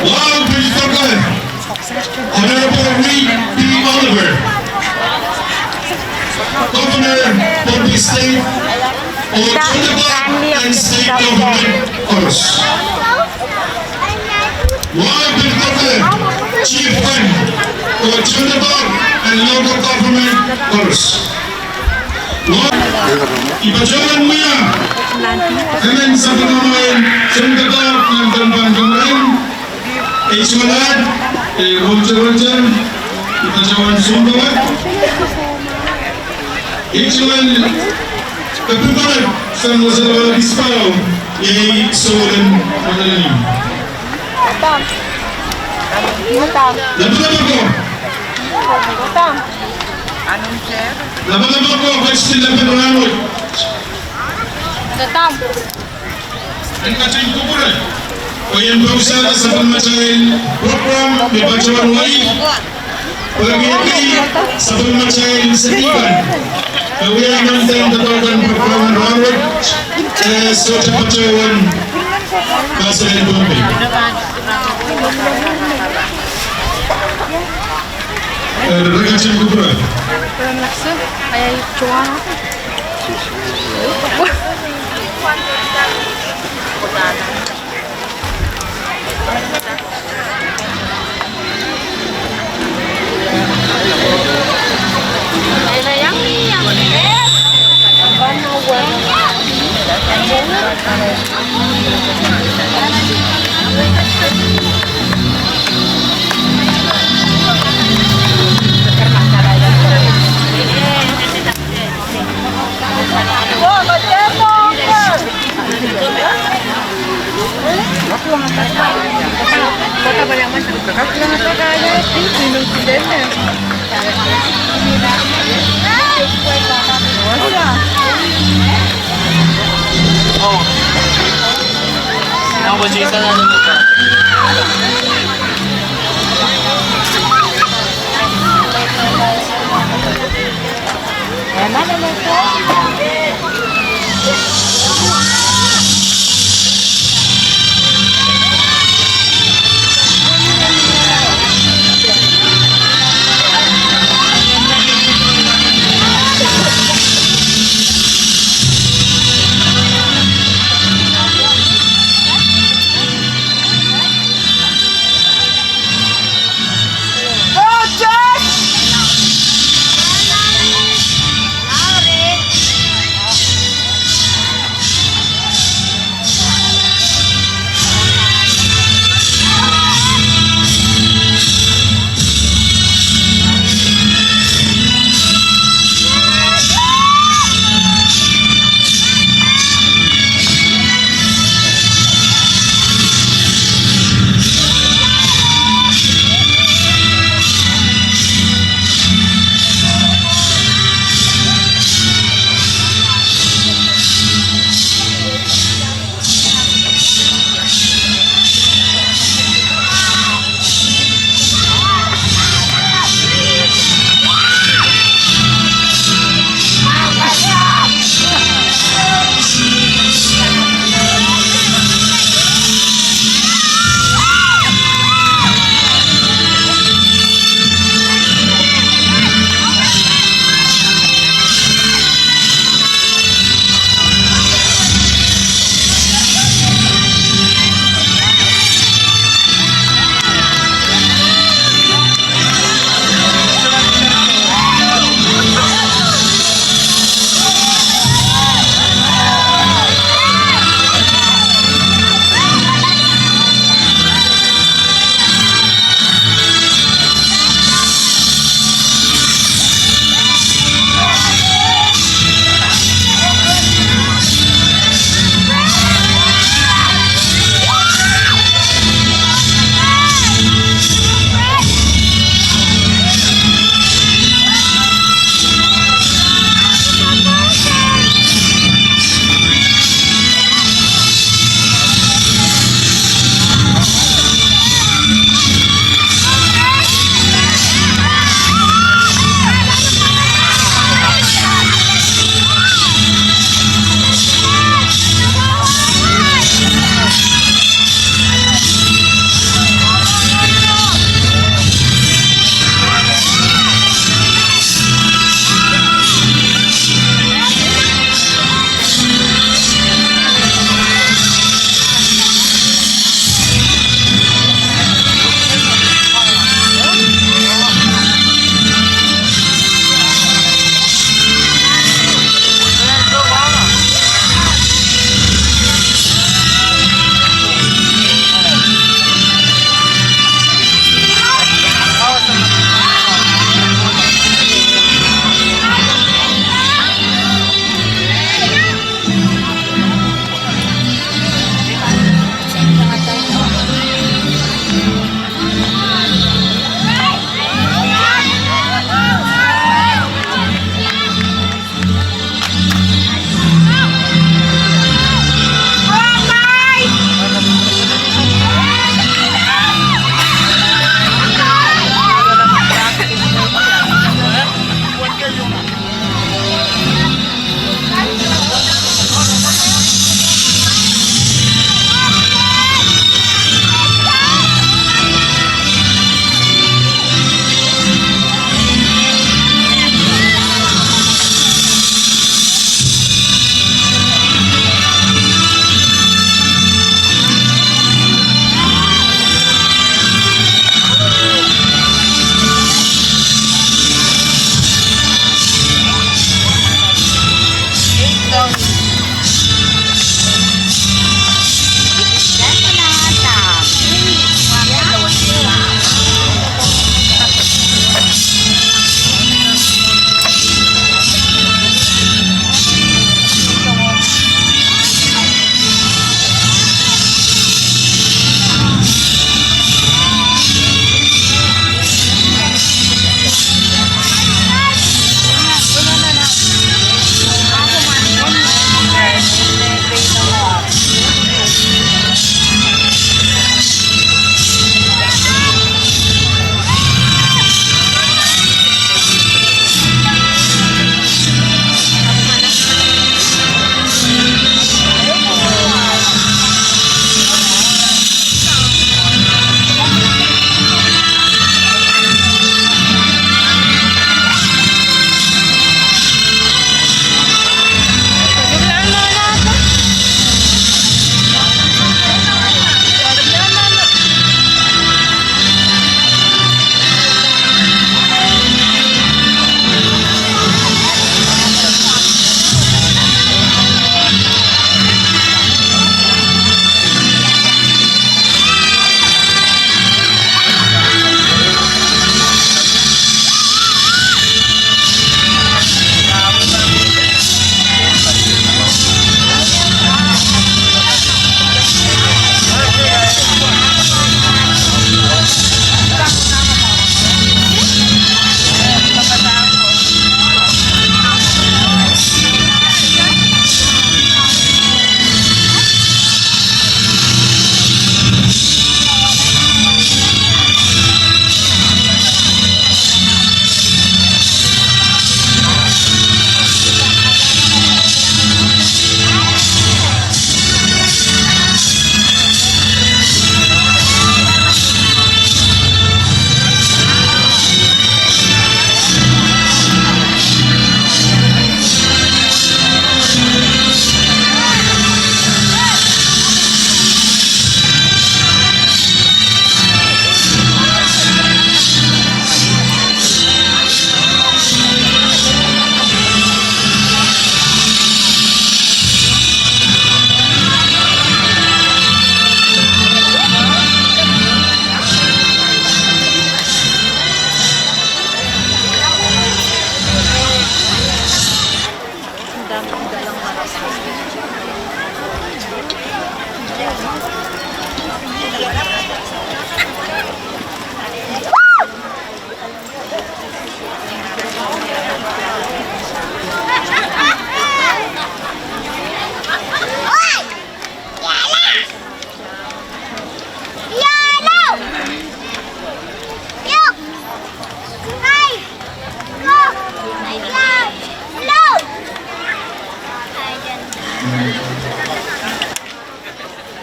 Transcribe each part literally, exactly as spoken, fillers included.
Wahu pil doke, Honorable Reed P. Oliver, Governor, Pohnpei State, oh Sonderbar and State Government koaros. Wahu pil doke, Chief Whip, oh Sonderbar and Local Government koaros. Wahu, I patohwan wia emen sapwellime en Sonderbar nan pahn pahn kamarain, H. Malad, eh, Walter Walter, I patohwan sounpar. H. Malad, Kapipalad, sang Wasalawa Dispau, iei Souleng Malad. Lapalap ako. Lapalap ako, pwe I sohte lepin rahnwet. En ketin kupwure, pwe I en pahn sehse sapwellimatail program me patohwan wai, pwe I en kihdi sapwellimatail seikan me wia nan dehn doadoahk en program en rahnwet, eh, sohte patohwan kasalepen Pohnpei. Eh, re ketin kupwure.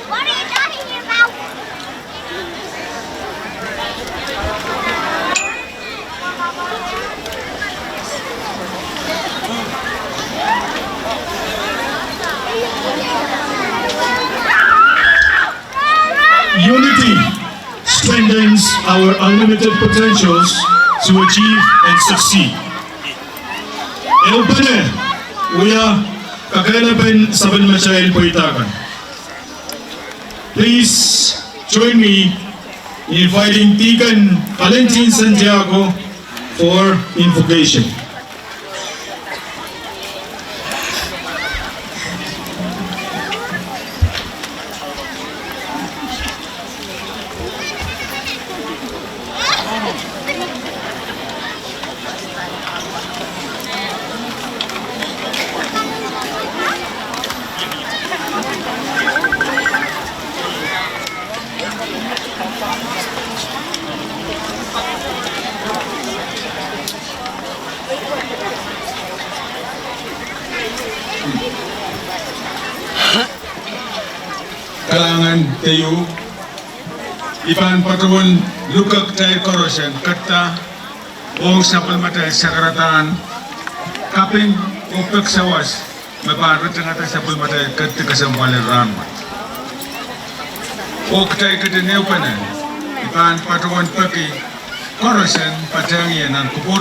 What are you talking about? Unity strengthens our unlimited potentials to achieve and succeed. Ehupene wia kakehlapen sapwellimatail pweida kan. Please join me in inviting Deacon Valentin Santiago for invocation. Kalahngan teio. I pahn patohwan lukak kitail koaros en ketido ong sapwellimatail sakaradahn kaping oh pek sawas me pahn ritingada sapwellimatail ketido kesempwal en rahnwet. Oh kitail ketin ehupene, I pahn patohwan peki koaros en patehng ie nan kupwur,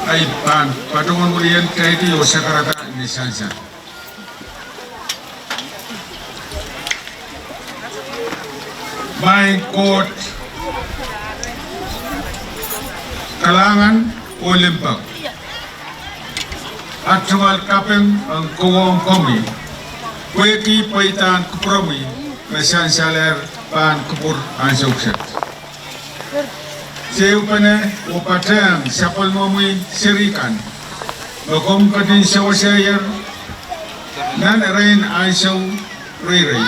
a I pahn patohwan wiliandi oh sakarada ni sansal. Maing Koht, kalahngan oh limpoak. At tungoal kaping ong kohwong komwi pwehki pweidahn kupwuromwi me sansalehr pahn kupwur ansou kiset. Se ehupene oh patehng sapwellimomwi seri kan me komw ketin sewesehier nan erein ansou reirei,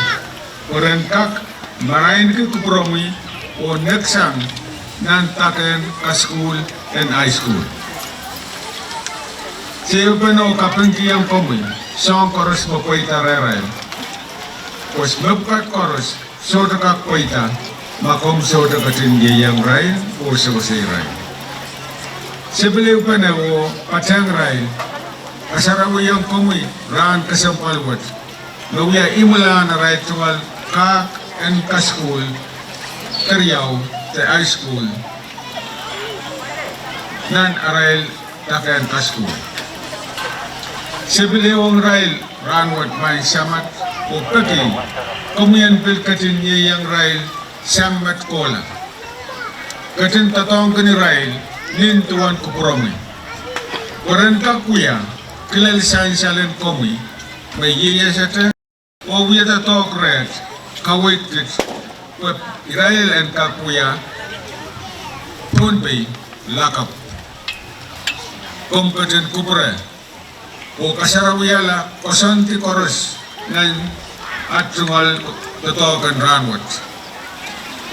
pwe ren kak marainiki kupwuromwi oh neksang nan dakehn kasukuhl en high school. Se ehupene oh kapingkihong komwi soahng koaros me pweida rehrail, pwe mepwukat koaros sohte kak pweida ma komw sohte ketin ieiang irail oh sewese irail. Se pil ehupene oh patehng irail, kasarawiong komwi rahn kesempwal wet me wia imwilahn arail tungoal kahk en kasukuhl keriau de high school nan arail dakehn kasukuhl. Se pil ehuong irail rahnwet, Maing Samat, oh peki komwi en pil ketin ieiang irail sang met kohla, ketin doadoahngkin irail nin duwen kupwuromwi, pwe ren kak wia kilel sansal en komwi me ieiasate oh wiahda doadoahk reht, kaweid kit, pwe irail en kak wia Pohnpei lakapw. Komw ketin kupwure oh kasarawihala koasoandi koaros nan at tungoal doadoahk en rahnwet,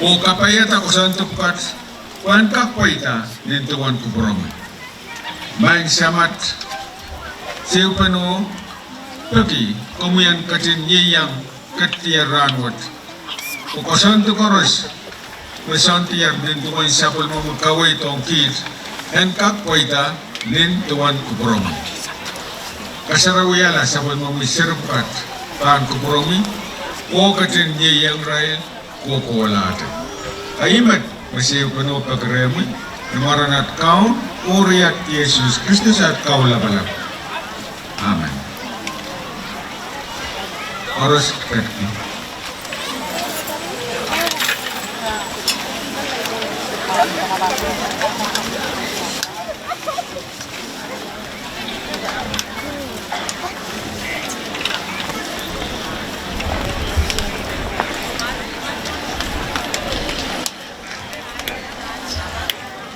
oh kapaiada koasoandi pwukat pwehn kak pweida nin duwen kupwuromwi. Maing Samat, se ehupene oh peki komwi en ketin ieiang ketidier rahnwet, pwe koasoandi koaros me soandier nin duwen sapwellimomwi kaweid ong kiht en kak pweida nin duwen kupwuromwi. Kasarawihala sapwellimomwi seri pwukat pahn kupwuromwi oh ketin ieiang irail kohkohlahte. A ih met me se ehupene oh peki rehmwi, ni mwaren at Kaun oh Riat Sises Kristus, at Kaun Lapalap. Amen. Koaros ketin.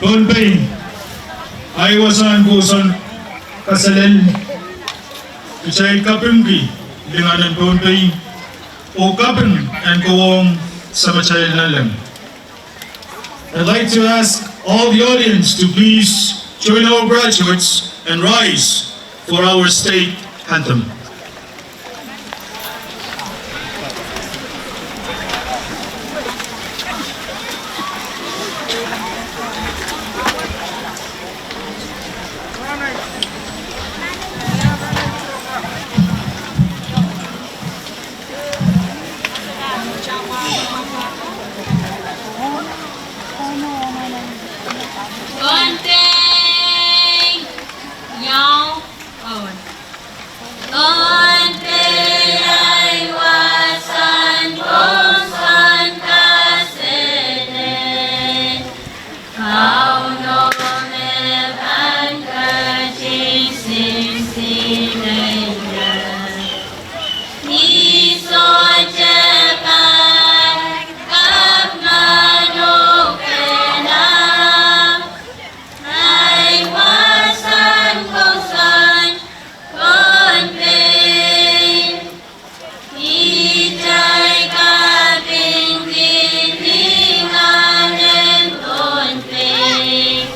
Pohnpei, ahi wasahn kousoan kaselel, kitail kapingki lingan en Pohnpei oh kaping en kowaun Samatail Nanleng. I'd like to ask all the audience to please join our graduates and rise for our state anthem. Pohnpei, iang ohl. Pohnpei, ahi wasahn kousoan kaselel, Kauno me pahn ketin sinsile ie. Ni sohte pahn kapmanoukehla ahi wasahn kousoan Pohnpei. Kitail kapingki lingan en Pohnpei,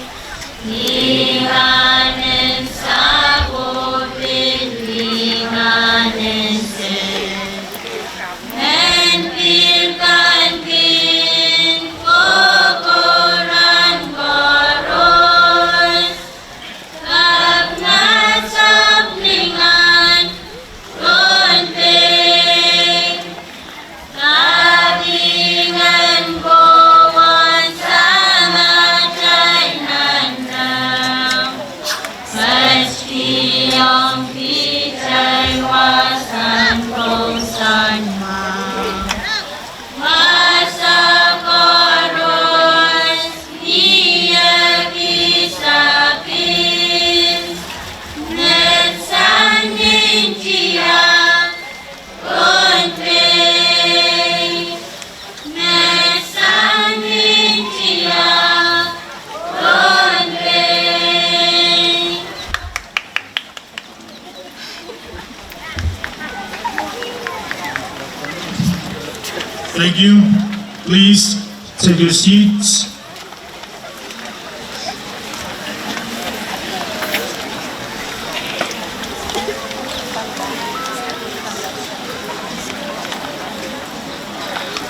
lingan en sapwopin, lingan en sel, en pil kan kin kokohran koaros. Kapinga sapwellingan Pohnpei, kaping en kowaun Samatail Nanleng, ketikihong kitail wasahn kousoan mwahu. Wasa koaros ni ekis apil, met sang ni tiahk Pohnpei, met sang ni tiahk Pohnpei. Thank you. Please take your seats.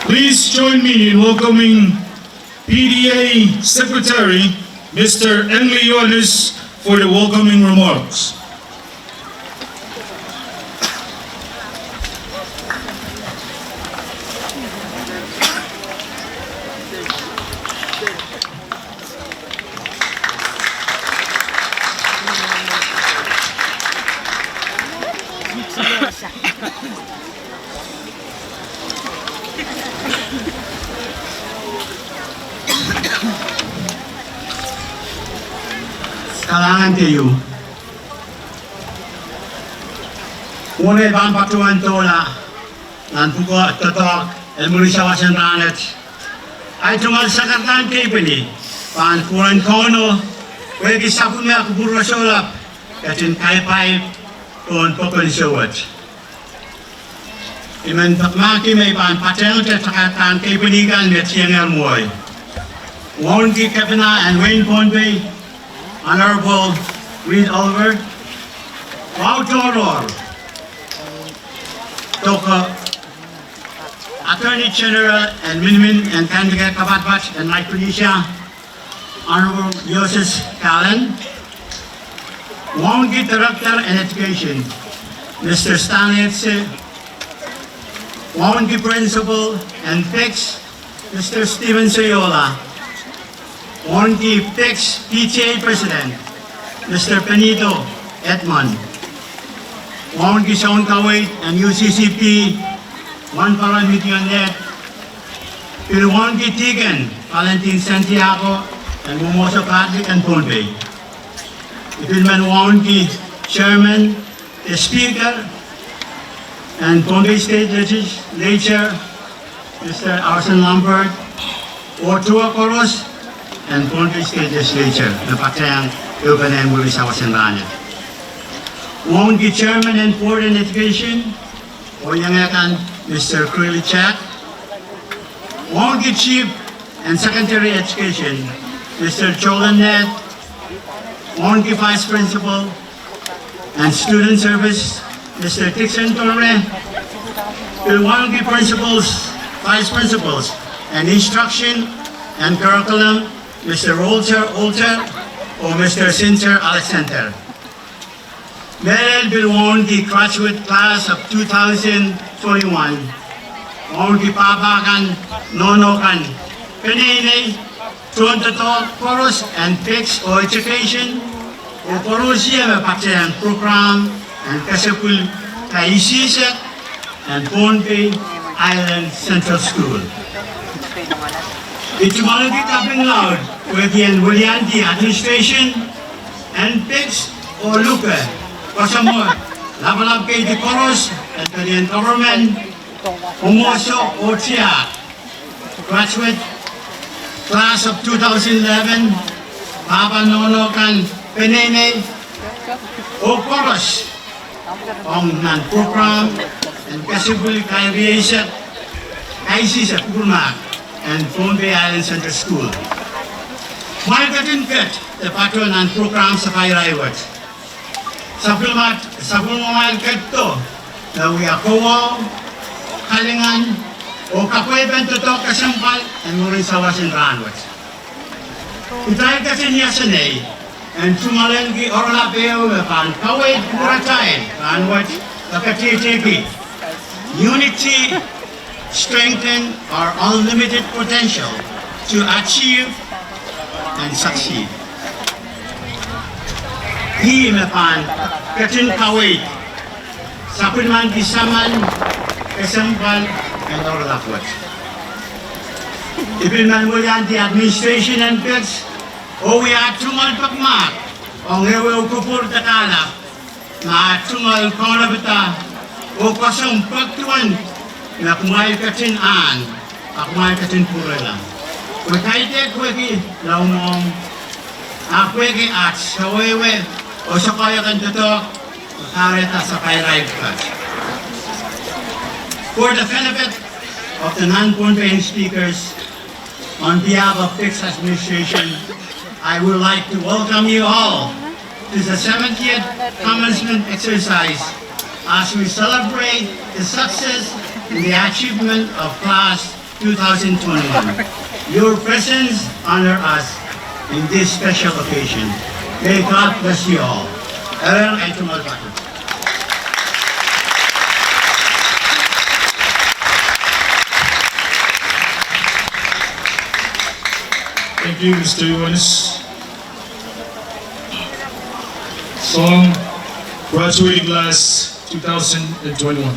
Please join me in welcoming P D A Secretary, Mister Engley Yohannes, for the welcoming remarks. Kalahngan keieu. Uwen ei pahn patohwan doula nan pwukoa doadoahk en mwuri sawas en rahnwet, ahi tungoal sakaradahn keipwili pahn pwuren Kauno, pwehki sapwellime kupwur rosohlap ketin kaipaip pohn pokon sewet. I men pekimahkki me I pahn patehngete sakaradahn keipwili kan me tiengehr mwohi. Wauneki Kepina en wehin Pohnpei, Honorable Reed Oliver, wahu tohrohr, Doko Attorney General en minimin en kaimwisekala kapatpat en Micronesia, Honorable Yosses Kallen, wauneki Director en Education, Mister Stanley Etse, wauneki Principal en PICS, Mister Stephen Seyola, wauneki PICS P T A President, Mister Benito Edmond, wauneki soun kaweid en U C C P, Wahnpoaron Midion Led, pil wauneki Deacon Valentin Santiago en Mwomwohdiso Catholic en Pohnpei. I pil men wauneki Chairman, the Speaker en Pohnpei State Legislature, Mister Arson Lambert, oh towe koaros, en Pohnpei State Legislature, me patehng ehupenen mwuri sawas en rahnwet. Wauneki Chairman en Board en Education, oh iengehkan Mister Curly Jack. Wauneki Chief en Secondary Education, Mister Jolan Ned. Wauneki Vice Principal en Student Service, Mister Dixon Torre. Pil wauneki Principals, Vice Principals en Instruction and Curriculum, Mister Walter Olter oh Mister Sincer Alexander. Mehlel pil wauneki graduate class of two thousand twenty-one, wauneki pahpa kan, nohno kan, peneinei, tohndoadoahk koaros en PICS oh education, oh koaros me patehng program en kesepwil kaisihsek en Pohnpei Island Central School. I tungoaleki kaping laud pwehki en weliandi administration en PICS oh luke koasoamwo lapalap keidi koaros en pelien government, mwomwohdiso oh tiahk, graduate class of two thousand eleven, pahpa nohno kan, peneinei, oh koaros ong nan program en kesepwil kaisihsek, kaisihsek pwukat en Pohnpei Island Central School. Kumwail ketin ket de patoh nan program sapairail wet. Sapwellimamwail ketido me wia kowahu, kalingan, oh kapwaipen doadoahk kesempwal en mwurin sawas en rahnwet. Kitail ketin iasenei en tungoaleniki oaralap ehu me pahn kaweid pwuratail rahnwet, me ketihteki Unity strengthen our unlimited potential to achieve and succeed. Ih me pahn ketin kaweid sapwellimaniki saman, kesempwal en oaralap wet. I pil men weliandi administration en PICS oh wia tungoal pekmahk ong ehuehu kupwur de kahlap, ma tungoal kaunopada oh koasoandi pwehki duwen me kumwail ketin ahn, a kumwail ketin pwurala. Pwe kaidehn pwehki laumwahu, a pwehki aht sawehwe oh sokoahiek en doadoahk, kahrehda sapairail pwukat. For the benefit of the non-Pohnpeian speakers, on behalf of PICS administration, I would like to welcome you all to the seventieth commencement exercise as we celebrate the success and the achievement of class two thousand twenty-one. Your presence honor us in this special occasion. May God bless you all. Eren, I tungoal pahtou. Thank you, Mister Ioanis. Soang, graduating class two thousand and twenty-one.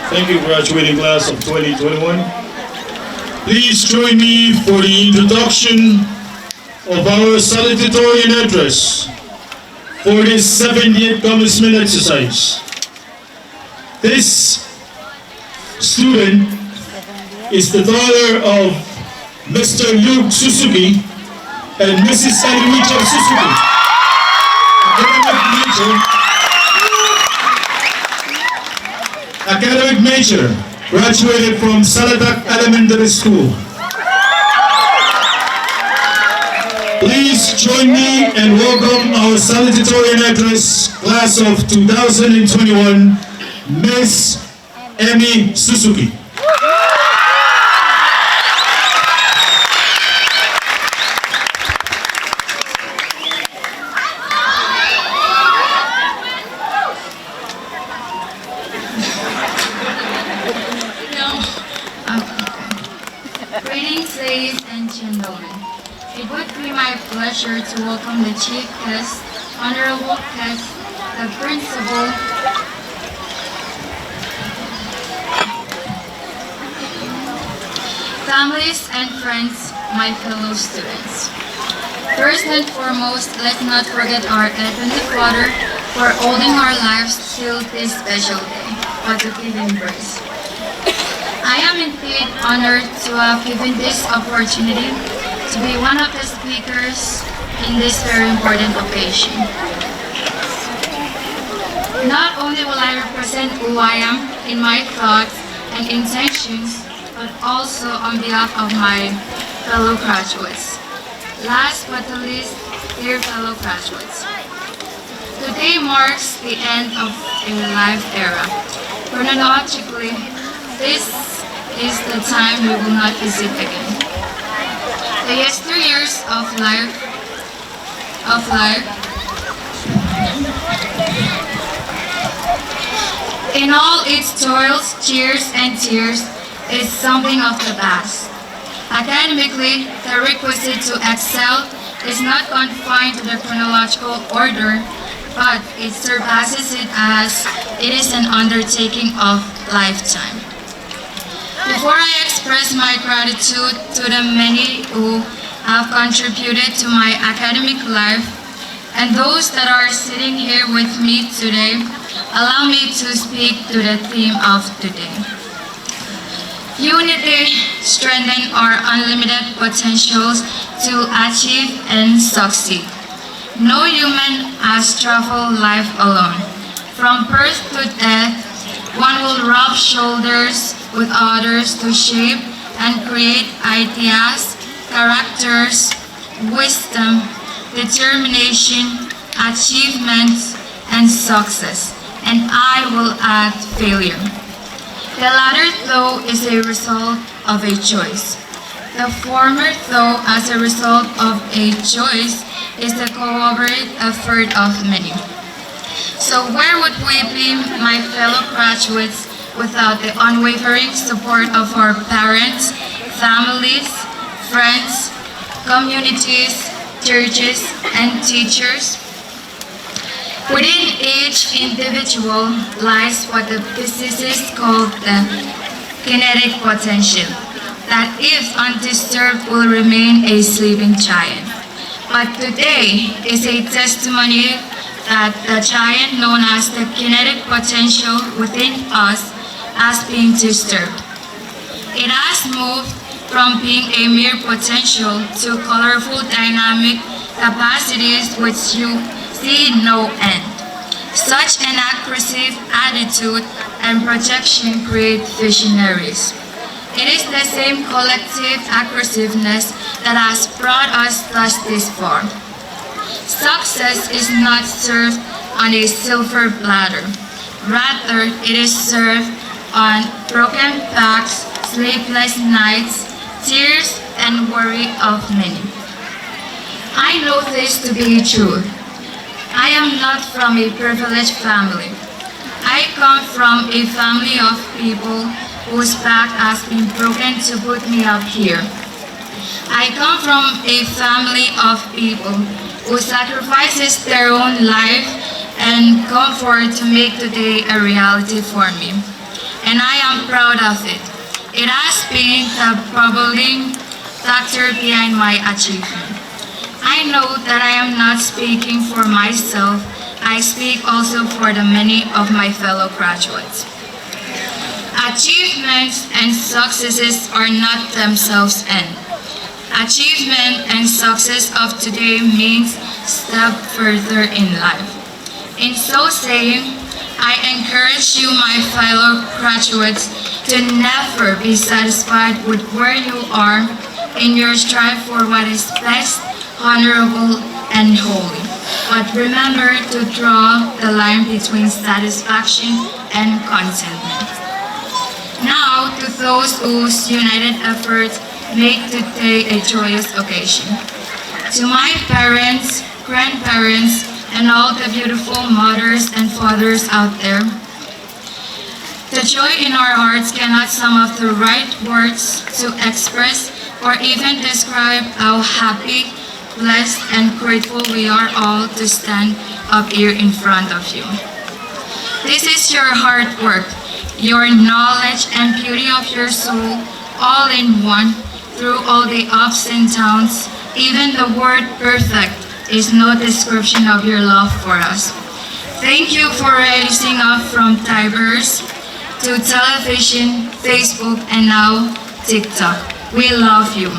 Thank you, graduating class of twenty twenty-one. Please join me for the introduction of our salutatorian address for this seventieth commencement exercise. This student is the daughter of Mister Luke Suzuki and Missus Elwita Suzuki. Academic major, academic major, graduated from Salatak Elementary School. Please join me and welcome our salutatorian address, class of two thousand and twenty-one, Miss Emi Suzuki. No. Okay. Greetings, ladies and gentlemen. It would be my pleasure to welcome the chief guest, honorable guest, the principal, families and friends, my fellow students. First and foremost, let's not forget our Heavenly Father for holding our lives till this special day, but to give Him praise. I am indeed honored to have given this opportunity to be one of the speakers in this very important occasion. Not only will I represent who I am in my thoughts and intentions, but also on behalf of my fellow graduates. Last but the least, dear fellow graduates, today marks the end of a life era. Chronologically, this is the time we will not visit again. The yesteryears of life, of life, in all its toils, cheers, and tears, is something of the past. Academically, the requisite to excel is not confined to the chronological order, but it surpasses it, as it is an undertaking of lifetime. Before I express my gratitude to the many who have contributed to my academic life and those that are sitting here with me today, allow me to speak to the theme of today. Unity strengthens our unlimited potentials to achieve and succeed. No human has traveled life alone. From birth to death, one will rub shoulders with others to shape and create ideas, characters, wisdom, determination, achievements, and success, and I will add failure. The latter, though, is a result of a choice. The former, though, as a result of a choice, is the collaborative effort of many. So where would we be, my fellow graduates, without the unwavering support of our parents, families, friends, communities, churches, and teachers? Within each individual lies what the physicists call the kinetic potential, that if undisturbed will remain a sleeping giant. But today is a testimony that the giant known as the kinetic potential within us has been disturbed. It has moved from being a mere potential to colorful, dynamic capacities which you see no end. Such an aggressive attitude and projection create visionaries. It is the same collective aggressiveness that has brought us thus this far. Success is not served on a silver platter. Rather, it is served on broken backs, sleepless nights, tears, and worry of many. I know this to be true. I am not from a privileged family. I come from a family of people whose back has been broken to put me up here. I come from a family of people who sacrifices their own life and comfort to make today a reality for me. and I am proud of it. It has been the propelling factor behind my achievement. I know that I am not speaking for myself, I speak also for the many of my fellow graduates. Achievements and successes are not themselves end. Achievement and success of today means step further in life. In so saying, I encourage you, my fellow graduates, to never be satisfied with where you are in your strive for what is best, honorable, and holy. But remember to draw the line between satisfaction and contentment. Now, to those whose united efforts make today a joyous occasion. To my parents, grandparents, and all the beautiful mothers and fathers out there, the joy in our hearts cannot sum up the right words to express or even describe how happy, blessed, and grateful we are all to stand up here in front of you. This is your hard work, your knowledge, and beauty of your soul, all in one, through all the ups and downs. Even the word perfect is no description of your love for us. Thank you for rising up from diapers to television, Facebook, and now TikTok. We love you.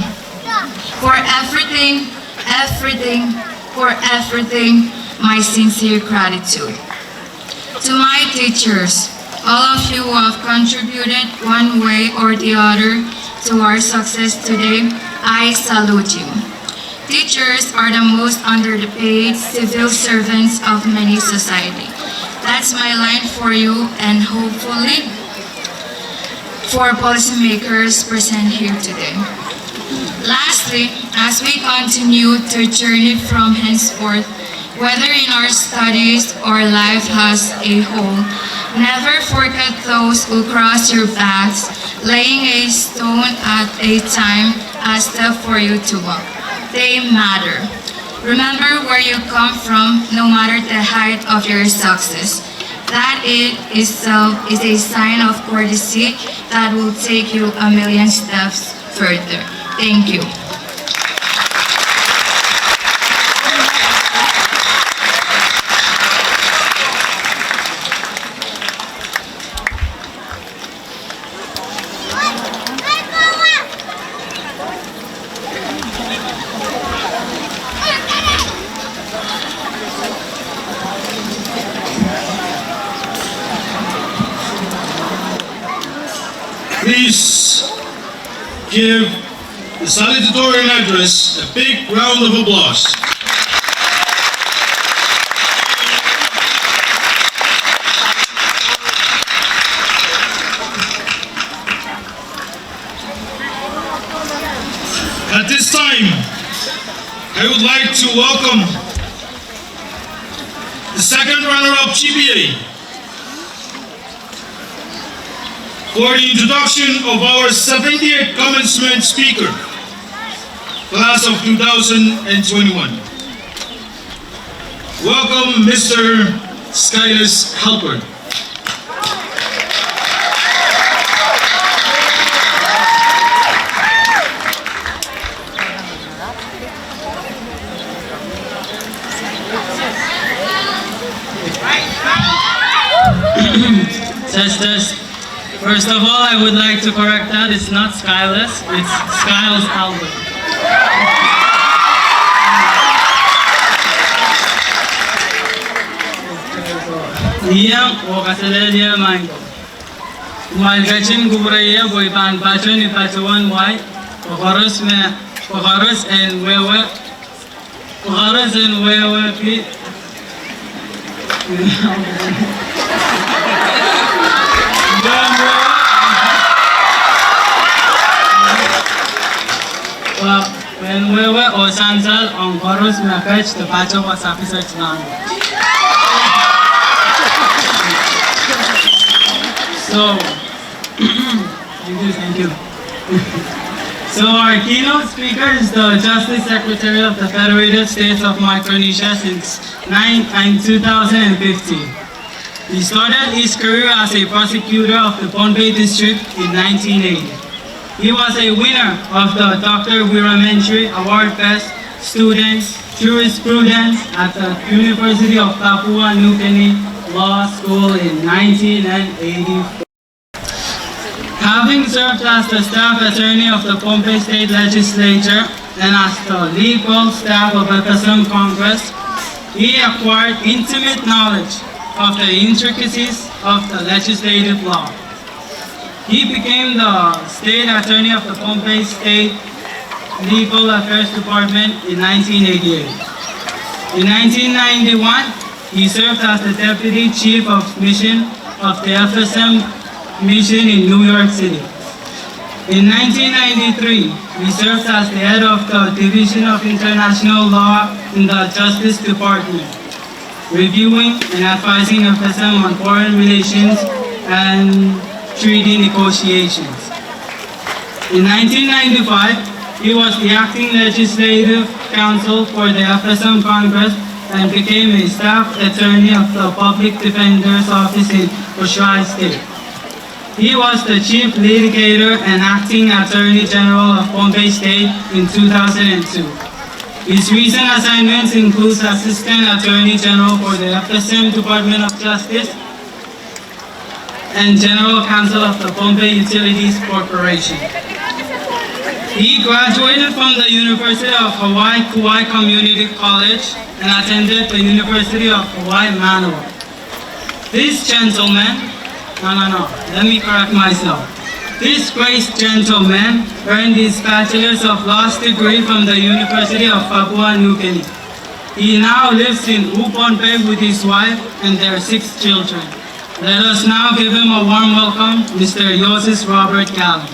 For everything, everything, for everything, my sincere gratitude. To my teachers, all of you who have contributed one way or the other to our success today, I salute you. Teachers are the most underpaid civil servants of many society. That's my line for you and hopefully for policymakers present here today. Lastly, as we continue to journey from henceforth, whether in our studies or life as a whole, never forget those who cross your paths, laying a stone at a time, a step for you to walk. They matter. Remember where you come from, no matter the height of your success. That in itself is a sign of courtesy that will take you a million steps further. Thank you. Please give the salutatorian address a big round of applause. At this time, I would like to welcome the second runner-up G P A for the introduction of our seventieth commencement speaker, class of two thousand and twenty-one. Welcome, Mister Skylas Halpern. Test, test. First of all, I would like to correct that. It's not Skylas, it's Skiles Albert. Iang oh kaselehlie maing ko. Kumwail ketin kupwure ie pwe I pahn patohwan ni patohwan wai, pwe koaros me, pwe koaros en wehwe, pwe koaros en wehwehki. Pwe en wehwe oh sansal ong koaros me ket de patohwan sapiset nan. So, thank you, thank you. So our keynote speaker is the Justice Secretary of the Federated States of Micronesia since nine, in two thousand and fifteen. He started his career as a prosecutor of the Pohnpei district in nineteen eighty. He was a winner of the Doctor Wiramentre Award Best Student Jurisprudence at the University of Papua New Guinea Law School in nineteen eighty-four. Having served as the staff attorney of the Pohnpei State Legislature and as the legal staff of F S M Congress, he acquired intimate knowledge of the intricacies of the legislative law. He became the state attorney of the Pohnpei State Legal Affairs Department in nineteen eighty-eight. In nineteen ninety-one, he served as the deputy chief of mission of the F S M mission in New York City. In nineteen ninety-three, he served as the head of the Division of International Law in the Justice Department, reviewing and advising F S M on foreign relations and treaty negotiations. In nineteen ninety-five, he was the acting legislative counsel for the F S M Congress and became a staff attorney of the Public Defender's Office in Oshai State. He was the chief litigator and acting attorney general of Pohnpei State in two thousand and two. His recent assignments includes assistant attorney general for the F S M Department of Justice and general counsel of the Pohnpei Utilities Corporation. He graduated from the University of Hawaii Kauai Community College and attended the University of Hawaii Manoa. This gentleman, no, no, no, let me correct myself. This great gentleman earned his Bachelor's of Laws degree from the University of Papua New Guinea. He now lives in Wu, Pohnpei with his wife and their six children. Let us now give him a warm welcome, Mister Yosis Robert Galen.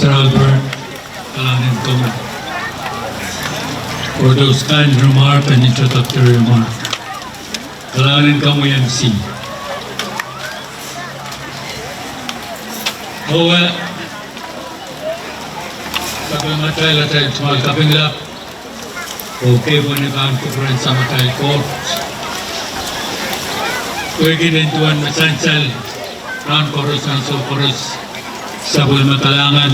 Mister Albert, kalahngan en komwi. For those kind remark and introductory remark. Kalahngan en komwi M C. Oh, well. Sapwellimatail, atail tungoal kapinglap oh keipweni pahn kupwuren Samatail Koht. Pwehki nin duwen me sansal rahn koaros, ansou koaros, sapwellime kalahngan,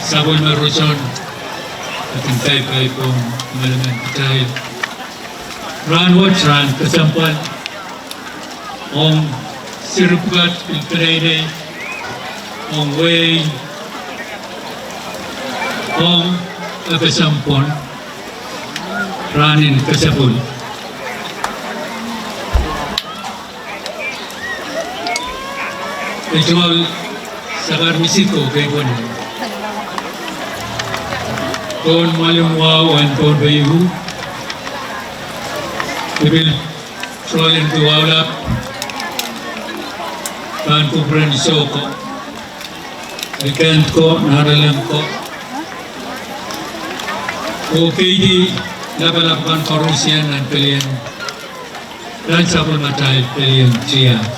sapwellime roson, atin kaipai pwong, melemen kitail. Rahnwet rahn kesempwal ong seri pwukat pil peneinei ong wehi ong F S M Pohnpei, rahn en kesempwal. Ei tungoal sakar misiko keipweni. Pohn mwahl en wahu en Pohnpei, I pil troll en duwau lap pahn kupwuren soko, ekend ko, nanalek ko, oh keidi lapalap kan koarusie nan pelien, nan sapwellimatail pelien tiahk.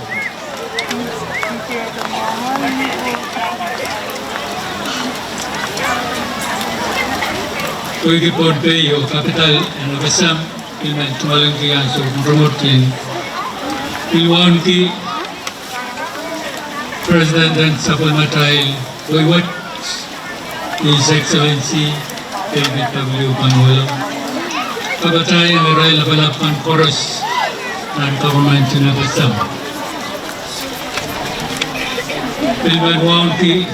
Pwehki Pohnpei oh capital en F S M, I men tungoalenki ansou remote, I pil wauneki President en sapwellimatail wehi wet, His Excellency David W. Panuelo, kapatahieng irail lapalap kan koaros nan government en FSM. Pil men wauneki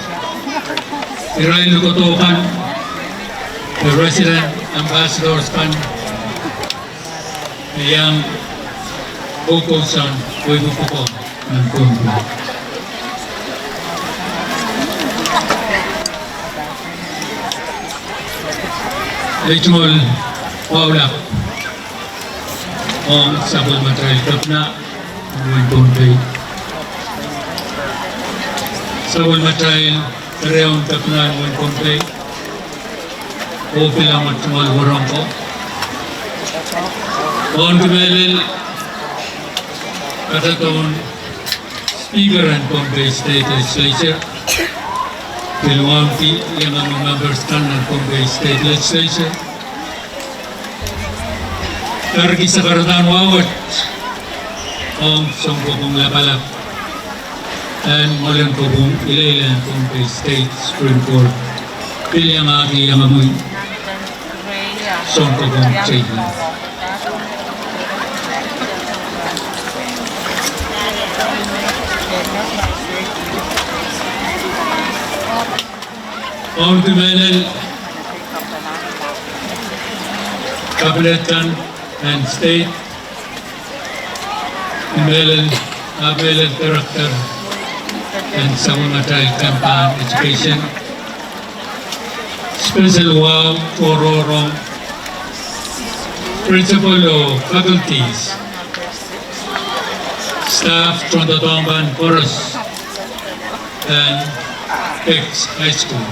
irail likou kan, the resident ambassadors kan, me iang koukousoan wehi pwuko nan Pohnpei. Ei tungoal wahu lap ong sapwellimatail Kepina en wehin Pohnpei, sapwellimatail ereun Kepina en wehin Pohnpei, oh pil ahmw tungoal wahnpoaron ko. Wauneki mehlel, katadohn Speaker en Pohnpei State Legislature, pil wauneki iangahki members kan en Pohnpei State Legislature, kahrehki sakaradahn wahu wet ong sounkopwung lapalap en mwoalen kopwung ileile en Pohnpei State Supreme Court, pil iangahki iangahki sounkopwung teikan. Wauneki mehlel, cabinet kan en state, mehlel, ah mehlel director en sapwellimatail campaign education, special wahu tohrohr ong principal oh faculties, staff, tohndoadoahk kan koaros en Pex High School.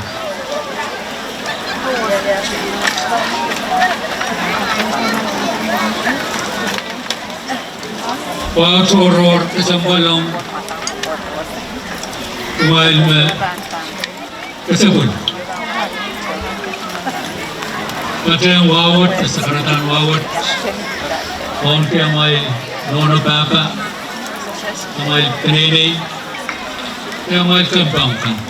Wahu tohrohr kesempwal ong kumwail me kesempwal. Patehng wahu wet, sakaradahn wahu wet ong amwail nohno pahpa, amwail peneinei, de amwail kempoak kan.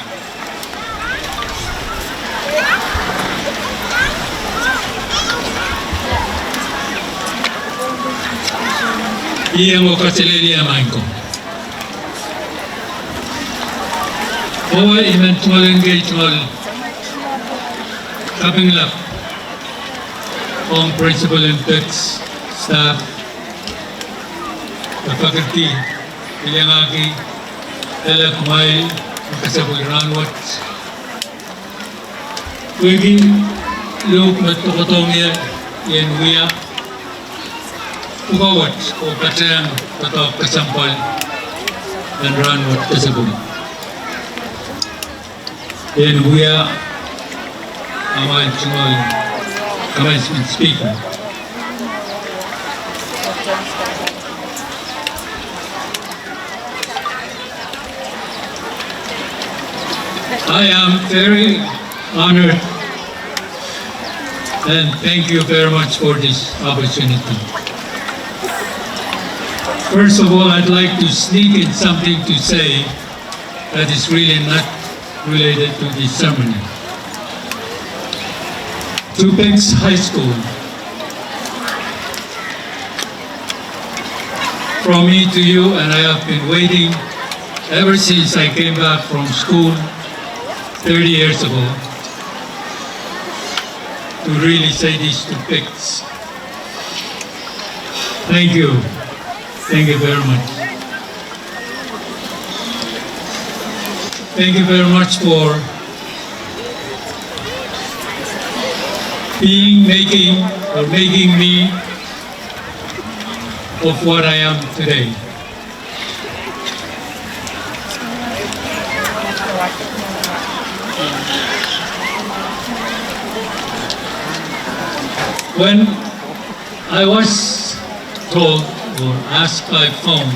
I iang kaselehlie maing ko. Oh I men tungoal, I men tungoal kaping lap ong principal en Pex, staff, de faculty, pil iangahki elep mwail kesempwal rahnwet. Pwehki luhk me doadoahk ie, I en wia pwukoa wet oh patehng doadoahk kesempwal en rahnwet kesempwal. I en wia amwail tungoal commencement speaker. I am very honored and thank you very much for this opportunity. First of all, I'd like to sneak in something to say that is really not related to this ceremony. To Pex High School, from me to you, and I have been waiting ever since I came back from school thirty years ago to really say this to Pex. Thank you. Thank you very much. Thank you very much for being, making, or making me of what I am today. When I was told or asked by phone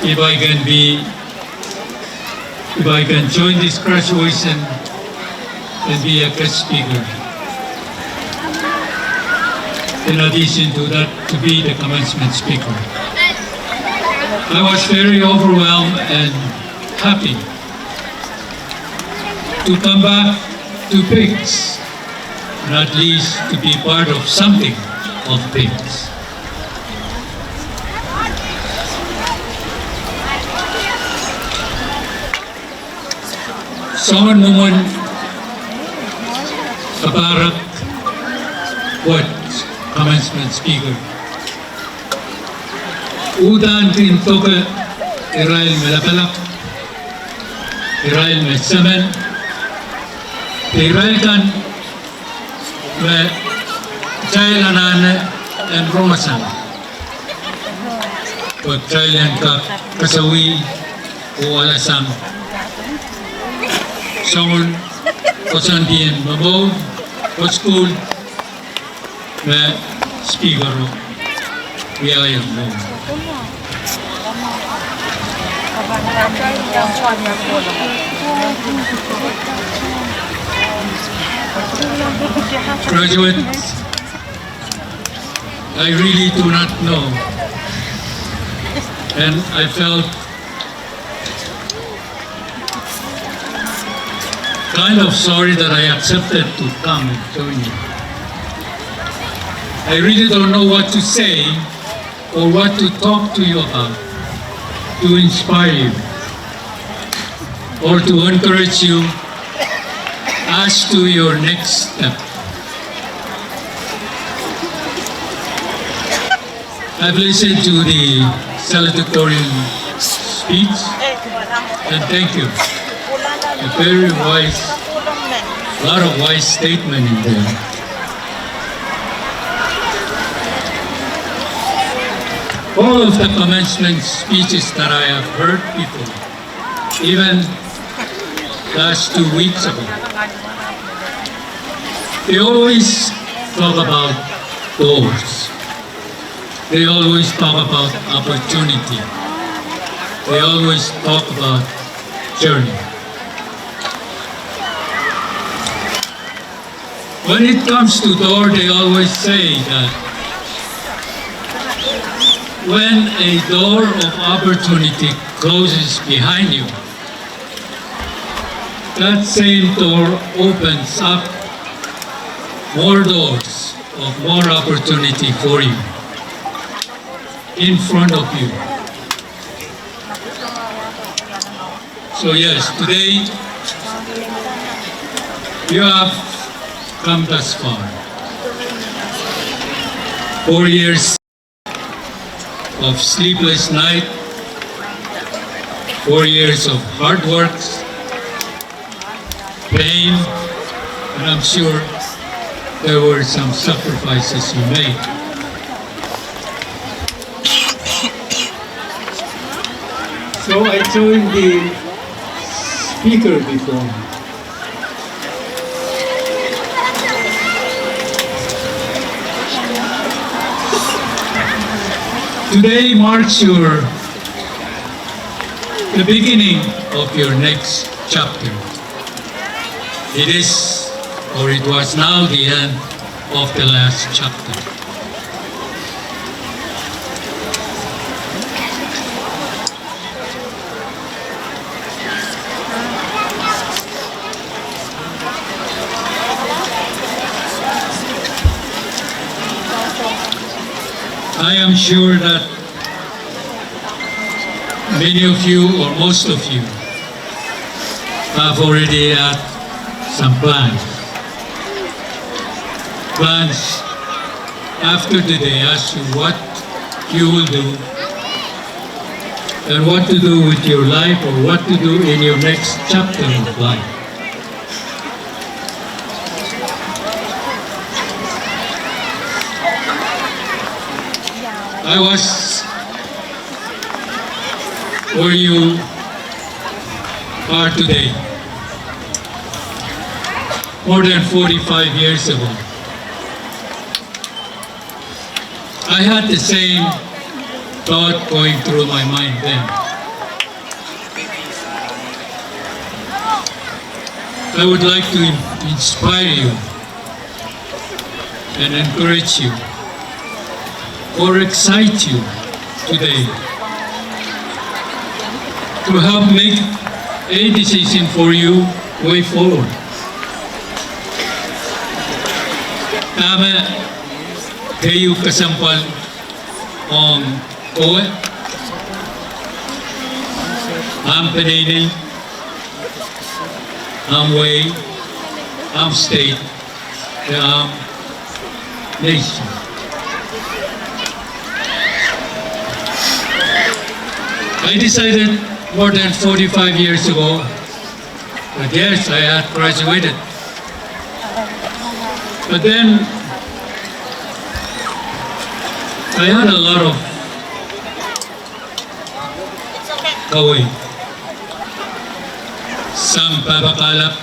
if I can be, if I can join this graduation and be a guest speaker. in addition to that, to be the commencement speaker. I was very overwhelmed and happy to come back to PICS, and at least to be part of something of PICS. Soangen mwomwen kapahrek wet commencement speaker. Uhdahn kin doke irail me lapalap, irail me semen, de irail kan me kitail anahne en rongosang, pwe kitail en kak kasawih oh alasang soangen koasoandi en momour, koasoandi me speaker o wiahiong. Graduates, I really do not know, and I felt kind of sorry that I accepted to come and join you. I really don't know what to say or what to talk to you about to inspire you or to encourage you as to your next step. I've listened to the salutatorian speech, and thank you. A very wise, lot of wise statement in there. All of the commencement speeches that I have heard before, even last two weeks ago, they always talk about doors. They always talk about opportunity. They always talk about journey. When it comes to door, they always say that when a door of opportunity closes behind you, that same door opens up more doors of more opportunity for you, in front of you. So yes, today you have come thus far. Four years of sleepless night, four years of hard works, pain, and I'm sure there were some sacrifices you made. So I joined the speaker before. Today marks your, the beginning of your next chapter. It is, or it was now the end of the last chapter. I am sure that many of you, or most of you, have already had some plans. Plans after today as to what you will do and what to do with your life, or what to do in your next chapter of life. I was where you are today more than forty-five years ago. I had the same thought going through my mind then. I would like to in-, inspire you and encourage you or excite you today to help make a decision for you way forward. Dahme keieu kesempwal ong kowe, ahmw peneinei, ahmw wehi, ahmw state, ahmw nation. I decided more than forty-five years ago that yes, I had graduated. But then I had a lot of kawei. Sang pahpa kahlap,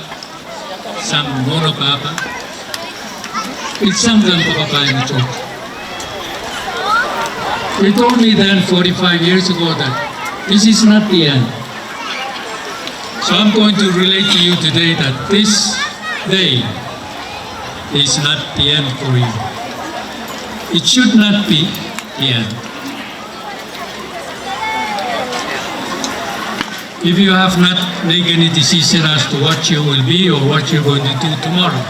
sang nohno pahpa. It sang kan pahpa kain ito. They told me then forty-five years ago that this is not the end. So I'm going to relate to you today that this day is not the end for you. It should not be the end. If you have not made any decision as to what you will be or what you're going to do tomorrow,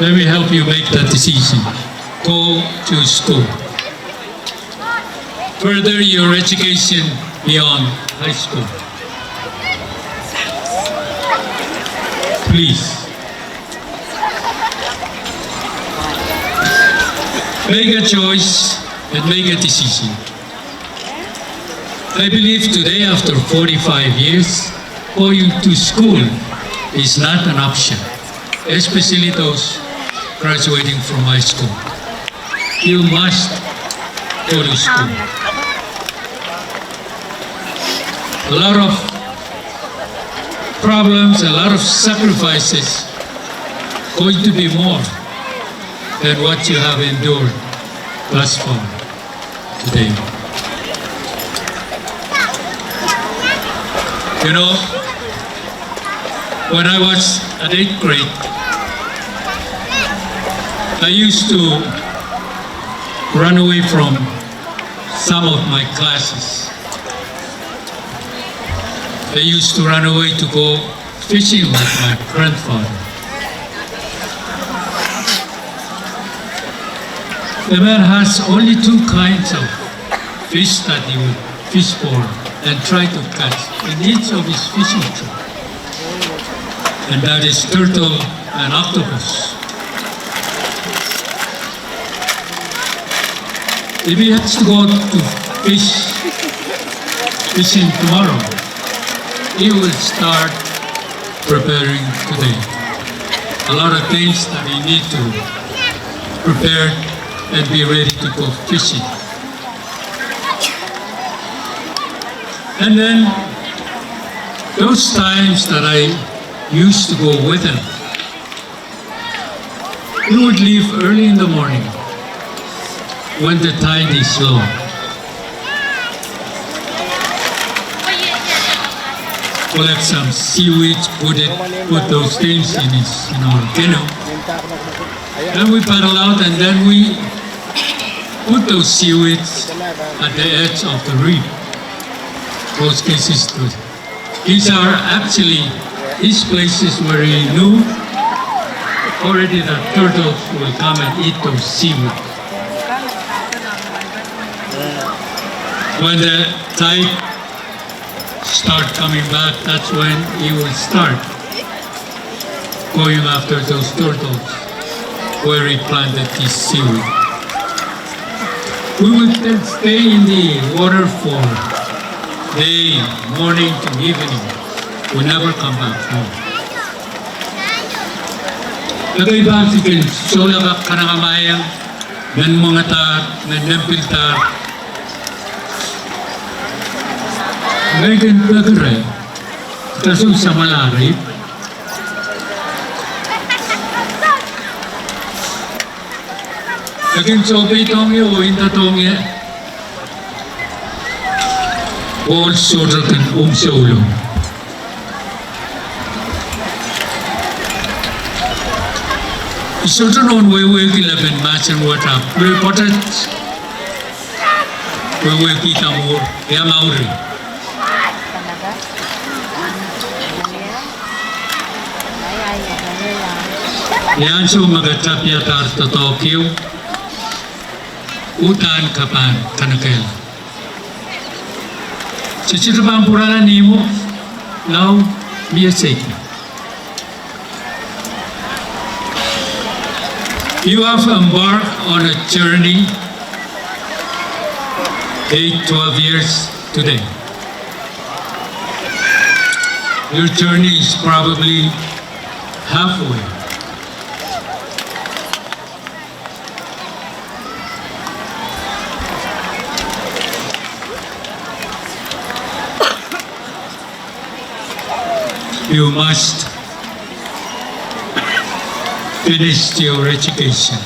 let me help you make that decision. Go to school. Further your education beyond high school. Please. Make a choice and make a decision. I believe today, after forty-five years, going to school is not an option, especially those graduating from high school. You must go to school. A lot of problems, a lot of sacrifices going to be more than what you have endured thus far today. You know, when I was at eighth grade, I used to run away from some of my classes. I used to run away to go fishing with my grandfather. The man has only two kinds of fish that he would fish for and try to catch in each of his fishing trip, and that is turtle and octopus. If he has to go to fish, fishing tomorrow, he will start preparing today. A lot of things that he need to prepare and be ready to go fishing. And then those times that I used to go with him, he would leave early in the morning when the tide is low. Collect some seaweeds, put it, put those things in his, in our canoe. Then we paddle out and then we put those seaweeds at the edge of the reef. Those cases, those, these are actually his places where he knew already that turtles will come and eat those seaweed. When the tide start coming back, that's when he will start going after those turtles where he planted his seaweed. We would then stay in the water for day, morning to evening. We never come back home. Ekei pahn kin souleng kanengamaiong, men mwengadahr, men nempidahr. Ekei kin peki reh, kasohng samwalahro. Ekei kin sohpeidohng ie oh indadohng ie. Ohl sohte kin umsouleng. I sohte nohn wehwehki lepin mahsen wet ahpw pwurepoatet wehwehki tamur, ia mauri. Ni ansou me ke tapiadahr doadoahk ieu, udahn ke pahn kanekehla. Sohte pahn pwurala ni imwo, lao mie sehki. You have embarked on a journey, eight, twelve years today. Your journey is probably halfway. You must finish your education.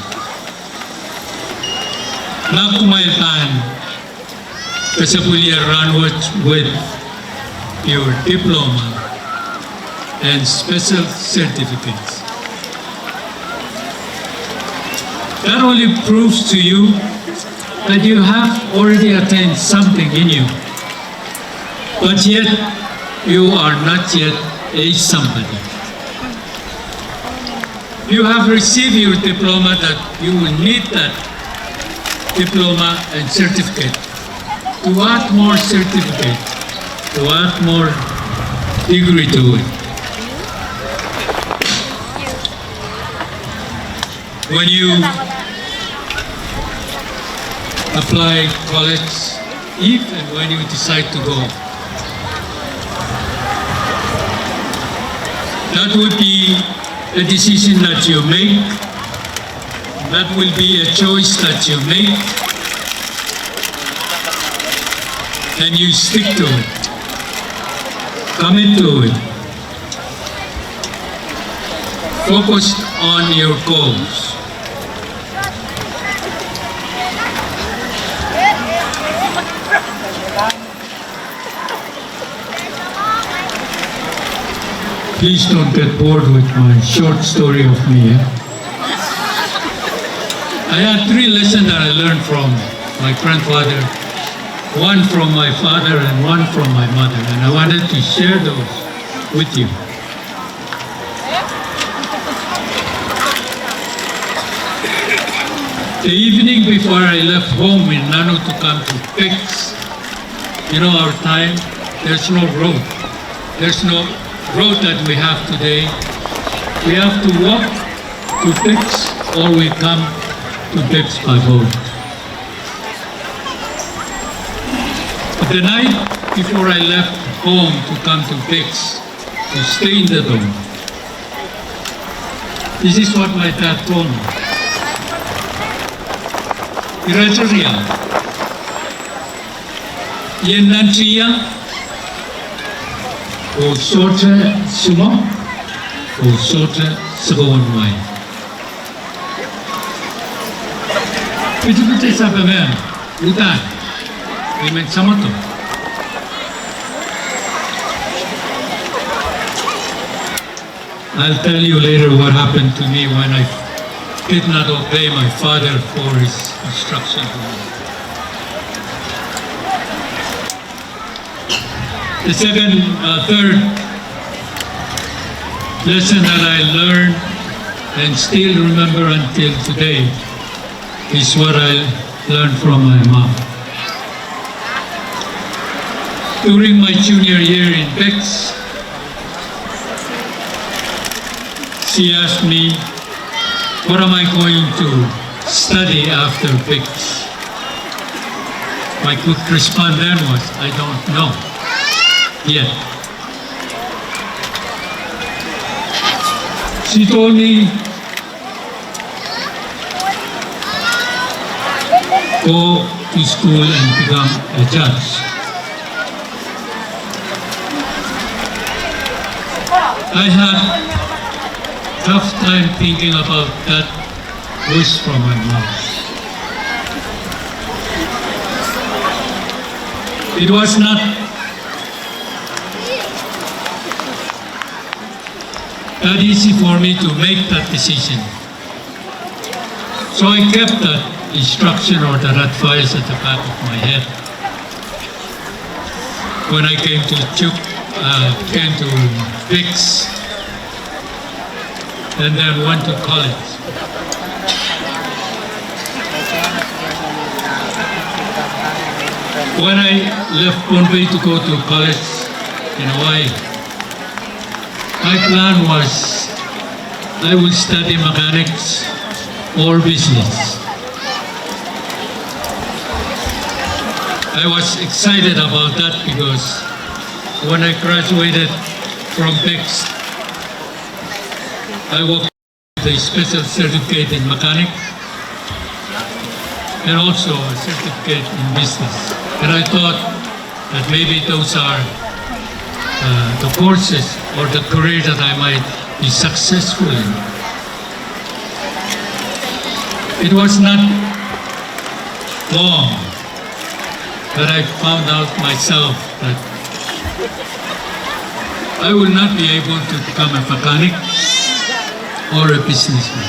Ma kumwail pahn kesempwal rahnwet with your diploma and special certificates. That only proves to you that you have already attained something in you, but yet you are not yet a somebody. You have received your diploma, that you will need that diploma and certificate to add more certificate, to add more degree to it. When you apply college, if and when you decide to go, that would be a decision that you make. That will be a choice that you make, and you stick to it, commit to it, focus on your goals. Please don't get bored with my short story of me, eh? I had three lessons that I learned from my grandfather, one from my father, and one from my mother, and I wanted to share those with you. The evening before I left home in Nano to come to Pix, you know, our time, there's no road. There's no road that we have today. We have to walk to Pix, or we come to Pix by boat. But the night before I left home to come to Pix, to stay in the dorm, this is what my dad told me. Irail riau, I en nantihong, oh sohte sumwa, oh sohte sakaun wain. Pitipiti sapeng men uhdahn I men samwato. I'll tell you later what happened to me when I did not obey my father for his instruction to me. The second, uh, third lesson that I learned and still remember until today is what I learned from my mom. During my junior year in Pix, she asked me, "What am I going to study after Pix?" My quick response then was, "I don't know yet." She told me, "Go to school and become a judge." I had tough time thinking about that wish from my mom. It was not that easy for me to make that decision. So I kept that instruction or that advice at the back of my head when I came to Chuuk, uh, came to Bix, and then went to college. When I left Pohnpei to go to college in Hawaii, my plan was I will study mechanics or business. I was excited about that because when I graduated from Bix, I worked with a special certificate in mechanics and also a certificate in business. And I thought that maybe those are, uh, the courses or the career that I might be successful in. It was not long that I found out myself that I will not be able to become a mechanic or a businessman.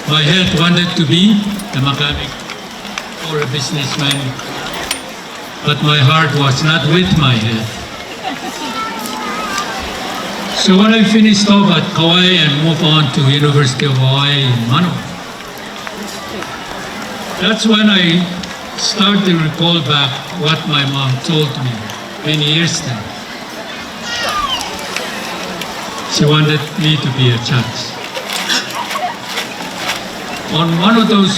My head wanted to be a mechanic or a businessman, but my heart was not with my head. So when I finished off at Kauai and moved on to University of Hawaii in Mano, that's when I start to recall back what my mom told me many years then. She wanted me to be a judge. On one of those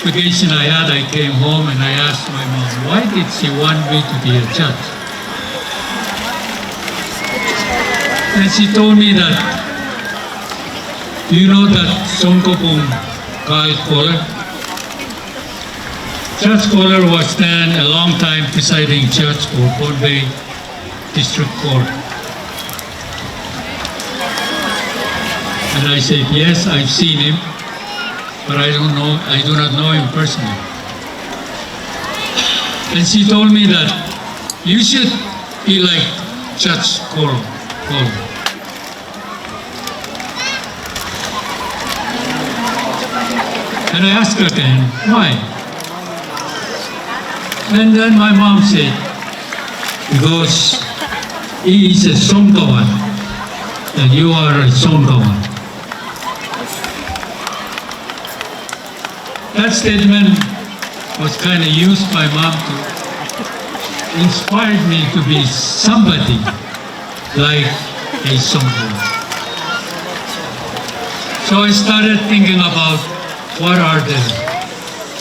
vacation I had, I came home and I asked my mom, "Why did she want me to be a judge?" And she told me that, "Do you know that Soun Kopwung Kyle Kohler?" Judge Kohler was then a long time presiding judge for Pohnpei District Court. And I said, "Yes, I've seen him, but I don't know, I do not know him personally." And she told me that you should be like Judge Kohler. And I asked again, "Why?" And then my mom said, "Because he is a Sounkowan, and you are a Sounkowan." That statement was kind of used by mom to inspire me to be somebody like a Sounkowan. So I started thinking about what are the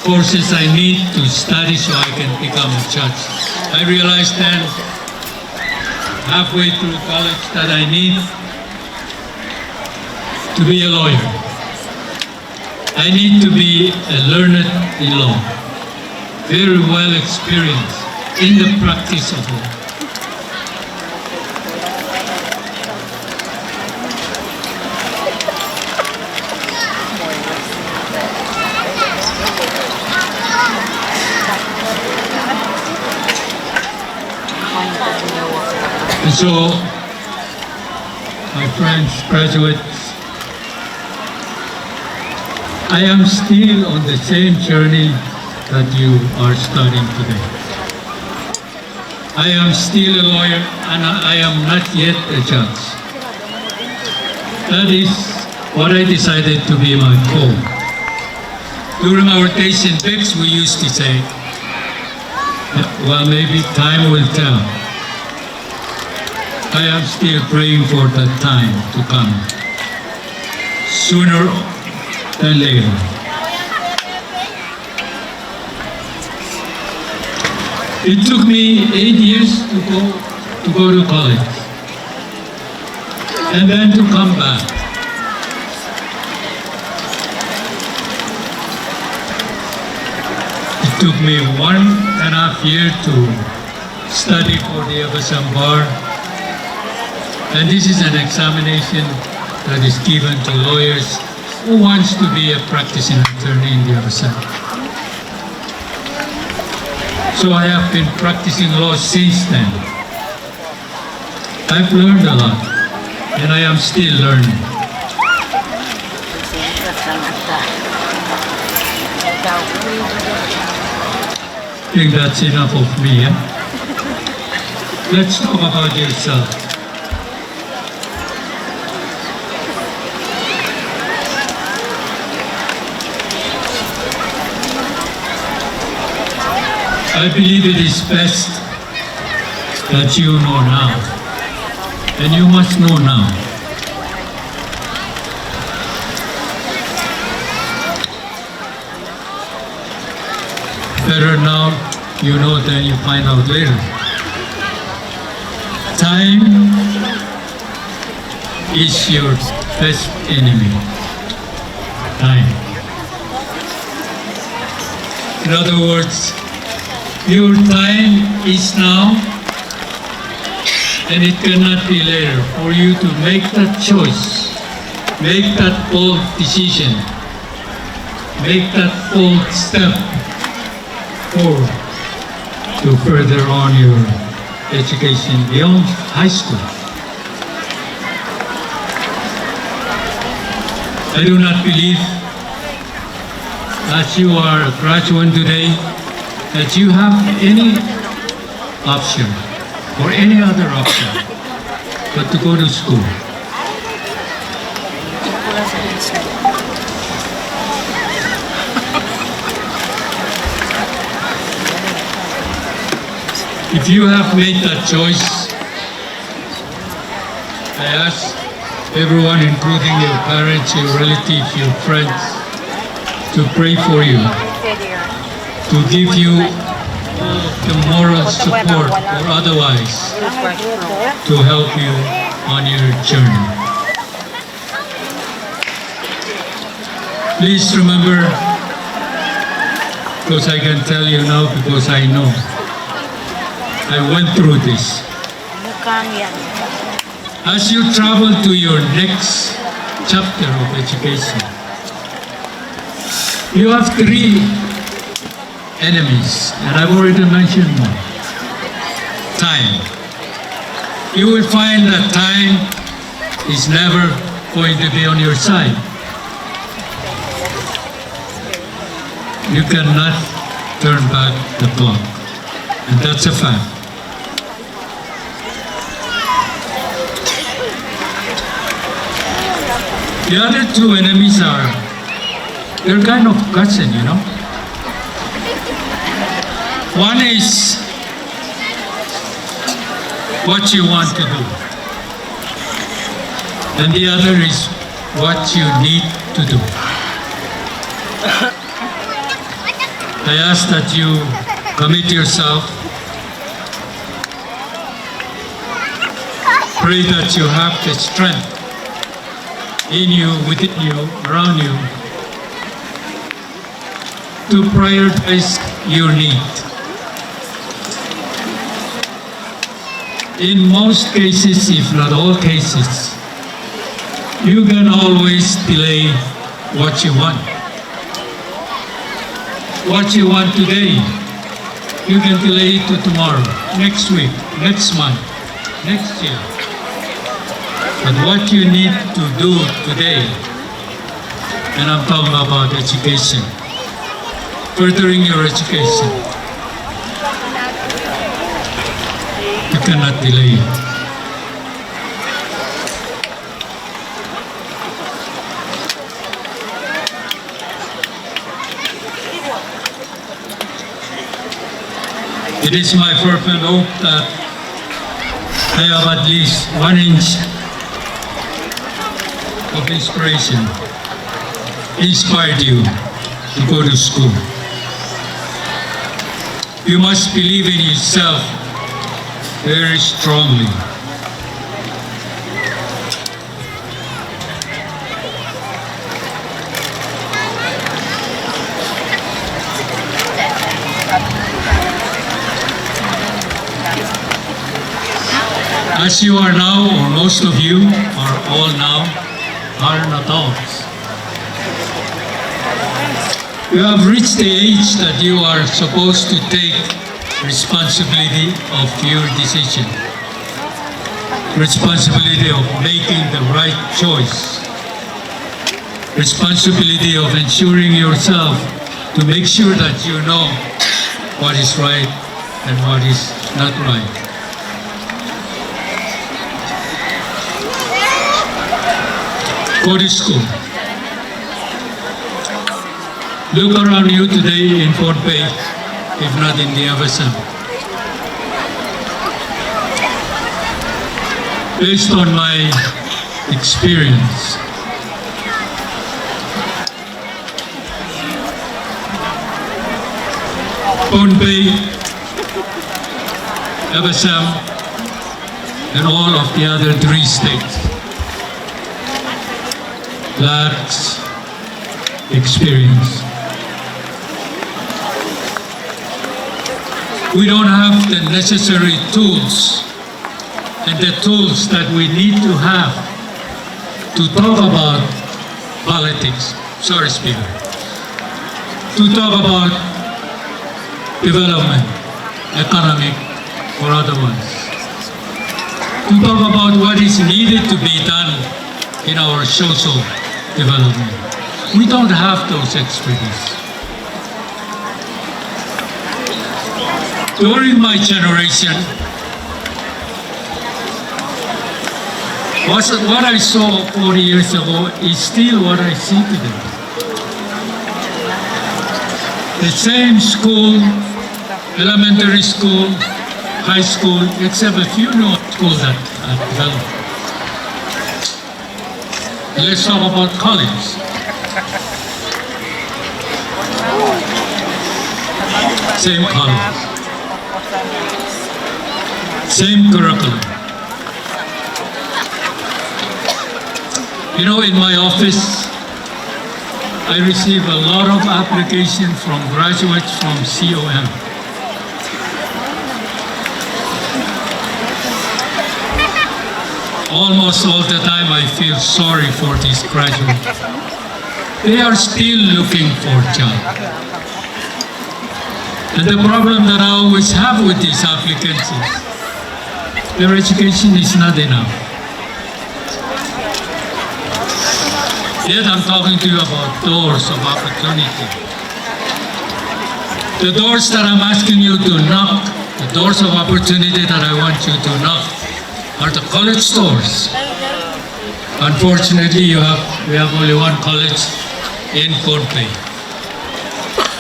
courses I need to study so I can become a judge. I realized then, halfway through college, that I need to be a lawyer. I need to be a learned in law, very well experienced in the practice of law. And so, my friends, graduates, I am still on the same journey that you are starting today. I am still a lawyer and I am not yet a judge. That is what I decided to be my goal. During our days in Bix, we used to say, "Well, maybe time will tell." I am still praying for that time to come sooner than later. It took me eight years to go, to go to college and then to come back. It took me one and a half year to study for the F S M bar. And this is an examination that is given to lawyers who wants to be a practicing attorney in the F S M. So I have been practicing law since then. I've learned a lot, and I am still learning. Think that's enough of me, eh? Let's talk about yourself. I believe it is best that you know now, and you must know now. Better now you know than you find out later. Time is your best enemy. Time. In other words, your time is now, and it cannot be later for you to make that choice, make that bold decision, make that bold step forward to further on your education beyond high school. I do not believe, as you are a graduate today, that you have any option or any other option but to go to school. If you have made that choice, I ask everyone, including your parents, your relatives, your friends, to pray for you, to give you the moral support or otherwise to help you on your journey. Please remember, because I can tell you now because I know. I went through this. As you travel to your next chapter of education, you have three enemies, and I've already mentioned one. Time. You will find that time is never going to be on your side. You cannot turn back the clock, and that's a fact. The other two enemies are, they're kind of cousin, you know. One is what you want to do, and the other is what you need to do. I ask that you commit yourself. Pray that you have the strength in you, within you, around you, to prioritize your need. In most cases, if not all cases, you can always delay what you want. What you want today, you can delay it to tomorrow, next week, next month, next year. But what you need to do today, and I'm talking about education, furthering your education, you cannot delay it. It is my fervent hope that I have at least one inch of inspiration, inspired you to go to school. You must believe in yourself very strongly. As you are now, or most of you are all now, are adults. You have reached the age that you are supposed to take responsibility of your decision, responsibility of making the right choice. responsibility of ensuring yourself to make sure that you know what is right and what is not right. Go to school. Look around you today in Pohnpei, if not in the F S M. Based on my experience, Pohnpei, F S M, and all of the other three states lacks experience. We don't have the necessary tools and the tools that we need to have to talk about politics, sorry, Speaker, to talk about development, economic or otherwise, to talk about what is needed to be done in our social development. We don't have those expertise. During my generation, was, what I saw forty years ago is still what I see today. The same school, elementary school, high school, except a few new schools that have developed. Let's talk about college. Same college. Same curriculum. You know, in my office, I receive a lot of application from graduates from C O M. Almost all the time I feel sorry for these graduates. They are still looking for job. And the problem that I always have with these applicants is their education is not enough. Yet I'm talking to you about doors of opportunity. The doors that I'm asking you to knock, the doors of opportunity that I want you to knock, are the college doors. Unfortunately, you have, we have only one college in Pohnpei.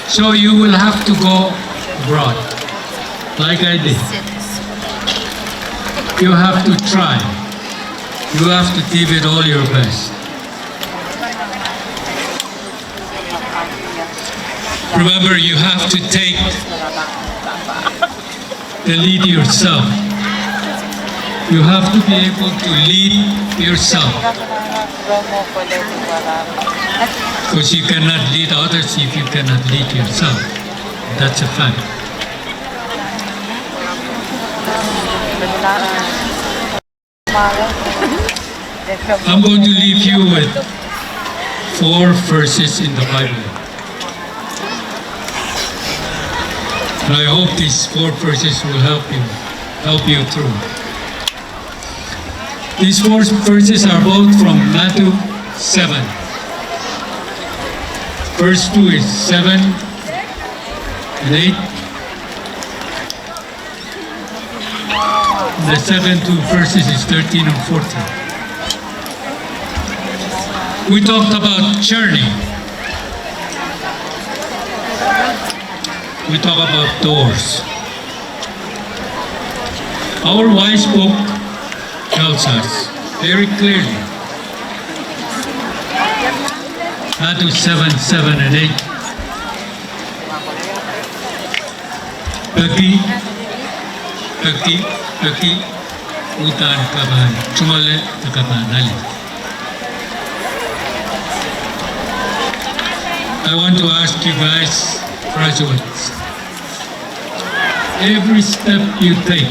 So you will have to go abroad, like I did. You have to try. You have to give it all your best. Remember, you have to take the lead yourself. You have to be able to lead yourself. Because you cannot lead others if you cannot lead yourself. That's a fact. I'm going to leave you with four verses in the Bible. And I hope these four verses will help you, help you through. These four verses are both from Matthew seven. Verse two is seven and eight. The second two verses is thirteen and fourteen. We talked about journey. We talk about doors. Our wise book tells us very clearly, Matthew seven, seven and eight. Peki, peki, peki, udahn ke pahn tungoale, ke pahn ale. I want to ask you guys, graduates, every step you take,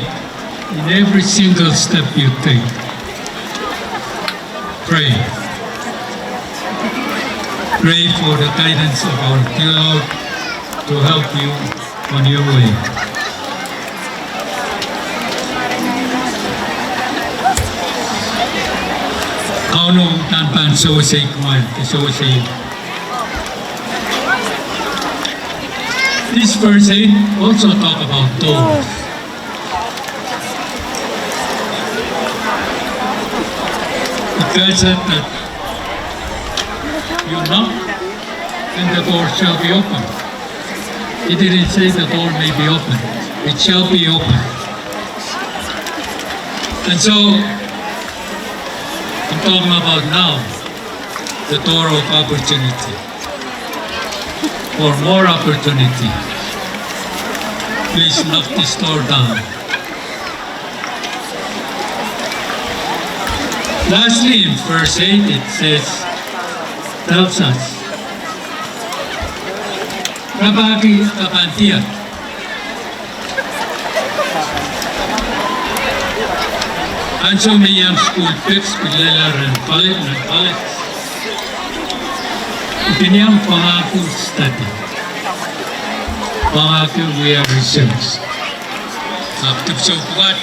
in every single step you take, pray. Pray for the guidance of our Creator to help you on your way. Kauno uhdahn pahn sewese kumwail, sewese. This verse eight also talk about doors. It tells us that you knock and the door shall be open. It didn't say the door may be open. It shall be open. And so, I'm talking about now, the door of opportunity. For more opportunity, please knock this door down. Lastly, in verse eight, it says, tells us, rapahki ke pahn diar. Ansou me I iang sukuhl Peks, pil lella rehn college, nan college, I kin iang pwangahki study, pwangahki wia research. Ahpw dipwisou pwukat,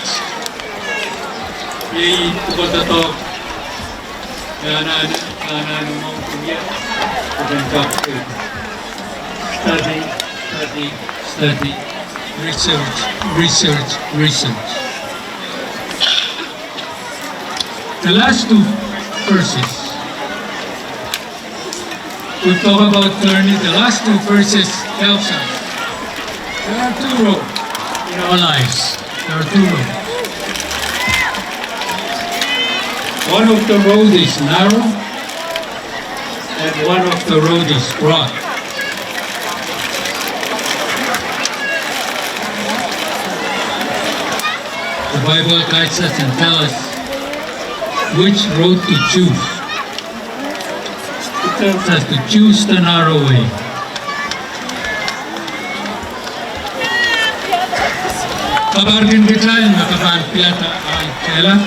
iei I pwukoa doadoahk, anahne, anahne mwahu wia, I kin kak study, study, study, research, research, research. The last two verses. We talk about journey. The last two verses tells us there are two roads in our lives. There are two roads. One of the road is narrow, and one of the road is broad. The Bible guides us and tells us which road to choose. It tells us to choose the narrow way. Kapahrkin kitail me ke pahn pilada ahl kehlail.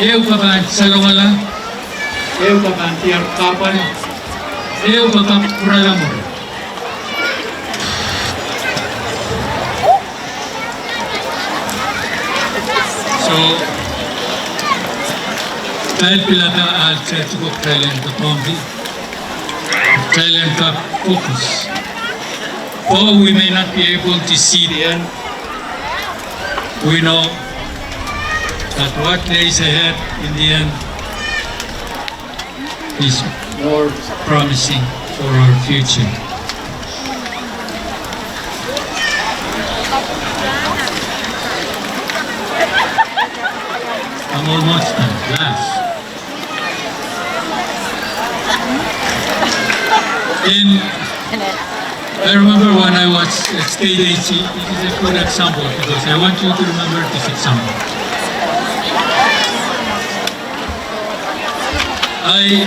Ehu ke pahn salongala. Ehu ke pahn diar kahpwal. Ehu ke pahn pwurala mwuri. So, kitail pilada ahl teitik ko, kitail en kapwungki, kitail en kak focus. Though we may not be able to see the end, we know that what lays ahead in the end is more promising for our future. I'm almost done. Last. In, I remember when I was at state agency, it is a good example because I want you to remember this example. I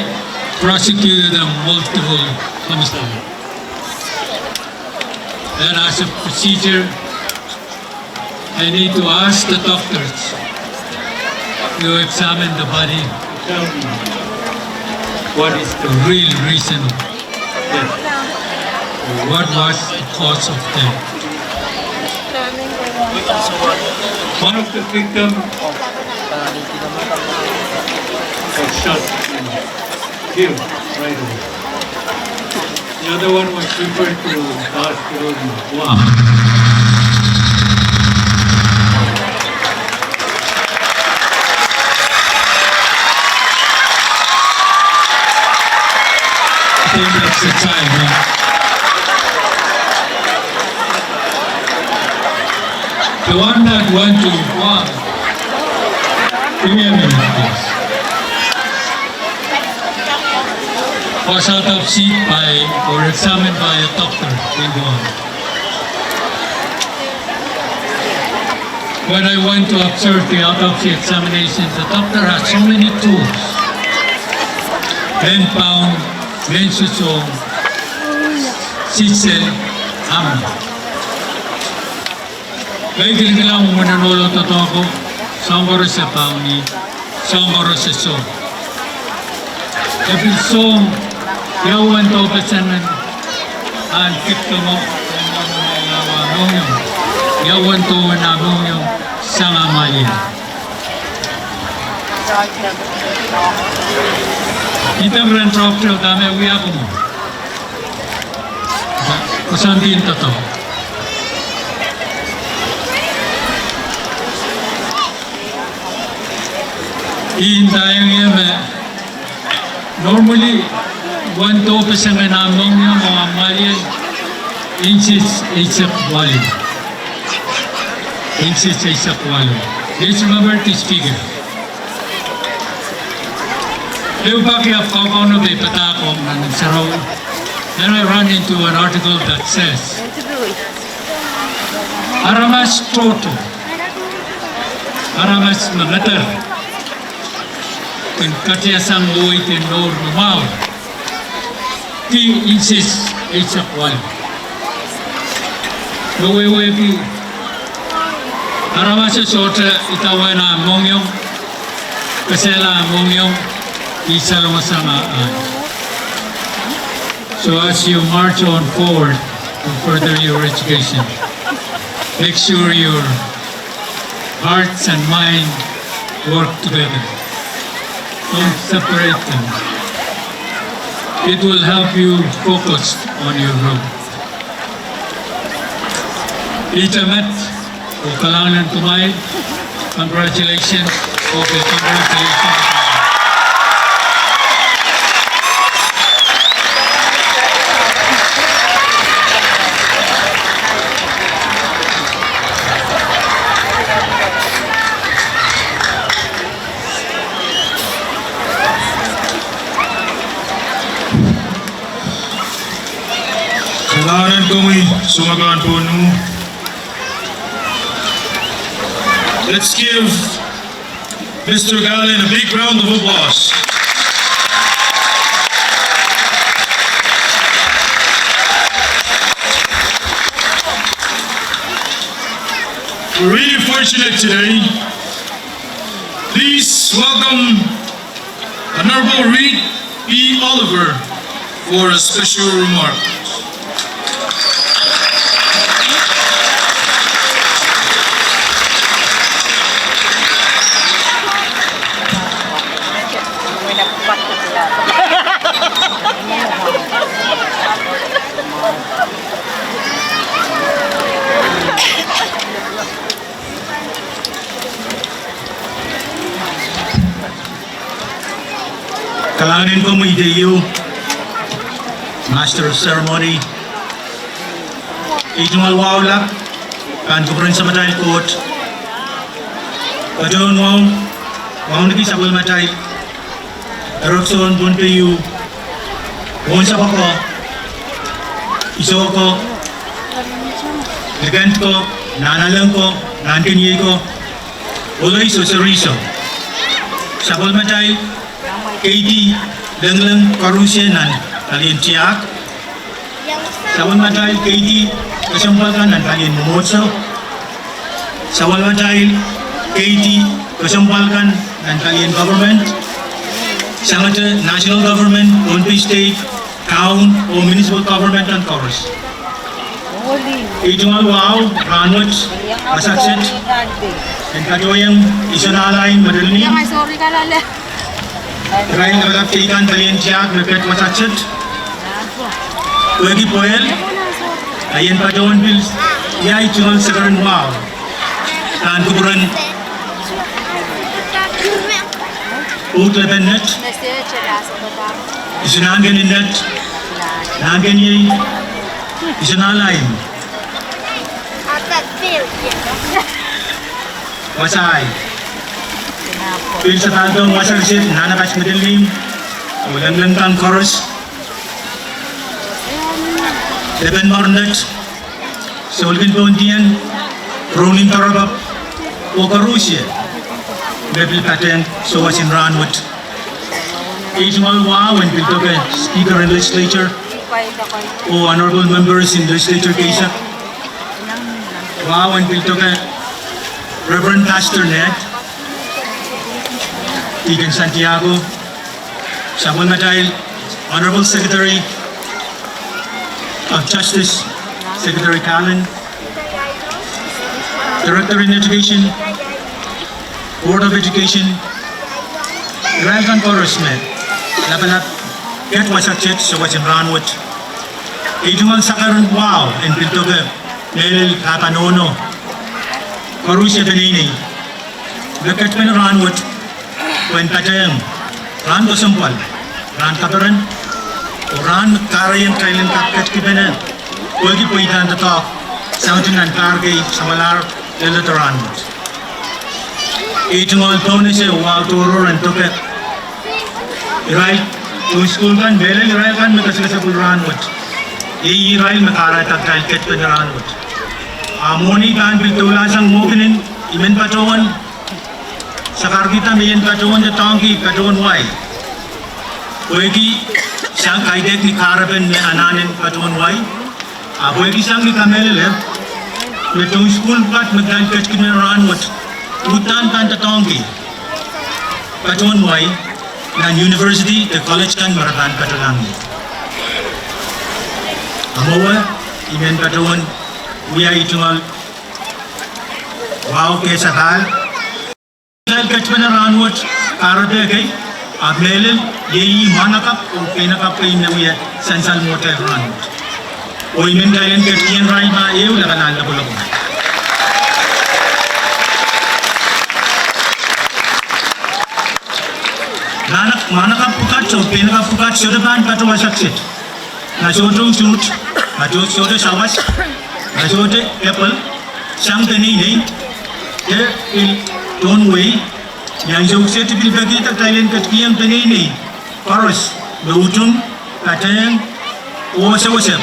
prosecuted a multiple homicide. And as a procedure, I need to ask the doctors to examine the body, tell me what is the real reason of death. What was the cause of death? One of the victims was shot and killed right away. The other one was referred to the hospital in Guam. I think that's the time, huh? The one that went to Guam, give me a minute, please. Was autopsied by or examined by a doctor in Guam. When I went to observe the autopsy examination, the doctor had so many tools. Mehn paun, mehn sosohng, sisel, hammer. Kei kilikilang mwomwen en ohlo doadoahk ko, soahng koaros e paun ih, soahng koaros e soh. E pil soh, ia uwen dohpeseng en ahn victim o, ia uwen dohwen ah mohngiong, ia uwen dohwen ah mohngiong sang ah mwahier. Idek rehn tohto dahme wia kumwail. Koasoandi doadoahk. Ih ndaiong ie me normally wen doh peseng en ah mohngiong oh ah mwalien inches eisek waluh. Inches eisek waluh. Please remember this figure. Ehu pak I ahpw kaukaunop ei padahk ong nan sarawi. Then I run into an article that says, aramas tohto, aramas me ngeder, kin katiasang wehi en mour me mwahu. Di inches eisek waluh. Me wehwehki aramas sohte idawehn ah mohngiong, kesehla ah mohngiong, ih salongasang ah. So as you march on forward to further your education, make sure your hearts and mind work together. Don't separate them. It will help you focus on your road. Ih met, oh kalahngan kumwail. Congratulations. Okay, congratulations. Kalahngan komwi, soangen pwonu. Let's give Mister Gallen a big round of applause. We're really fortunate today. Please welcome Honorable Reed P. Oliver for a special remark. Kalahngan en komwi de ieu, Master of Ceremony. Ei tungoal wahu lap pahn kupwuren Samatail Koht. Patohwan wahu, wauneki sapwellimatail erekiso en Pohnpei, wohnsapw ako, iso ako, likend ko, nahnalek ko, nahnkeniei ko, ohl iso, seri iso. Sapwellimatail Katie Lengleng Koaruhsie nan palien tiahk. Sapwellimatail Katie kesempwal kan nan palien mwomwohdiso. Sapwellimatail Katie kesempwal kan nan palien government, sangete national government, Pohnpei State, town oh municipal government en koaros. Ei tungoal wahu rahnwet, wasa kiset, en katohieng Isonalain Madeline. Irail lapalap teikan palien tiahk me ket wasa kiset. Pwehki pwehl, I en patohwan pil, ia ei tungoal sekeren wahu pahn kupwuren Pwoud Lepen Net, Isonahnken Net, Nahnken Iei, Isonalain. Wasahi. Pil sapahl dohng wasa kiset, Nahnapas Madeline, oh Lengleng kan koaros. Lepen Mour Net, Soulkin Pohndien, Rowlin Dorapap, oh koarusie me pil patehng souwas en rahnwet. Ei tungoal wahu en pil doke Speaker en Legislature, oh Honorable Members en Legislature keisek. Wahu en pil doke Reverend Pastor Ned, Deacon Santiago, sapwellimatail Honorable Secretary of Justice, Secretary Callan, Director in Education, Board of Education, Irail kan koaros me lapalap ket wasa ket sewese rahn wet. Ei tungoal sakar en wahu en pil doke mehlel pahpa nohno koaros, peneinei, me ketpene rahn wet pwehn patehng rahn kesempwal, rahn kaperen, oh rahn kahrehiong kitail en kak ketkipene pwehki pweidahn doadoahk sang nan pahr kei samwalahr leledo rahn wet. Ei tungoal pohnese wahu tohrohr en doke irail tohn sukuhl kan, mehlel irail kan me kesekesepwil rahn wet. Iei irail me kahrehda kitail ketpene rahn wet. A mwohni pahn pil doula sang mwohkinen I men patohwan sakarkihda me I en patohwan doadoahngki patohwen wai, pwehki sang kaidehk ni kahrepen me anahnen patohwen wai. A pwehki sang ni kamehlele me tohn sukuhl pwukat me kitail ketkipene rahn wet, uhdahn pahn doadoahngki patohwen wai nan university de college kan me re pahn patohlahng ie. A mwowe I men patohwan wia ei tungoal wahu kehsapahl. Kitail ketpene rahn wet kahrepe kei, ahpw mehlel iei mwahnakapw oh peinakapw kei me wia sansal mwohtail rahn wet. Oh I men kitail en ketikihong irail ma ehu lapalahn lopwolopwon. Mwahnakapw pwukat oh peinakapw pwukat sohte pahn patohwan wasa ket. Ma sohte usuht, ma sohte sawas, ma sohte epwel, sang peneinei de pil tohn wei, I ansou kiset pil pekihda kitail en ketikihong peneinei koaros me utung, patehng, oh sewese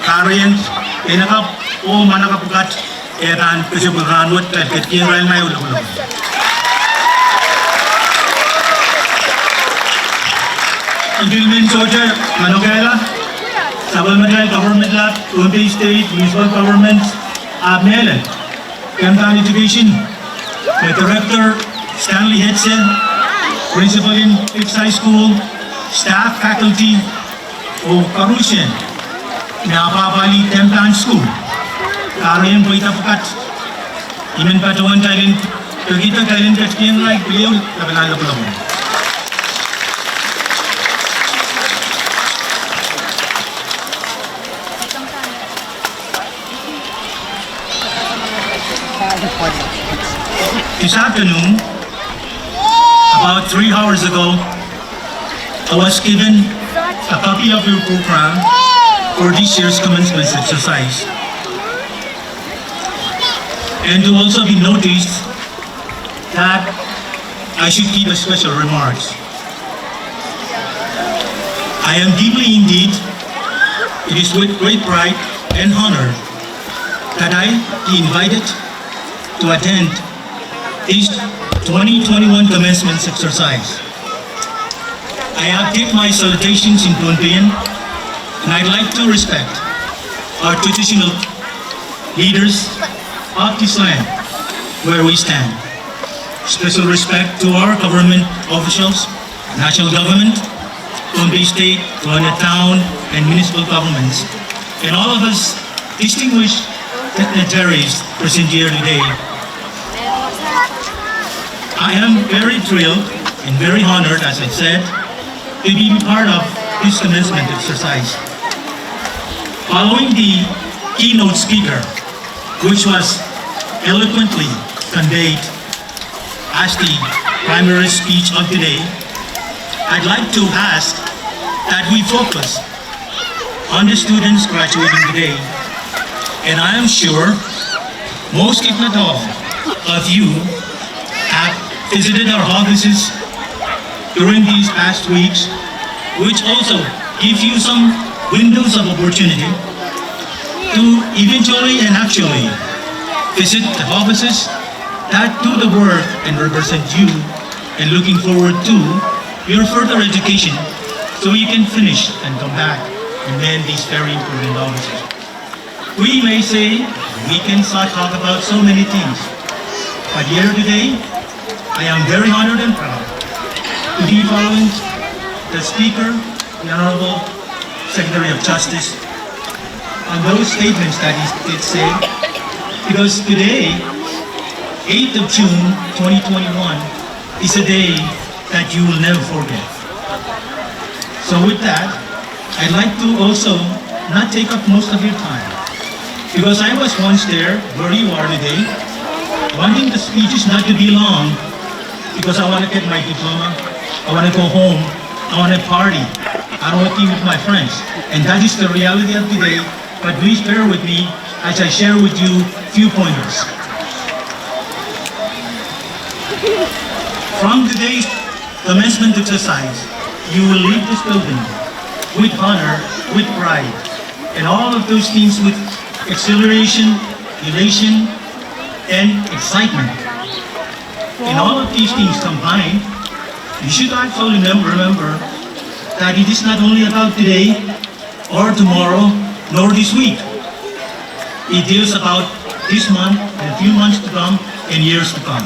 kahrehiong peinakapw oh mwahnakapw pwukat. E pahn kesempwal rahn wet, kitail ketikihong irail ma ehu lopwolopwon. I pil men sohte manokehla sapwellimatail government lap, Pohnpei State Municipal Government, ahpw mehlel Kempton Education, me Director Stanley Hetze, Principal en Hicks High School, staff, faculty, oh koaruhsien me apwahpwalih Kempton School, kahrehiong pweida pwukat. I men patohwan kitail en, pekihda kitail en ketikihong irail pil ehu lapalahn lopwolopwon. This afternoon, about three hours ago, I was given a copy of your program for this year's commencement exercise, and to also be noticed that I should give a special remarks. I am deeply indeed, it is with great pride and honor that I be invited to attend this twenty twenty-one commencement exercise. I have did my salutations in Pohnpeian, and I'd like to respect our traditional leaders of this land where we stand. Special respect to our government officials, national government, Pohnpei State, Rongen Town, and municipal governments, and all of us distinguished dignitaries present here today. I am very thrilled and very honored, as I said, to be part of this commencement exercise. Following the keynote speaker, which was eloquently conveyed as the primary speech of the day, I'd like to ask that we focus on the students graduating today. And I am sure most, if not all, of you have visited our offices during these past weeks, which also gives you some windows of opportunity to eventually and actually visit the offices that do the work and represent you, and looking forward to your further education so you can finish and come back and man these very important offices. We may say, we can sa-, talk about so many things, but here today, I am very honored and proud to be following the Speaker, the Honorable Secretary of Justice, on those statements that he did say, because today, eighth of June, twenty twenty-one, is a day that you will never forget. So with that, I'd like to also not take up most of your time, because I was once there where you are today, wanting the speeches not to be long, because I want to get my diploma, I want to go home, I want to party, I want to be with my friends. And that is the reality of today, but please bear with me as I share with you few pointers. From today's commencement exercise, you will leave this building with honor, with pride, and all of those things with exhilaration, elation, and excitement. And all of these things combined, you should also remem-, remember that it is not only about today or tomorrow, nor this week. It deals about this month and a few months to come and years to come.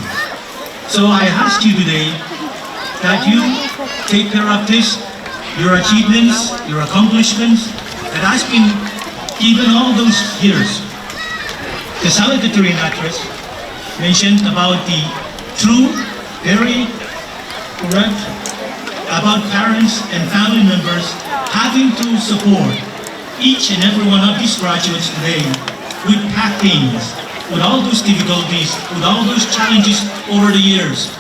So I ask you today that you take care of this, your achievements, your accomplishments that has been given all those years. The salutatorian address mentioned about the true, very correct, about parents and family members having to support each and every one of these graduates today with packings, with all those difficulties, with all those challenges over the years.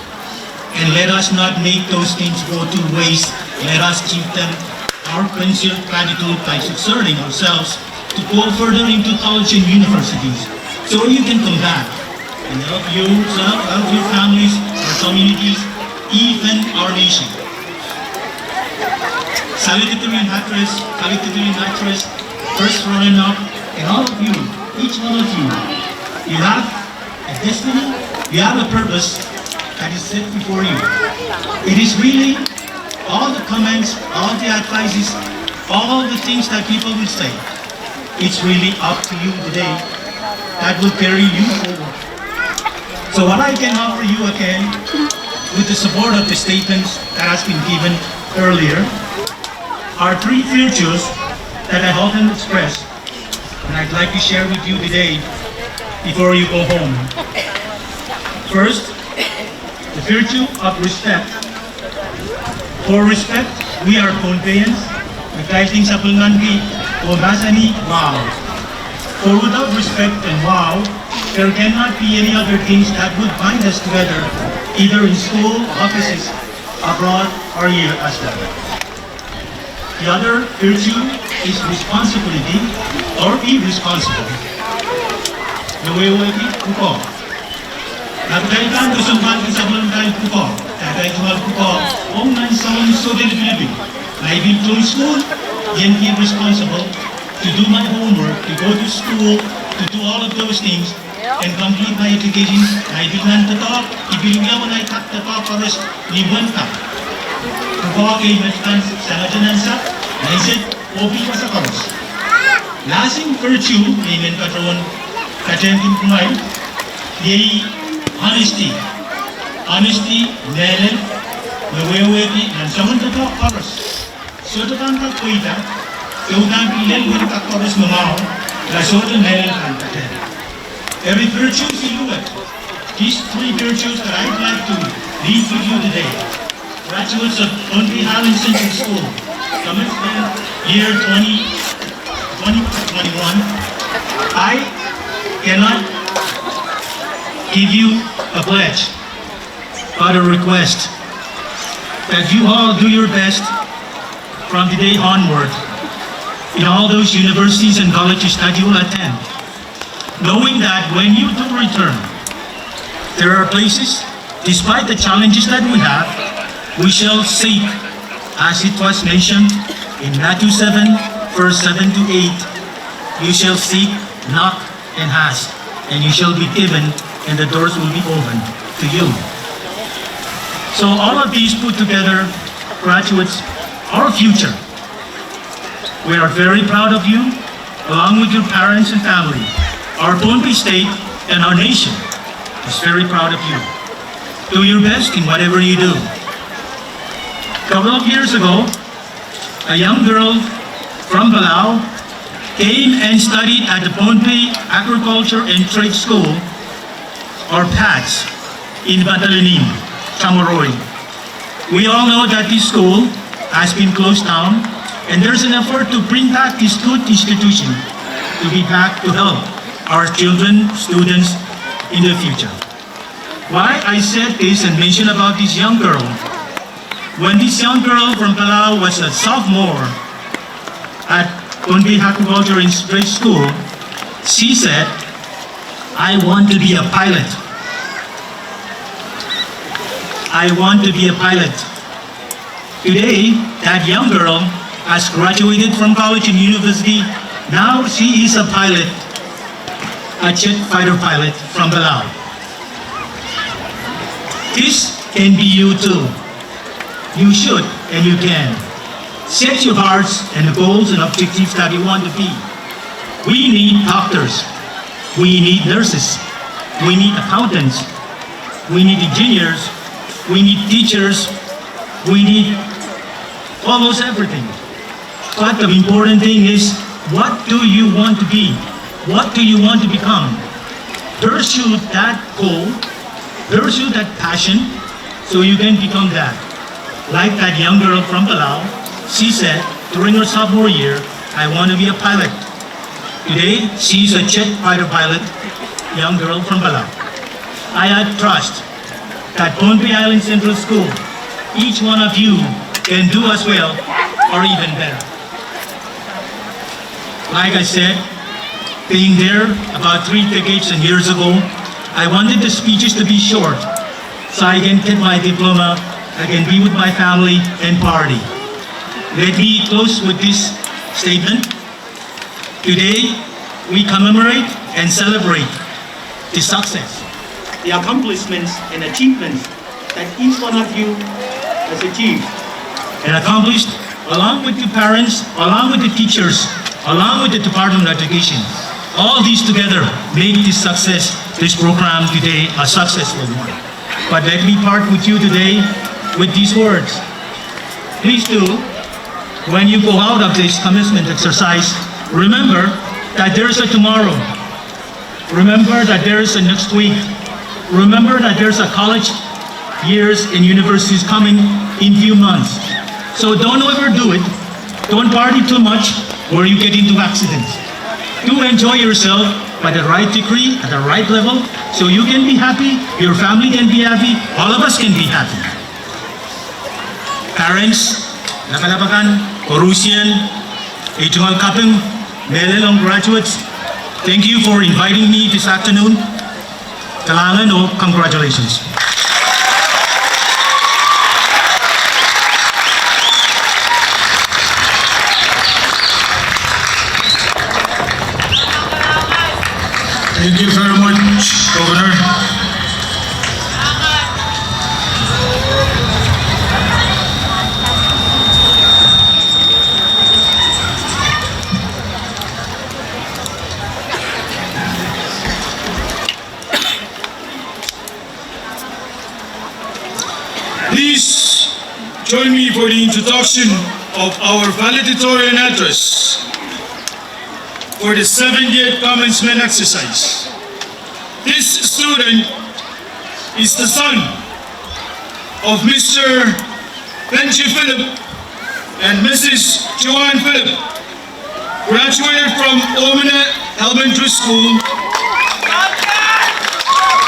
And let us not make those things go to waste. Let us give them our sincere gratitude by exerting ourselves to go further into college and universities. So you can come back and help yourself, help your families, our communities, even our nation. Salutatorian address, salutatorian address, first runner-up, and all of you, each one of you, you have a destiny, you have a purpose that is set before you. It is really all the comments, all the advices, all the things that people will say. It's really up to you today that will carry you forward. So what I can offer you again, with the support of the statements that has been given earlier, are three virtues that I often express and I'd like to share with you today before you go home. First, the virtue of respect. For respect, we are Pohnpeians, me kaidehn sapwellimaniki oh mahsanih wow. For without respect and wow, there cannot be any other things that would bind us together, either in school, offices, abroad, or here as well. The other virtue is responsibility, or be responsible. Wehwehki pwukoa. Nah kitail pahn kesempwalki sapwellimatail pwukoa, kitail tungoal pwukoa, ong nan soun sohte lipilipil. Nah I pil tohn sukuhl, I en be responsible to do my homework, to go to school, to do all of those things. En complete my education, nah I pil nan doadoahk, I pil wiawi nah I kak doadoahk koaros ni mwomwen kak. Pwukoa kei met kan sangete nan sahpw, nah I sehd oh pil wasa koaros. Last virtue me I men patohwan patehng kumwail, iei honesty. Honesty, mehlel, me wehwehki nan soangen doadoahk koaros. Sohte pahn kak pweida, de udahn pil lel wen kak koaros me mwahu, de sohte mehlel pahn patehng. Eri virtues iluwet, these three virtues that I'd like to leave with you today. Graduates of Pohnpei Highland Central School, commencement year twenty, twenty twenty-one, I cannot give you a pledge, but a request that you all do your best from today onward in all those universities and colleges that you will attend, knowing that when you do return, there are places, despite the challenges that we have, we shall seek, as it was mentioned in Matthew seven, verse seven to eight, you shall seek, knock, and ask, and you shall be given, and the doors will be open to you. So all of these put together, graduates, our future. We are very proud of you, along with your parents and family. Our Pohnpei State and our nation is very proud of you. Do your best in whatever you do. A couple of years ago, a young girl from Palau came and studied at the Pohnpei Agriculture and Trade School, or PATS, in Madolenihmw, Tamuroa. We all know that this school has been closed down, and there's an effort to bring back this good institution to be back to help our children, students in the future. Why I said this and mentioned about this young girl? When this young girl from Palau was a sophomore at Pohnpei Agriculture and Trade School, she said, "I want to be a pilot. I want to be a pilot." Today, that young girl has graduated from college and university. Now she is a pilot, a jet fighter pilot from Palau. This can be you too. You should and you can. Set your hearts and the goals and objectives that you want to be. We need doctors. We need nurses. We need accountants. We need engineers. We need teachers. We need almost everything. But the important thing is, what do you want to be? What do you want to become? Pursue that goal, pursue that passion, so you can become that. Like that young girl from Palau, she said during her sophomore year, "I want to be a pilot." Today, she is a jet fighter pilot, young girl from Palau. I have trust that Pohnpei Island Central School, each one of you can do as well or even better. Like I said, being there about three decades and years ago, I wanted the speeches to be short so I can get my diploma, I can be with my family and party. Let me close with this statement. Today, we commemorate and celebrate the success, the accomplishments and achievements that each one of you has achieved and accomplished, along with the parents, along with the teachers, along with the Department of Education. All these together make this success, this program today, a successful one. But let me part with you today with these words. Please do, when you go out of this commencement exercise, remember that there is a tomorrow. Remember that there is a next week. Remember that there's a college years and universities coming in few months. So don't overdo it. Don't party too much where you get into accidents. Do enjoy yourself by the right degree, at the right level, so you can be happy, your family can be happy, all of us can be happy. Parents, lapalap akan, koarusie, ei tungoal kaping, mehlel ong graduates, thank you for inviting me this afternoon. Kalahngan oh congratulations. Thank you very much, Governor. Please join me for the introduction of our valedictorian address for the seventieth commencement exercise. This student is the son of Mister Benji Philip and Missus Joanne Philip, graduated from Omine Elementary School,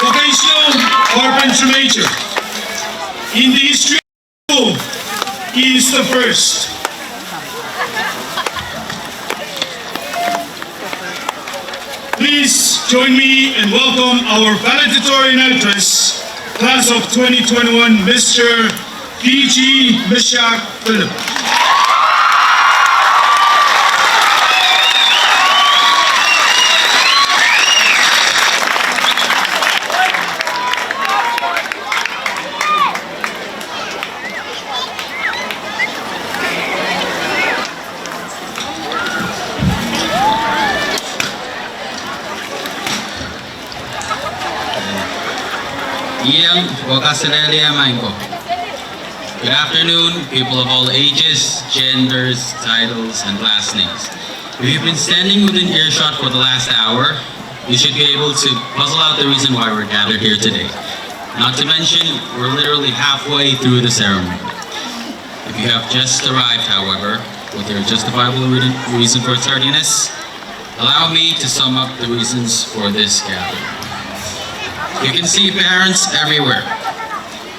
vocational carpentry major. In the history of school, he is the first. Please join me in welcome our valedictorian address, class of twenty twenty-one, Mister P G Mishak Philip. Iang oh kaselehlie maing ko. Good afternoon, people of all ages, genders, titles, and last names. If you've been standing within earshot for the last hour, you should be able to puzzle out the reason why we're gathered here today. Not to mention, we're literally halfway through the ceremony. You have just arrived, however, with your justifiable re-, reason for tardiness. Allow me to sum up the reasons for this gathering. You can see parents everywhere.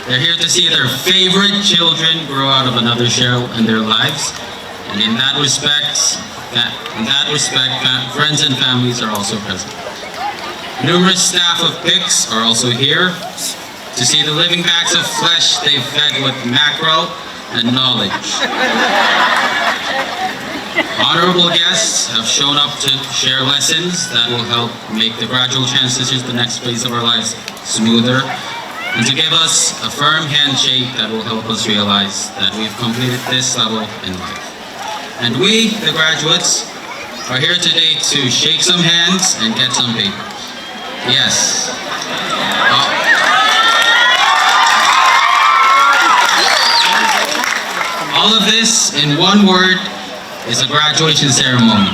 They're here to see their favorite children grow out of another shell in their lives. And in that respect, that, in that respect, fa-, friends and families are also present. Numerous staff of PICS are also here to see the living bags of flesh they fed with mackerel and knowledge. Honorable guests have shown up to share lessons that will help make the gradual transition to the next phase of our lives smoother, and to give us a firm handshake that will help us realize that we've completed this level in life. And we, the graduates, are here today to shake some hands and get some papers. Yes. All of this in one word is a graduation ceremony,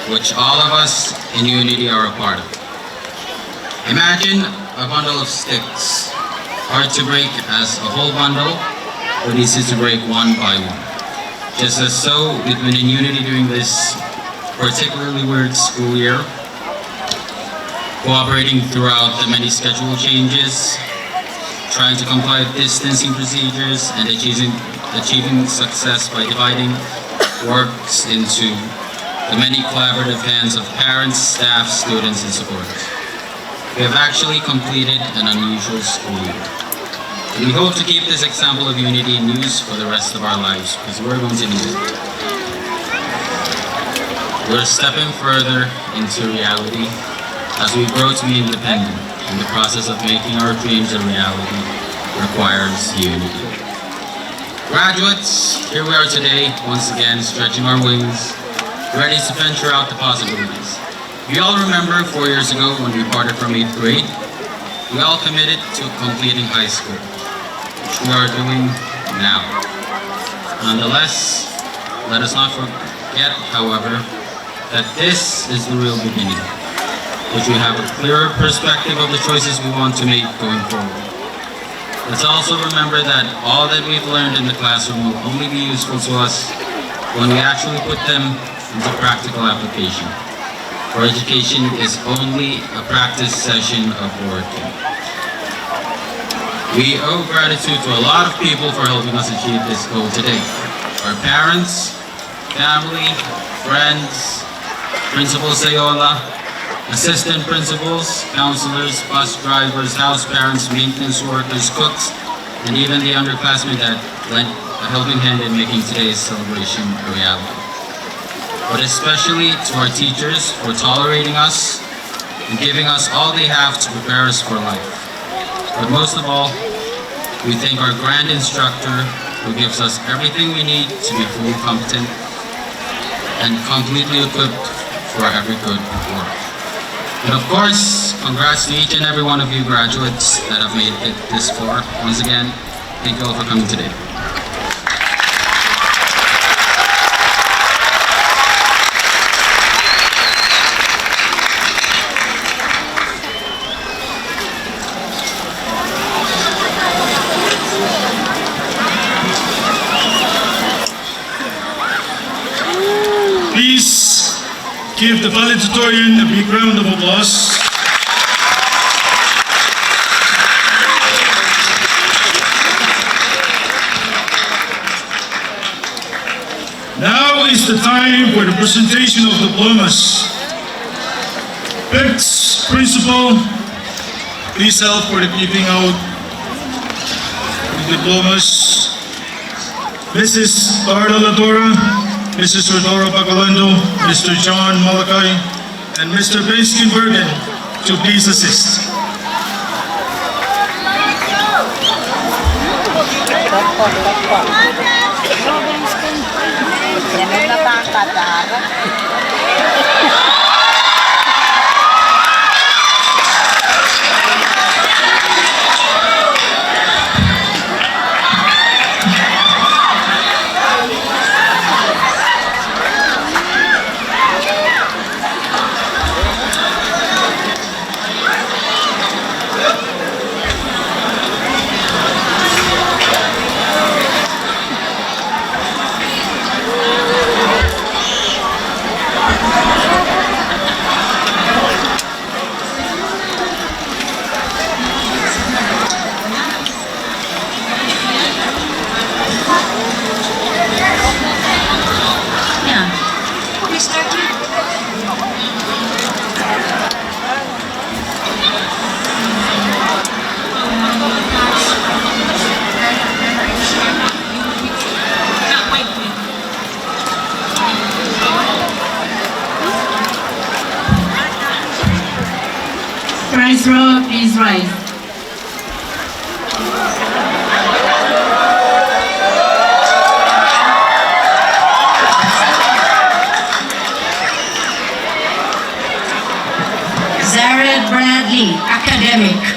which all of us in Unity are a part of. Imagine a bundle of sticks, hard to break as a whole bundle, but easy to break one by one. Just as so, we've been in unity during this particularly weird school year, cooperating throughout the many schedule changes, trying to comply with distancing procedures, and achieving, achieving success by dividing works into the many collaborative hands of parents, staff, students, and supporters. We have actually completed an unusual school year. And we hope to keep this example of unity in use for the rest of our lives, because we're going to need it. We're stepping further into reality as we grow to be independent, and the process of making our dreams a reality requires unity. Graduates, here we are today, once again, stretching our wings, ready to venture out the possibilities. We all remember four years ago when we parted from eighth grade, we all committed to completing high school, which we are doing now. Nonetheless, let us not forget, however, that this is the real beginning, which we have a clearer perspective of the choices we want to make going forward. Let's also remember that all that we've learned in the classroom will only be useful to us when we actually put them into practical application, for education is only a practice session of working. We owe gratitude to a lot of people for helping us achieve this goal today. Our parents, family, friends, Principal Seola, assistant principals, counselors, bus drivers, house parents, maintenance workers, cooks, and even the underclassmen that lent a helping hand in making today's celebration a reality. But especially to our teachers for tolerating us and giving us all they have to prepare us for life. But most of all, we thank our grand instructor who gives us everything we need to be fully competent and completely equipped for every good work. And of course, congrats to each and every one of you graduates that have made it this far. Once again, thank you all for coming today. Please give the valedictorian a big round of applause. Now is the time for the presentation of diplomas. PICS principal, please help for the giving out the diplomas. Missus Carla Latorre, Missus Rodora Bakalendo, Mister John Malachi, and Mister Benskin Bergen to please assist. Row, please rise. Zared Bradley, academic.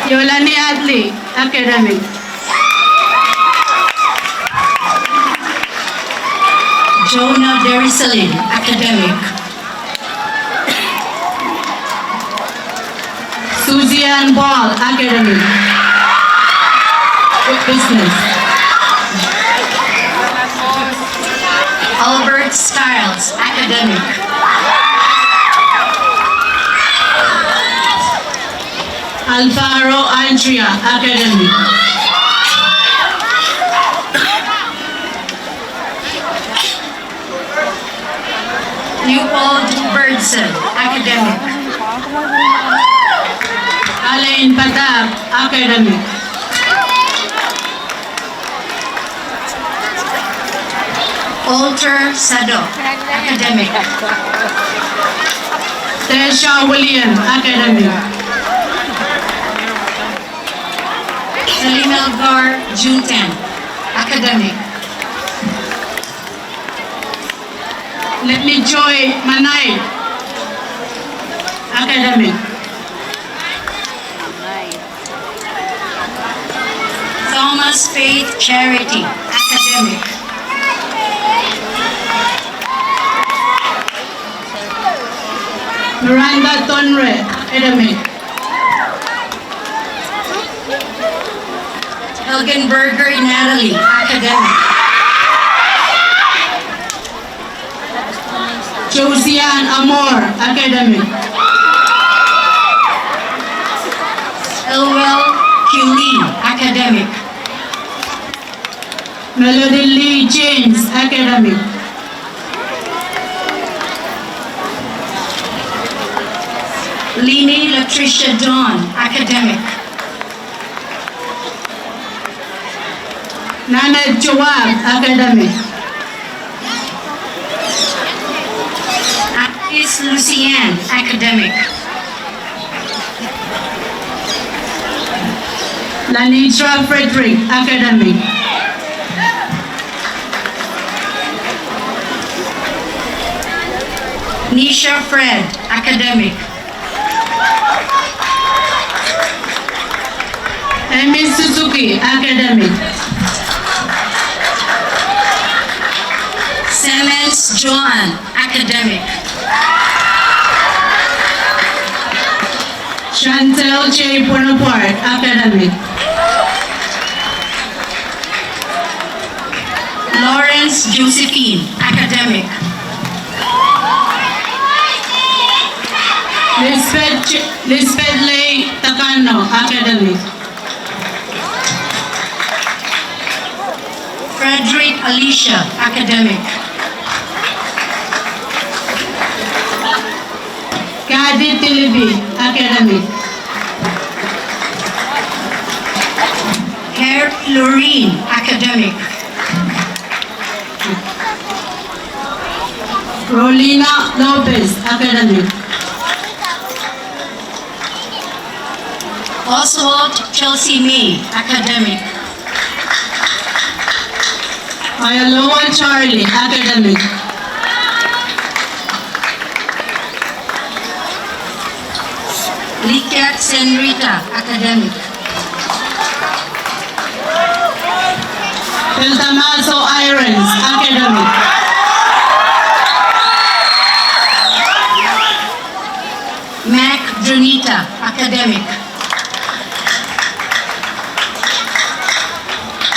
Yolani Adley, academic. Jonah Derisalin, academic. Susie Ann Paul, academic. Business. Albert Stiles, academic. Alvaro Andrea, academic. Leopold Birdsell, academic. Alain Padap, academic. Alter Sadok, academic. Tesha William, academic. Selim Elgar Jutan, academic. Lily Joy Manai, academic. Thomas Faith Charity, academic. Miranda Tonre, academic. Helgenberger Natalie, academic. Josiane Amor, academic. Elwell Q Lee, academic. Melody Lee James, academic. Lini Latricia Dawn, academic. Nanette Joab, academic. Alice Lucianne, academic. Lanitra Frederick, academic. Nisha Fred, academic. Amy Suzuki, academic. Simmons Joan, academic. Chantel J Bonaparte, academic. Lawrence Josephine, academic. Lisbeth J-, Lisbeth Lay Takano, academic. Frederick Alicia, academic. Kathy Tilibi, academic. Harry Loreen, academic. Rolina Lopez, academic. Oswald Chelsea May, academic. Ayalowa Charlie, academic. Likat Senrita, academic. Phil Damaso Irons, academic. Mac Dronita, academic.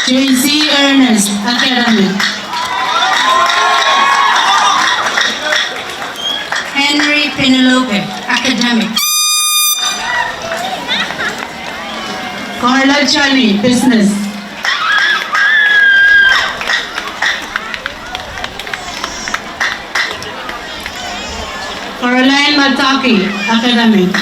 J C Ernest, academic. Henry Penelope, academic. Carla Charlie, business. Caroline Mataki, academic.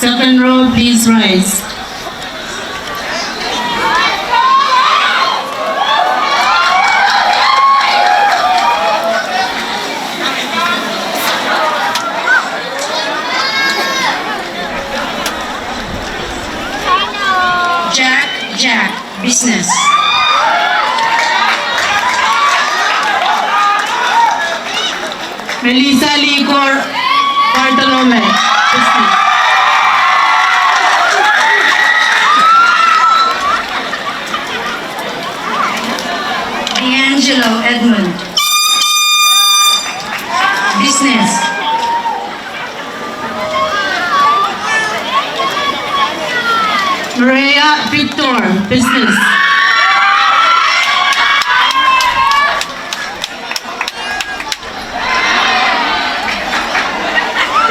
Second row, please rise. Jack, Jack, business. Melissa Lee Cor-, Bartolome, business. D'Angelo Edmond, business. Maria Victor, business.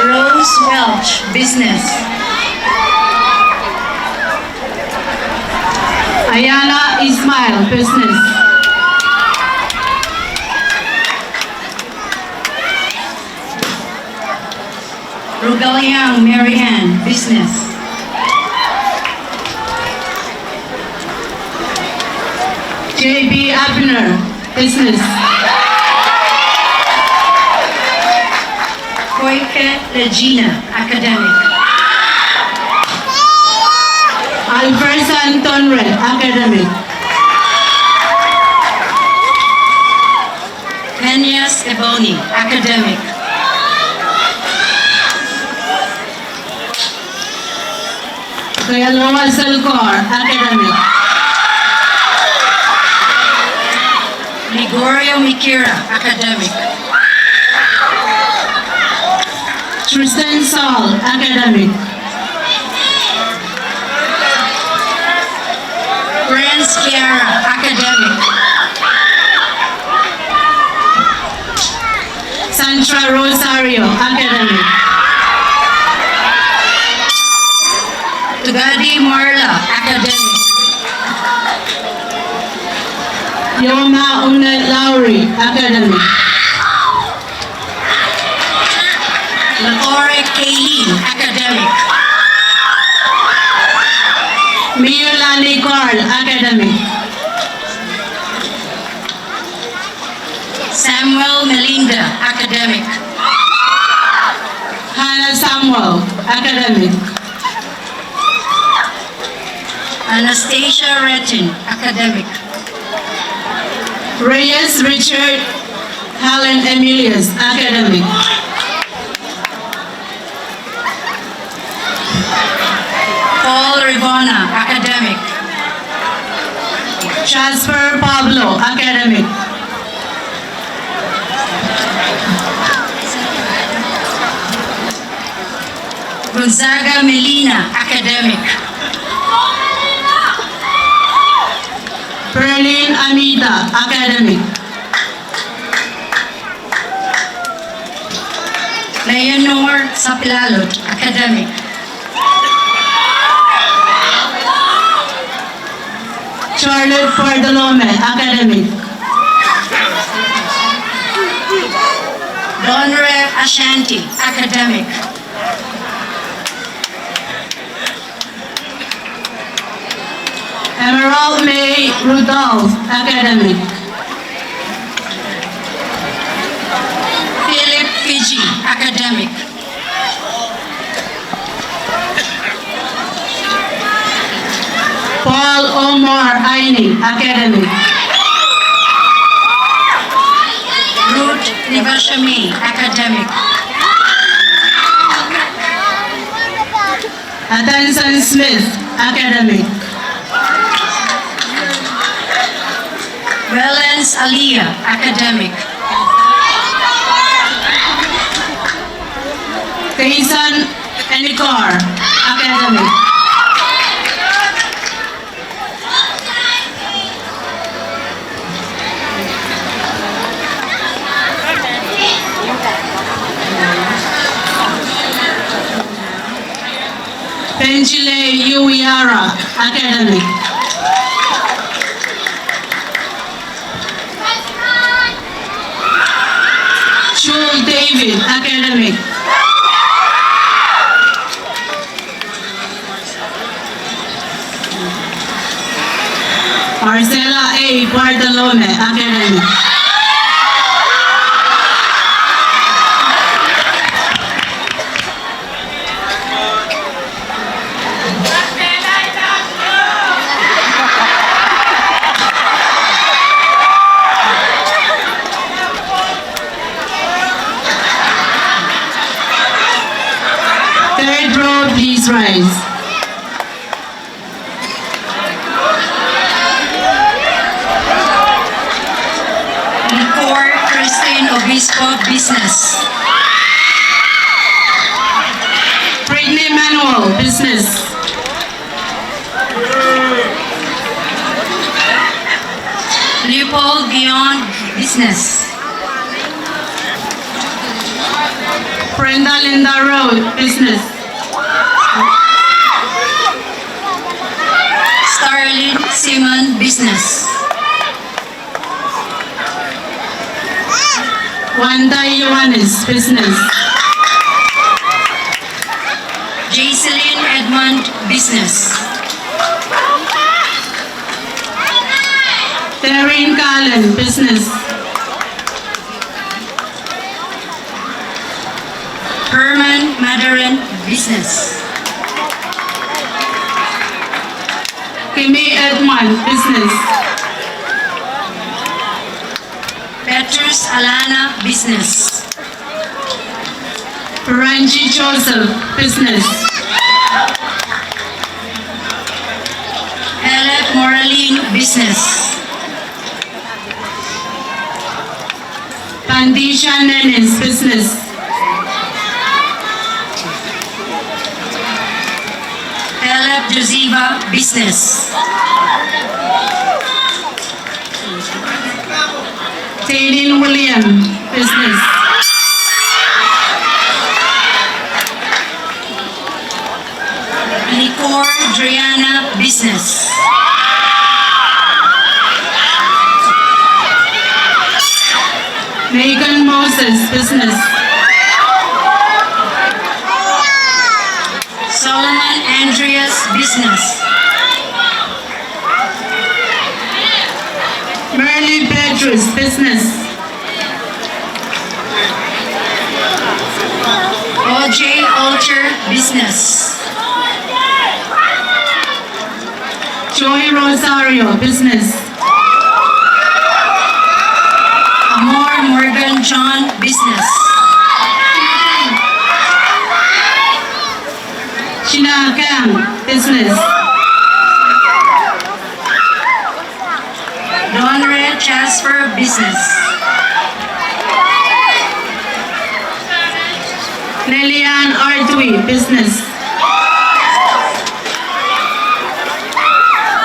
Rose Welch, business. Ayana Ismail, business. Rugaliang Mary Ann, business. J B Abner, business. Koike Regina, academic. Alberta Antonre, academic. Phineas Ebony, academic. Kayalowa Salkor, academic. Gregorio Mikira, academic. Tristan Saul, academic. Brent Kiara, academic. Sandra Rosario, academic. Tugadi Marla, academic. Yoma Une Lowry, academic. Lakore Kayleen, academic. Miulani Carl, academic. Samuel Melinda, academic. Hannah Samuel, academic. Anastasia Retin, academic. Reyes Richard, Helen Emilius, academic. Paul Rivona, academic. Jasper Pablo, academic. Gonzaga Melina, academic. Berlin Amita, academic. Leonor Sapilalot, academic. Charlotte Bartolome, academic. Donre Ashanti, academic. Emerald May Rudolph, academic. Philip Fiji, academic. Paul Omar Aini, academic. Ruth Nivashami, academic. Athanson Smith, academic. Valence Alia, academic. Kayson Enikor, academic. Penjile Uiara, academic. Jewel David, academic. Marcella A Bartolome, academic. Third row, please rise. Nikor Christine Obispo, business. Brittany Manuel, business. Leopold Beyond, business. Brenda Linda Rowe, business. Starlin Simon, business. Wanda Ioanis, business. Jaiseline Edmond, business. Darren Cullen, business. Herman Madaran, business. Kimi Edmond, business. Petrus Alana, business. Ranji Joseph, business. Alec Moraline, business. Pandisha Nenes, business. Caleb Josiva, business. Taylin William, business. Nikor Driana, business. Megan Moses, business. Solomon Andreas, business. Merly Petrus, business. O J Alter, business. Joy Rosario, business. Amor Morgan John, business. Shina Kang, business. Donre Jasper, business. Lilian Artui, business.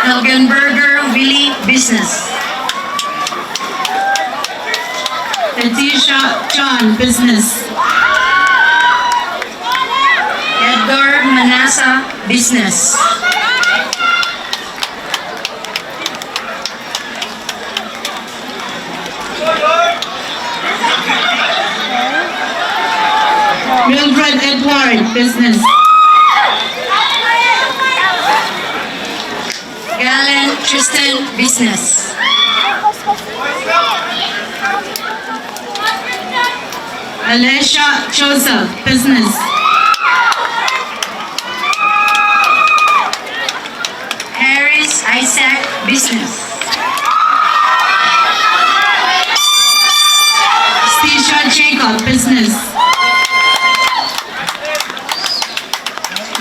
Helgenberger Willie, business. Letitia John, business. Edgar Manassa, business. Edward, business. Galen Tristan, business. Alicia Joseph, business. Harris Isaac, business. Stisha Jacob, business.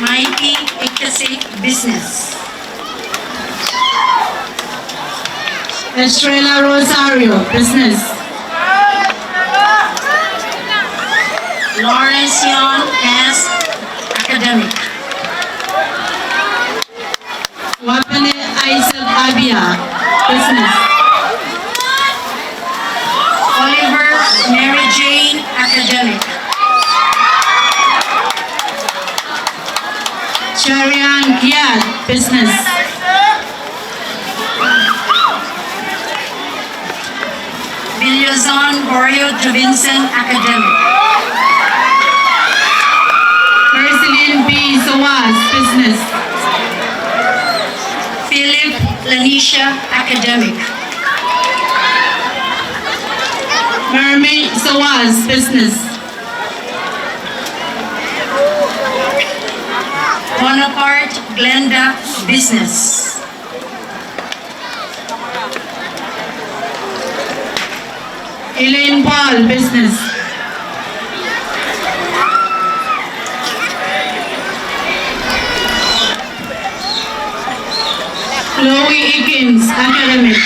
Mikey Ikasik, business. Estrella Rosario, business. Lawrence Young, S, academic. Wapene Isaac Abia, business. Oliver Mary Jane, academic. Cherian Kiad, business. Biliozan Borio Jovinson, academic. Marceline B. Soas, business. Philip Lanisha, academic. Mermaid Soas, business. Bonaparte Glenda, business. Elaine Paul, business. Chloe Higgins, academic.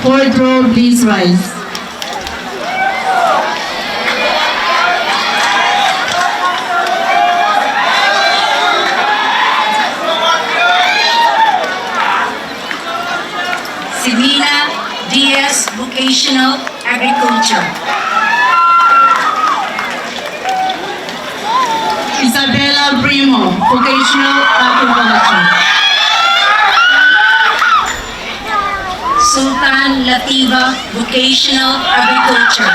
Fourth row, please rise. Simina D S, vocational agriculture. Isabella Primo, vocational agriculture. Sultan Latifa, vocational agriculture.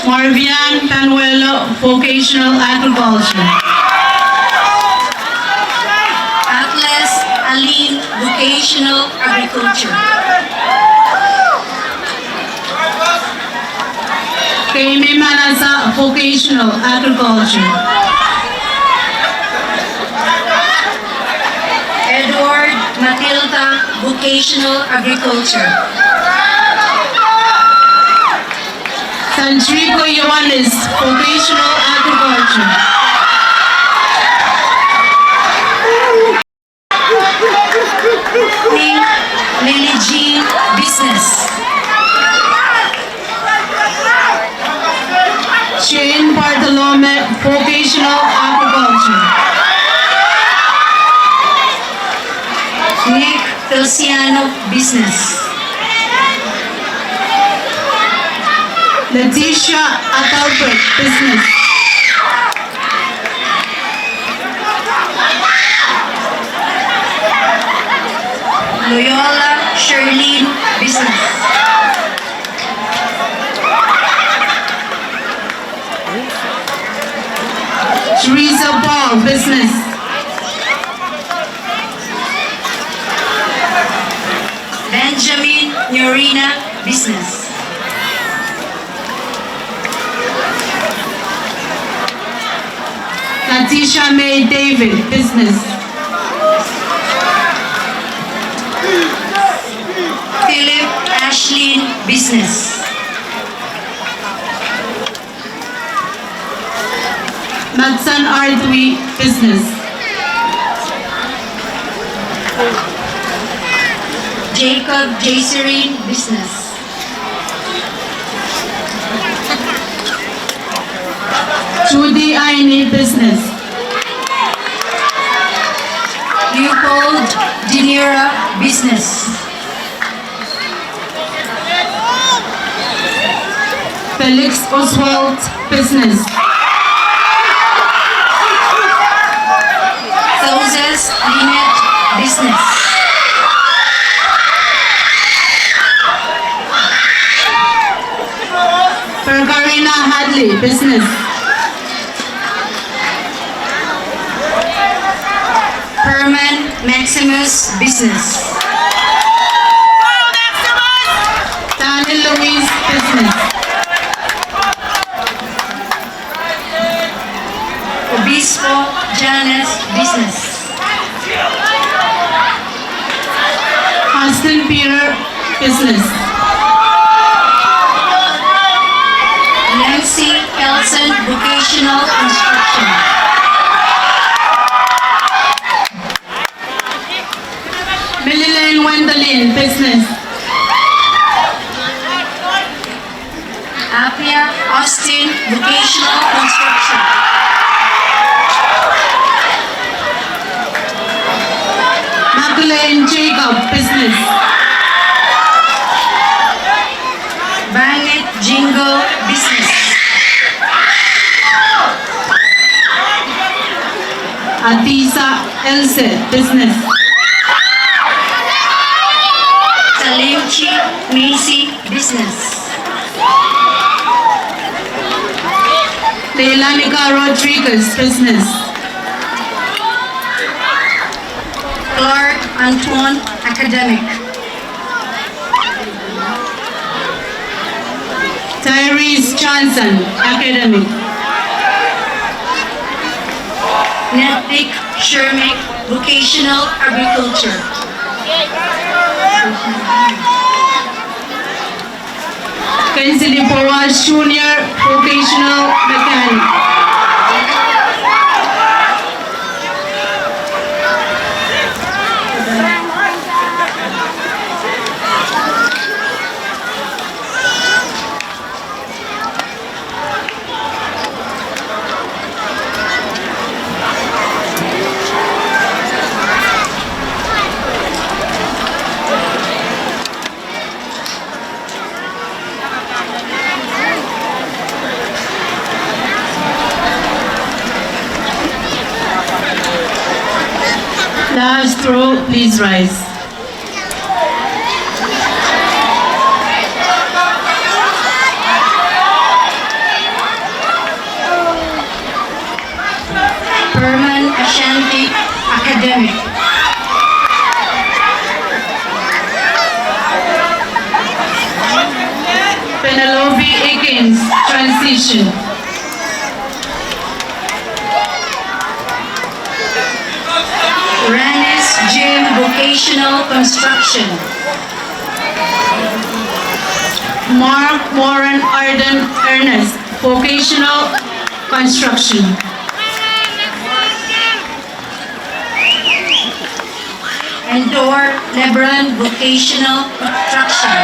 Marvian Panuelo, vocational agriculture. Atlas Alim, vocational agriculture. Kemi Manasa, vocational agriculture. Edward Matilda, vocational agriculture. Santrico Ioannis, vocational agriculture. Ning Lily Jean, business. Jane Bartolome, vocational agriculture. Nick Feliciano, business. Leticia Adalbert, business. Loyola Sherlyn, business. Teresa Paul, business. Benjamin Nyorina, business. Katisha May David, business. Philip Ashley, business. Matson Artwi, business. Jacob Jesserin, business. Judy Aini, business. Leopold Dinera, business. Felix Oswald, business. Moses Linet, business. Perkarina Hadley, business. Herman Maximus, business. Daniel Louis, business. Obispo Janes, business. Austin Peter, business. Nancy Elson, vocational construction. Mililen Wendolin, business. Apia Austin, vocational construction. Maklen Jacob, business. Bangit Jingo, business. Adisa Else, business. Salimchi Macy, business. Leila Nika Rodriguez, business. Clark Antoine, academic. Tyrese Johnson, academic. Nethik Shermick, vocational agriculture. Kensily Boas Junior, vocational mechanic. Last row, please rise. Perman Ashanti, academic. Penelope Higgins, transition. Ranis Jim, vocational construction. Mark Warren Arden Ernest, vocational construction. Andor Lebron, vocational construction.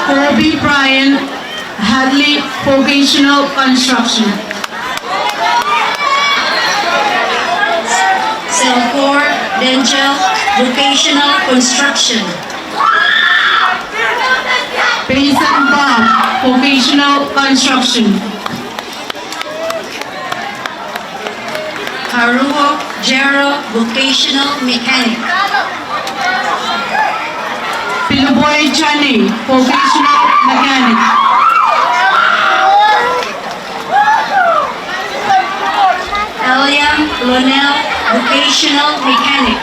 Kobe Brian Hadley, vocational construction. Selkor Denchel, vocational construction. Payson Bob, vocational construction. Haruo Jero, vocational mechanic. Piliboi Chani, vocational mechanic. Eliam Lonel, vocational mechanic.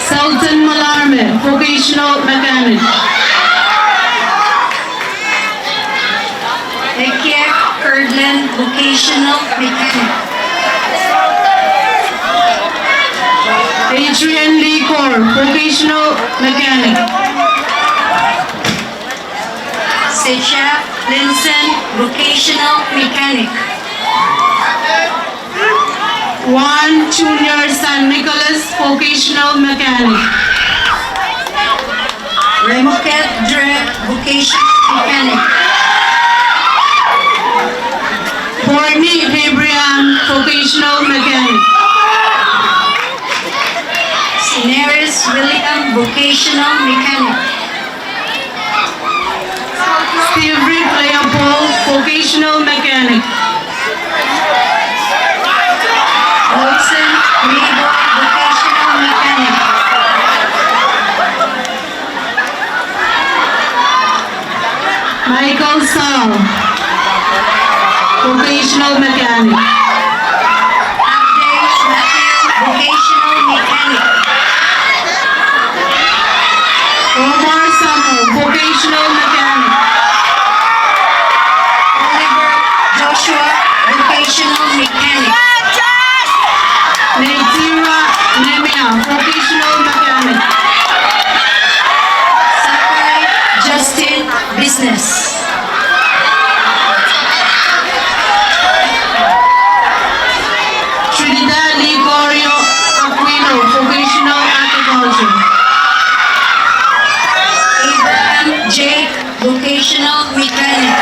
Sultan Malarme, vocational mechanic. Ekiek Erdlin, vocational mechanic. Adrian Lee Core, vocational mechanic. Sechap Linson, vocational mechanic. Juan Junior San Nicolas, vocational mechanic. Remoketh Drake, vocational mechanic. Porni Debrian, vocational mechanic. Sineris William, vocational mechanic. Stevrid Leopold, vocational mechanic. Wilson Ribo, vocational mechanic. Michael Saul, vocational mechanic. Abdel Matthew, vocational mechanic. Omar Samuel, vocational mechanic. Oliver Joshua, vocational mechanic. Neitira Nemia, vocational mechanic. Sakai Justin, business. Trinidad Ligorio Aquino, vocational agriculture. Abraham Jake, vocational mechanic.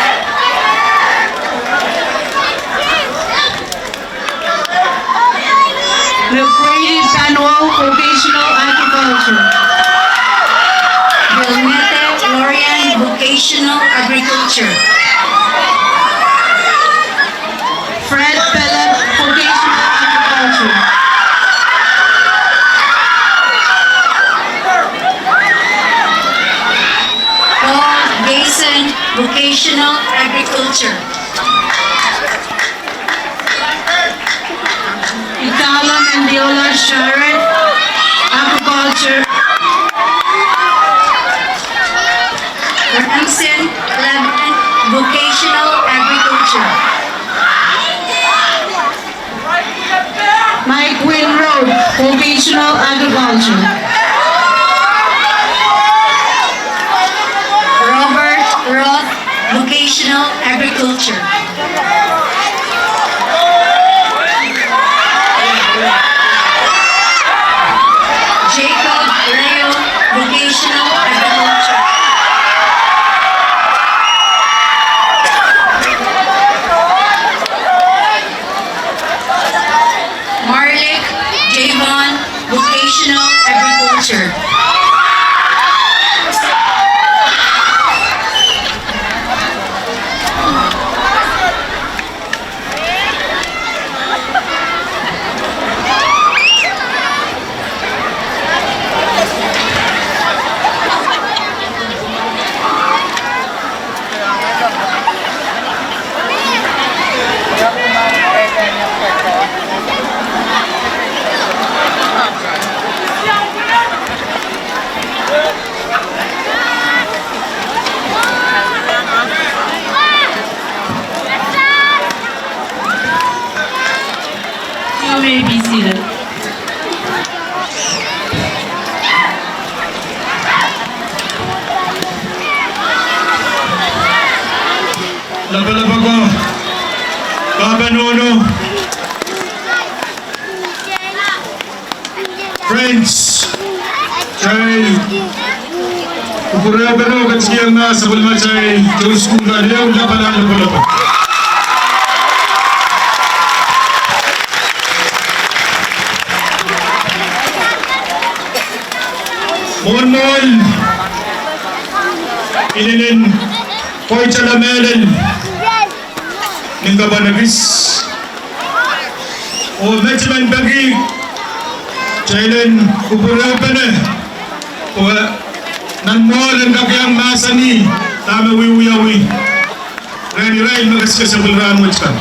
McGrady Panuel, vocational agriculture. Wilmette Lorian, vocational agriculture. Fred Philip, vocational agriculture. Paul Gason, vocational agriculture. Itala Mendiola Sharon, agriculture. Ramson Clement, vocational agriculture. Mike Winroad, vocational agriculture. Robert Roth, vocational agriculture. Jacob Rayo, vocational agriculture. Marlik Javon, vocational agriculture. You may be seated. Lapalap ako, pahpa nohno, friends, kitail kupwurehpene oh ketikihong mahs sapwellimatail town school kan ehu lapalap, lapalap. Mwohn mwohn, inenen pwaitala mehlel nin kapwan ekis. Oh met I men peki kitail en kupwurehpene, pwe nan mwoahl en kak iang mahsanih dahme wiewiawi rehn irail me kesikesepwil rahnwet kan.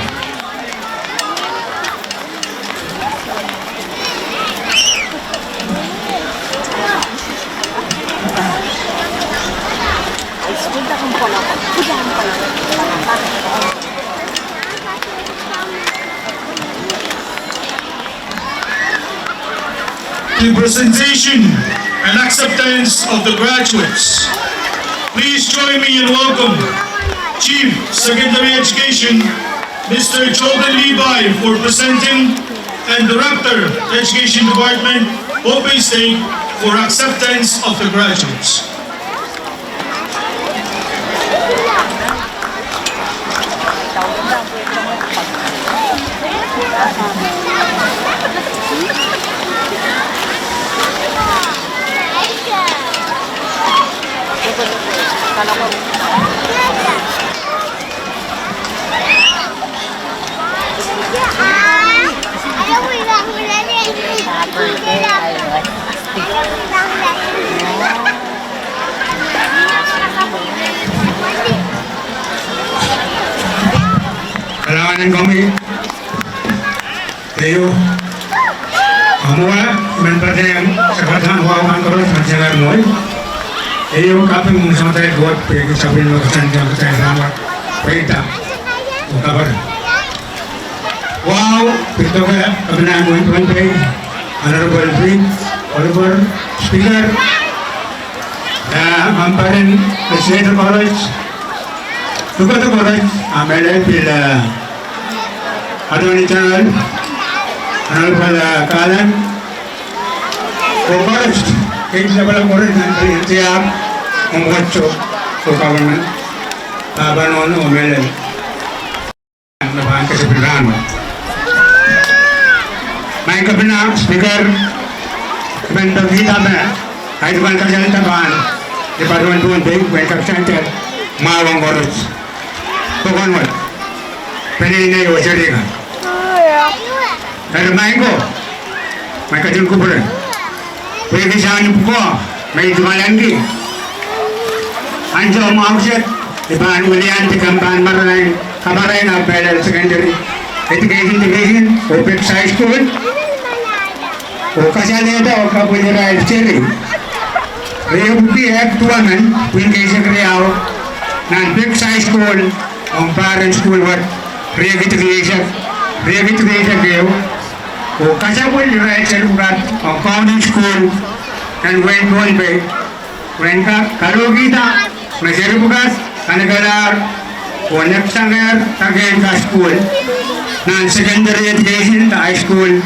The presentation and acceptance of the graduates. Please join me in welcome Chief Secretary Education, Mister Jordan Levi, for presenting, and Director, Education Department, Pohnpei State, for acceptance of the graduates. Kalahngan en komwi. Ehu, amwa, men patehng, se patehng wahu kan koaros, men se ngar mwohn. Ehu, kaping me samatail Koht, pwehki sapwellime koasoandi ong kitail rahnwet, pweida, oh kaperen. Wahu, pil doke, Kepinahn wehin Pohnpei, Honorable Prince Oliver, Speaker, eh, member en Legislature College, Lukete College, ah, mehlel pil, eh, Attorney General, Honorable, eh, Garland, oh koaros, keimwseklahn koaros nan pil tiahk, mwomwohdiso, oh government, ah, pahpa nohno, oh mehlel. Me pahn kesempwal rahnwet. Maing Kepina, Speaker, I men pekihda me ahi duwen kasalehda pahn department Pohnpei, pwehn kapsang te mwahu ong koaros. Pokon wet. Peneinei oh serihkan. Eri maing ko, me ketin kupwure. Pwehki sang ni pwukoa, me I tungoalenki. Ansou mwahu kiset, I pahn weliandi kempan marain, kamarain ahpw mehlel secondary education division, oh Peaks High School. Oh kasalehda oh kapwil irail seri. Riepwuki ehk duwemen, pwihn keisek riau, nan Peaks High School, ong pahr en sukuhl wet, riekid rieisek, riekid rieisek ehu. Oh kasalehda irail seri pwukat, ong County School, nan wehin Pohnpei. Pwehn kak kalohkihda, me seri pwukat, kanekelahr, oh neksang ehr, takehn kasukuhl, nan secondary education, high school,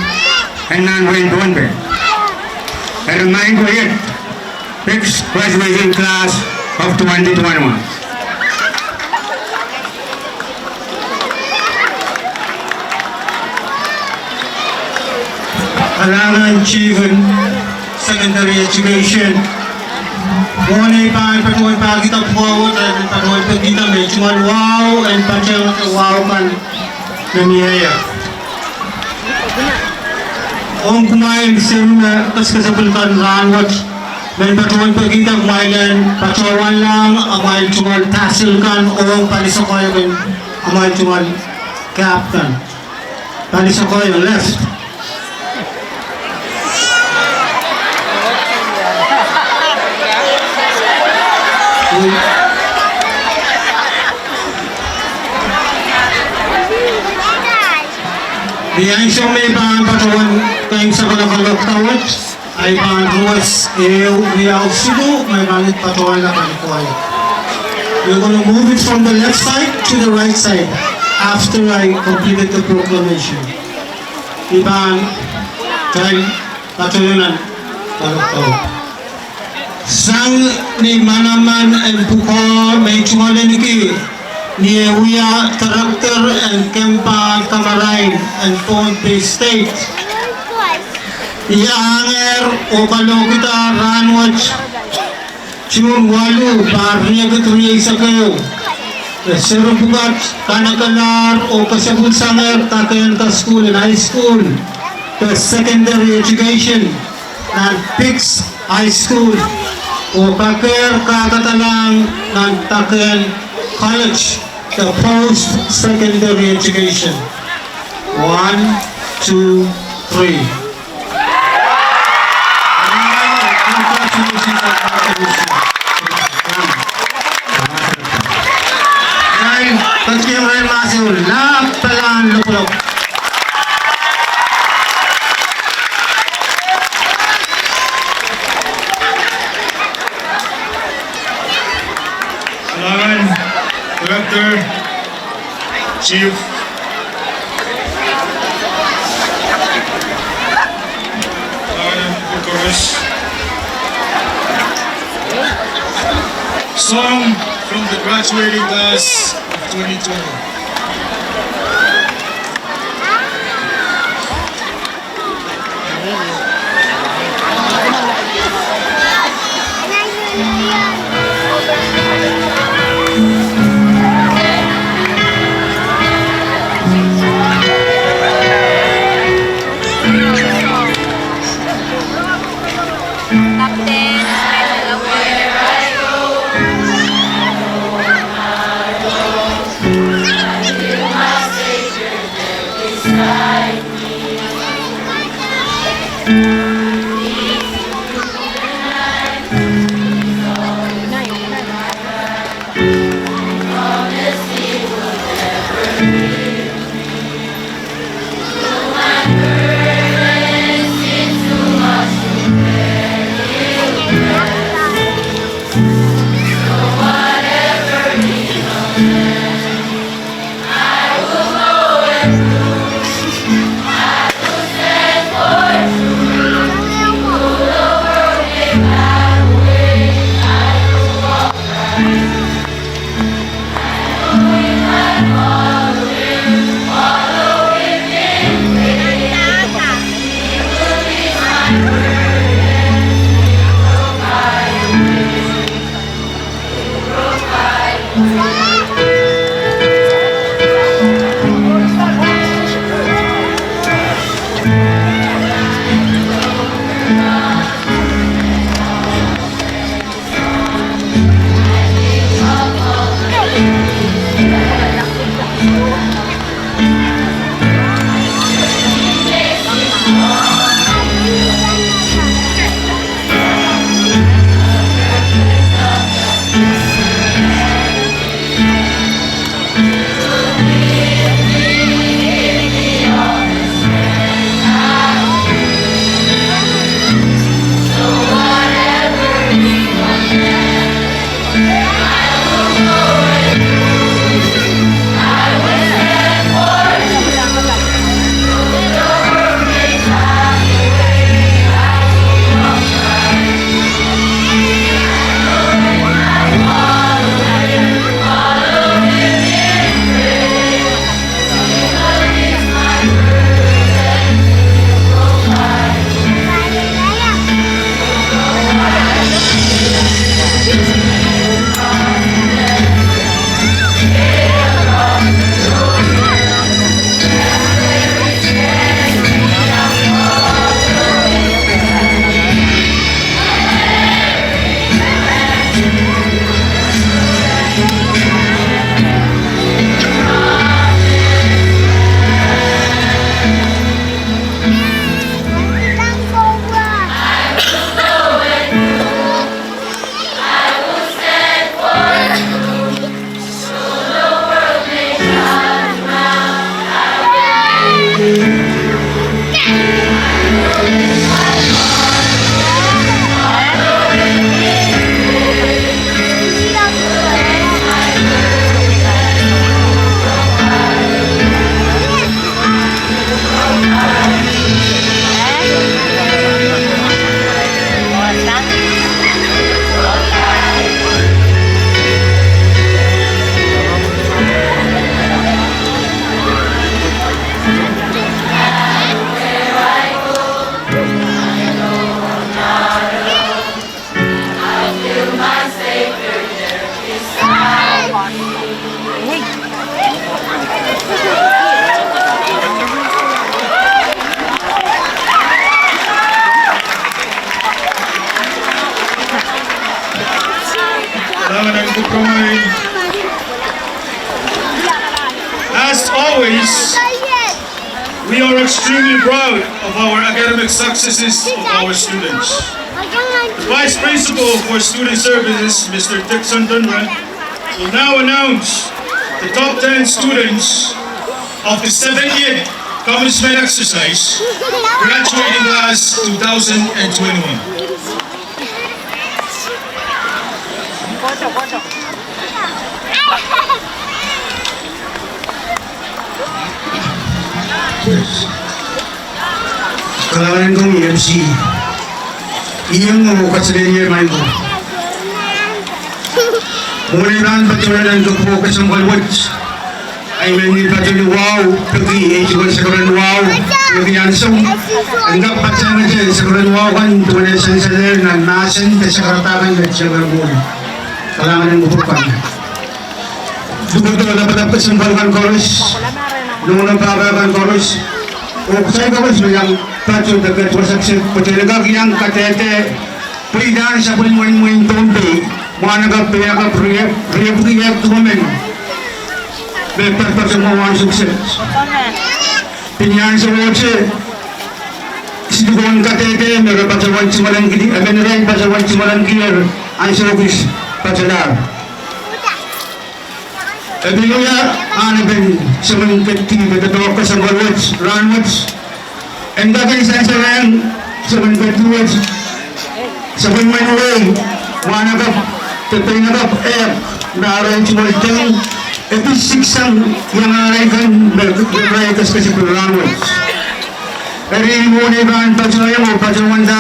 en nan wehin Pohnpei. Eri maing ko iet, Peaks graduation class of twenty twenty-one. Kalahngan Chief en Secondary Education. Mwohn ei pahn patohwan pahkihda pwukoa wet, I men patohwan pekihda me tungoal wahu, en patehng wahu kan me mie ie. Ong kumwail seri me kesikesepwil kan rahnwet, men patohwan pekihda kumwail en patohwanlahng amwail tungoal tassel kan ong palisokoiong amwail tungoal cap kan. Palisokoiong left. Ni ansou me I pahn patohwan keimwseklahng lokaia wet, ahi pahn ruwes, ehu, riau, siluh, me I pahn patohwanla pali koahiek. We're gonna move it from the left side to the right side after I completed the proclamation. I pahn, time, patohwan nan, pahn, pahn. Sang ni manaman en pwukoa me I tungoaleniki, ni eh wia director en kempan kamarain en Pohnpei State. I ahngehr oh kalohkihda rahnwet, June waluh, pahr riekid rieisek ehu, me seri pwukat kanekelahr oh kesepwilsangehr takehn kasukuhl en high school, de secondary education, nan Peaks High School, oh kakehr kahkadalahng nan takehn college, de post secondary education. One, two, three. Congratulations. Kalahngan, kalahngan, kalahngan. Kalahngan, kalahngan, kalahngan. Kalahngan, Director, Chief. Kalahngan, Bucharest. Song from the graduating class of twenty twenty. As always, we are extremely proud of our academic successes of our students. The Vice Principal for Student Services, Mister Dixon Dunlap, will now announce the top ten students of the seventieth commencement exercise, graduating class two thousand twenty-one. Kalahngan en komwi M C. Iang oh kaselehlie maing ko. Mwohn ei pahn patohwan nan kepwukoa kesempwal wet, I men ni patohwan wahu peki ei duwen sakau en wahu, peki ansou, en kak patehngete sakau en wahu kan duwen ei sansalehr nan mahsen de sakarada kan me tengkar mwohn. Kalahngan en kupwur kan. Lukedo lapalap kesempwal kan koaros, nohno pahpa kan koaros, oh kitail koaros me iang patohwan de ket wasa kiset, pwe kitail kak iang kadehde pweidahn sapwellimomwi mwehin Pohnpei, mwahnakapw, peiakapw, riepwiki ehk duwemen me patohwan mwahu ansou kiset. Pil ni ansou ohte, Dikon kadehde me re patohwan tungoalenki, emen irail patohwan tungoalenkier ansou kis patolahr. E pil wia ahnepen sapwen kedi me doadoahk kesempwal wet rahnwet. En kak en sansalehng sapwen kedi wet, sapwellimen wehi, mwahnakapw de peinakapw ehk me arail tungoal teng, e pil siksang iang arail kan me irail kesikesik rahnwet. Eri mwohn ei pahn patohiong oh patohwanda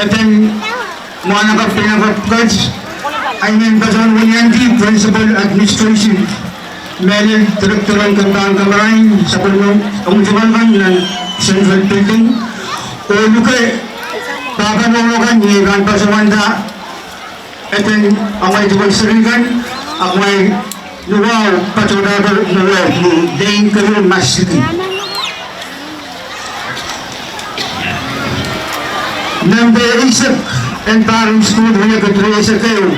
eden mwahnakapw peinakapw kat, I men patohwan winiandi Principal Administration, mehlel Director en Kempahn Kamarain, sapwellime ong tungoal kan nan Central Building, oh luke pahpa nohno kan ni ei pahn patohwanda eden amwail duwen seri kan, amwail ni wahu patohdo mwowe ni lein keriau masliki. Nempe eisek en pahr en sukuhl riekid rieisek ehu,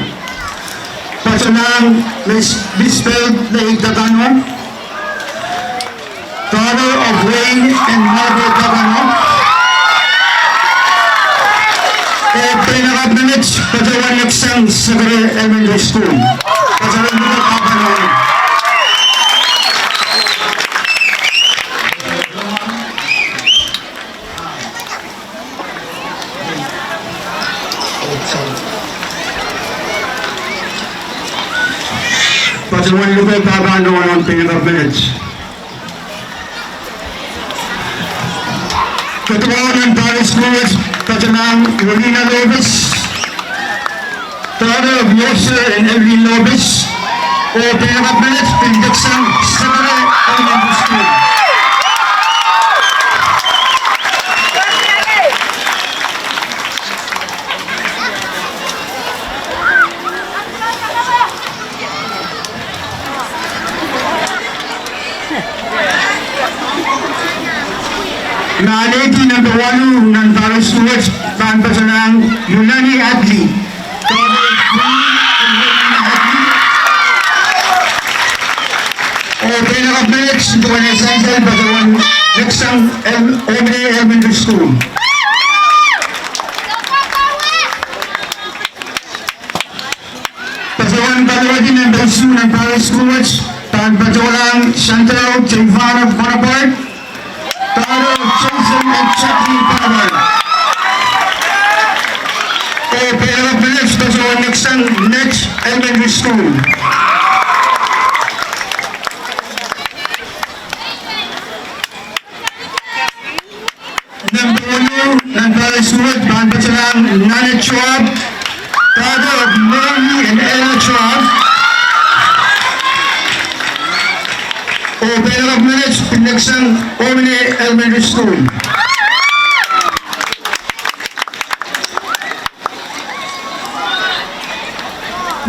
patohlahng Miss Lisbeth Lei Dakano, daughter of Wayne and Margaret Dakano. Oh peinakapw menet patohwan neksang Sekere Elementary School. Patohwan luke pahpa nohno. Patohwan luke pahpa nohno peinakapw menet. Kediwau nan parish school wet patohlahng Lorina Lopez, daughter of Yosef and Evelyn Lopez, oh peinakapw menet pil neksang Sekere Elementary School. Alehdi nempe waluh nan parish school wet pahn patohlahng Yunani Adli, daughter of Yunani Adli, oh peinakapw menet duwen sansal patohwan neksang Omine Elementary School. Patohwan kalowedi nempe isuh nan parish school wet pahn patohlahng Chantal Jevana Bonaparte, daughter of Jason and Jacqueline Bonaparte, oh peinakapw menet patohwan neksang Net Elementary School. Nempe woluh nan parish school wet pahn patohlahng Nana Joab, daughter of Mary and Ella Joab, oh peinakapw menet pil neksang Omine Elementary School.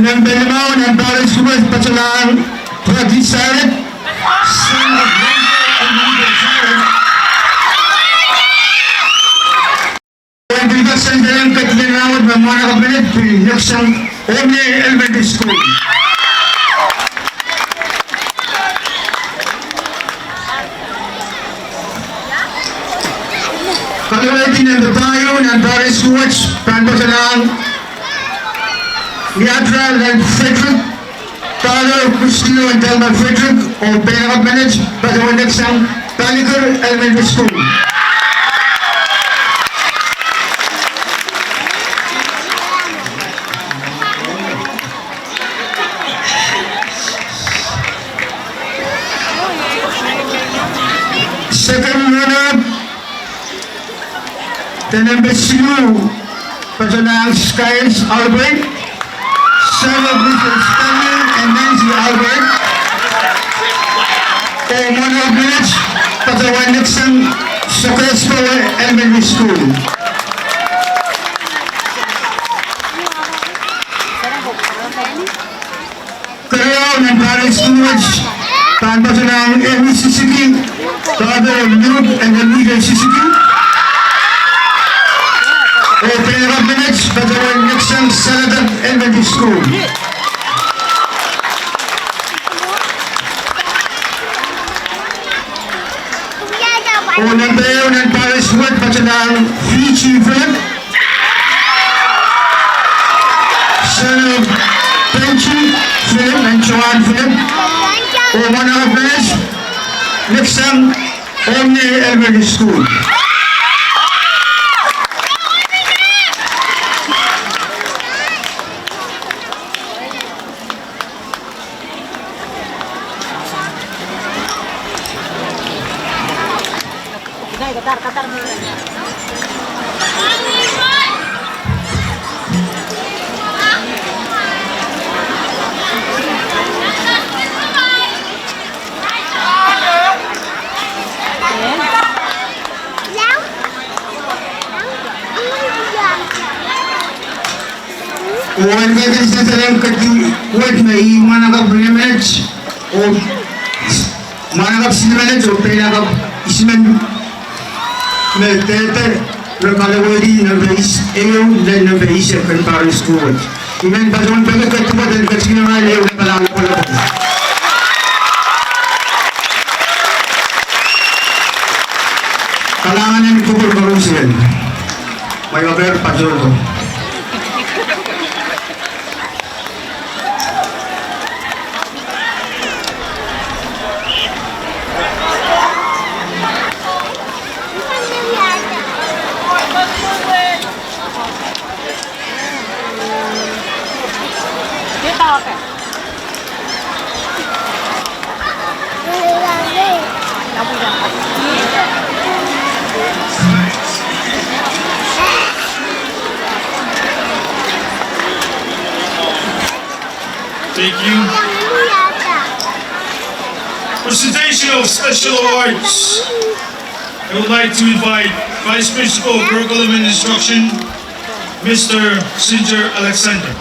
Nempe limau nan parish school wet patohlahng Bradley Saret, son of Ranger and Leader Saret, oh pil kak sansalehng kedien rahnwet me mwahnakapw menet pil neksang Omine Elementary School. Kalowedi nempe pahieu nan parish school wet pahn patohlahng Niatra Lal Frederick, daughter of Christina and Thelma Frederick, oh peinakapw menet patohwan neksang Paliker Elementary School. Second runner-up, de nempe siluh, patohlahng Skyles Albert, son of Missus Stanley and Nancy Albert, oh mwahnakapw menet patohwan neksang Sokespowe Elementary School. Keriau nan parish school wet pahn patohlahng Amy Suzuki, daughter of Luke and Anita Suzuki, oh peinakapw menet patohwan neksang Salatak Elementary School. Oh Nempe ehu nan parish wet patohlahng Fiji Philip, son of Benji Philip and Joan Philip, oh mwahnakapw Nixon, Olney Elementary School. Oh en ketin sehse lel kedi wet me ih mwahnakapw Nixon, oh mwahnakapw Nixon, oh pein lakapw Nixon me dehde re kalowehdi nempe ehu lel nempe eisek en parish wet. I men patohwan peki kedi wet en ketikihong irail ehu kalahngan pwulopwul. Kalahngan en kupwur koaros. Mwail waker patohdo. Thank you. Presentation of special awards. I would like to invite Vice Principal of Curriculum and Instruction, Mister Singer Alexander.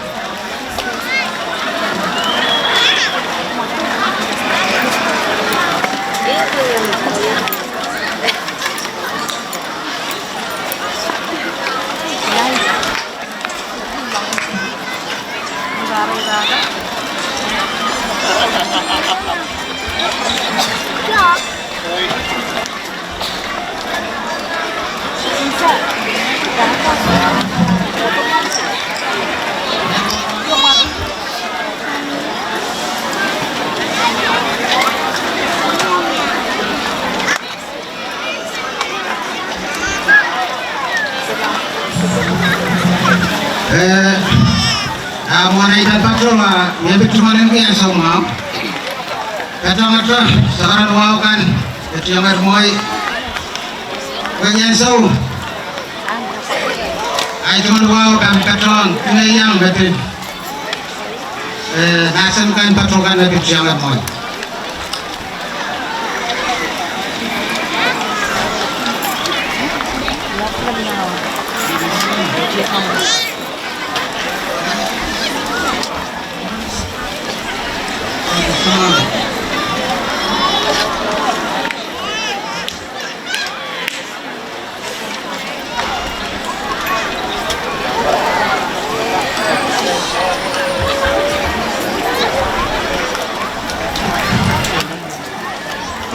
Eh, a mwohn ei pahn patohwan, ah, mie pil tungoalenki ansou mwahu. Patohwan ata, sakaradahn wahu kan, patohwan mwohn ei. Wehwehki ansou. Ei tungoal wahu kan patohwan, kin iang me pil. Eh, mahsen kan patohwan kan me pil tungoal mwohn.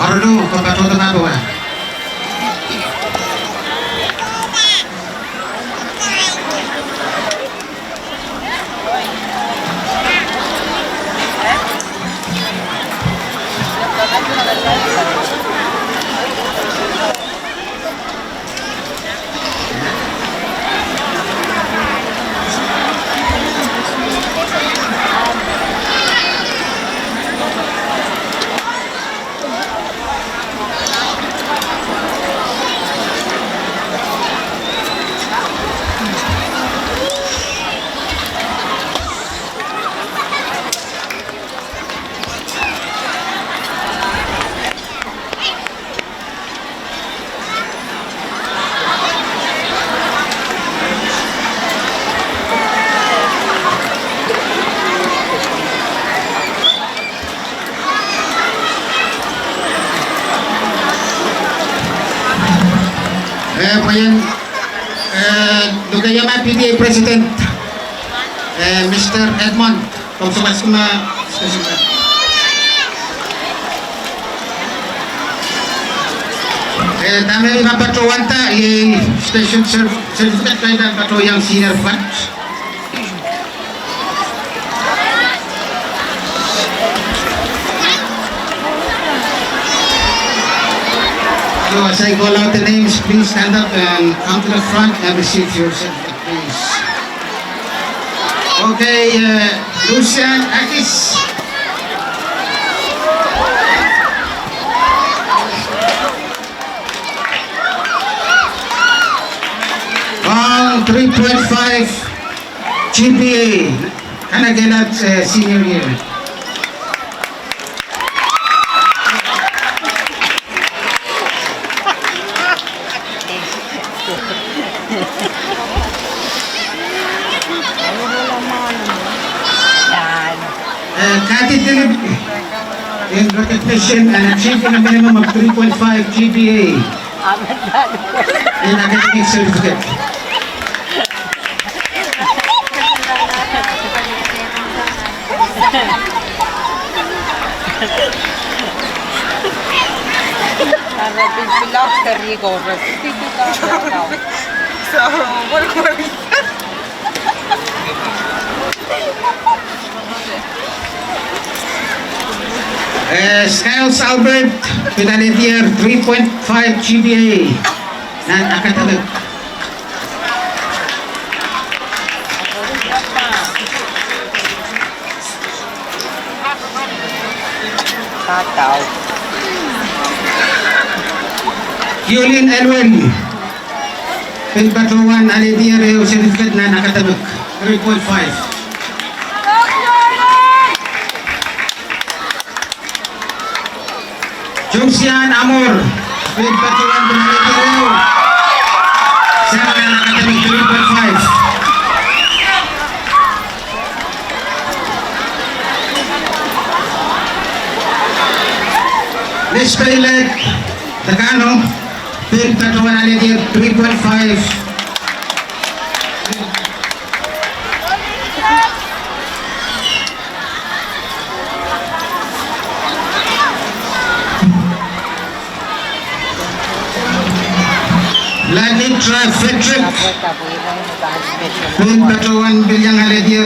Arno, ko patohdo ma pwe. Eh, pwehn, eh, luke iang ma P T A President, eh, Mister Edmond. Komw sewese ma, sewese ma. Eh, dahme I pahn patohwanda iei special cer-, certificate me I pahn patohwanda senior pwukat. So as I call out the names, please stand up and come to the front and receive your certificate, please. Okay, uh, Lucian Akis. Ong three point five G P A, kanak en aht, eh, senior year. Eh, Kathy Dilip, in recognition and achieving a minimum of three point five G P A in academic certificate. So, what, what Eh, Skiles Albert, pil alehdi three point five G P A nan academic. Yulin Elwin. Pil patohwan alehdi ehu certificate nan academic three point five. Josian Amor, pil patohwan pil alehdi ehu sang nan academic three point five. Miss Peilet Takano, pil patohwan alehdi three point five. Lanitra Frederick, pil patohwan pil iang alehdi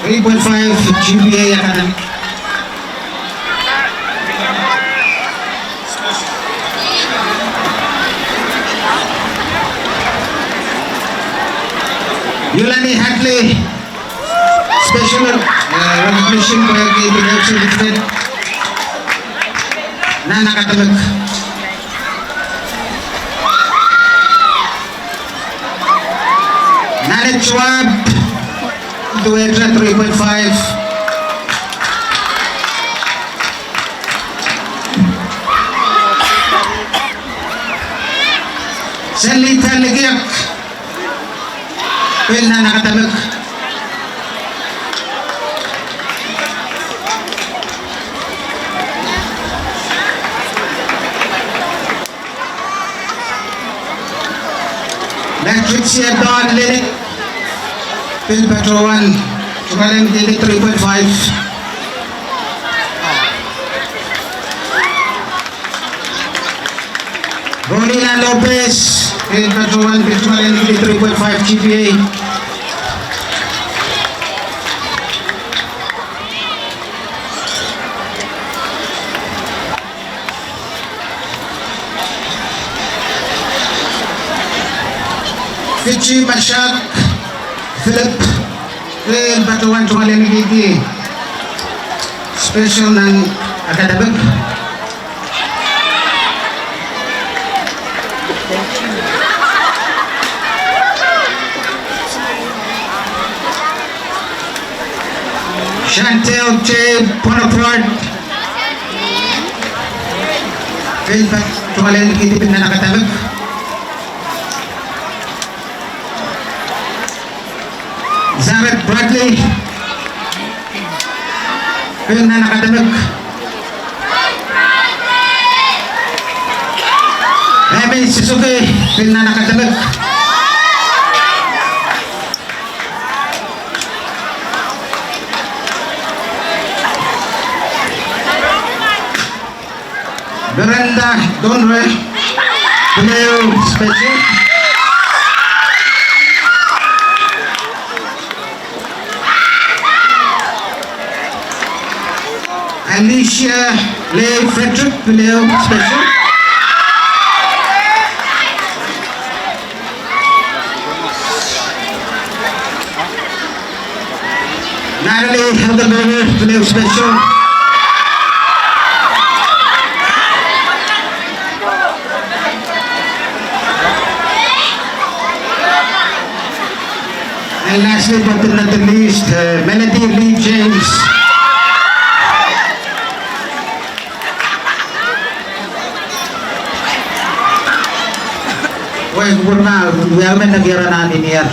three point five G P A academic. Yulani Hadley, special, eh, recognition pwehki pil certificate nan academic. Nanette Schwab, duwehte three point five. Selita Likiak, pil nan academic. Patricia Don Lily, pil patohwan tungoal en three point five. Rolina Lopez, pil patohwan pil tungoal en three point five G P A. Fiji Mashak Philip, pil patohwan tungoal en kihdi special nan academic. Chantel J Bonaparte, pil patohwan tungoal en kihdi pil nan academic. Zaret Bradley, pil nan academic. Amy Suzuki, pil nan academic. Brenda Donre, Pelehu Special. Alicia Lay Frederick, Pelehu Special. Natalie Heldenberger, Pelehu Special. And lastly, but not the least, uh, Melody Lee James. Wei, kupwurma, wia men nekier nan inier.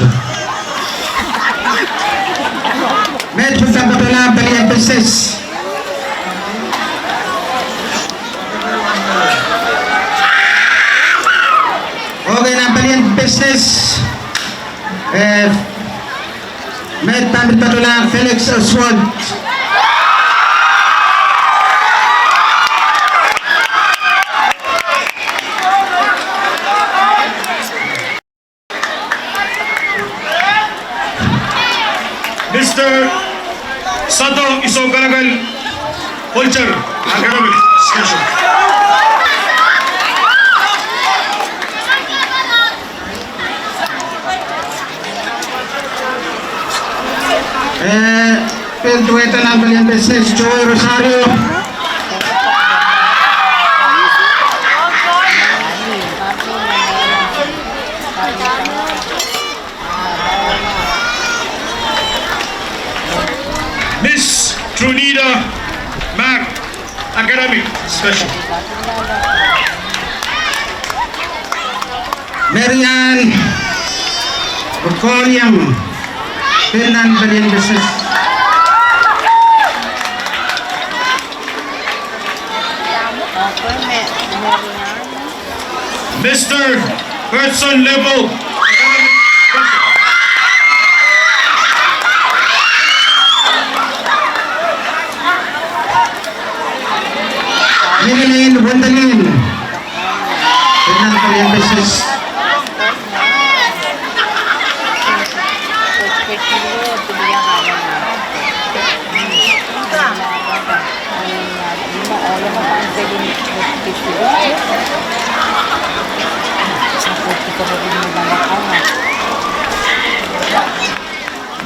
Met pil patohla pelien business. Okay, nan pelien business. Eh, Met pahn pil patohla Felix Oswald. Mister Sato Isokalakal Holter, academic special. Eh, pil duwehte nan pelien business, Joey Rosario. Miss Trunita Mack, academic special. Marian Okoliang, pil nan pelien business. Mister Hudson Level. Evelyn Wendalin. Pil nan pelien business.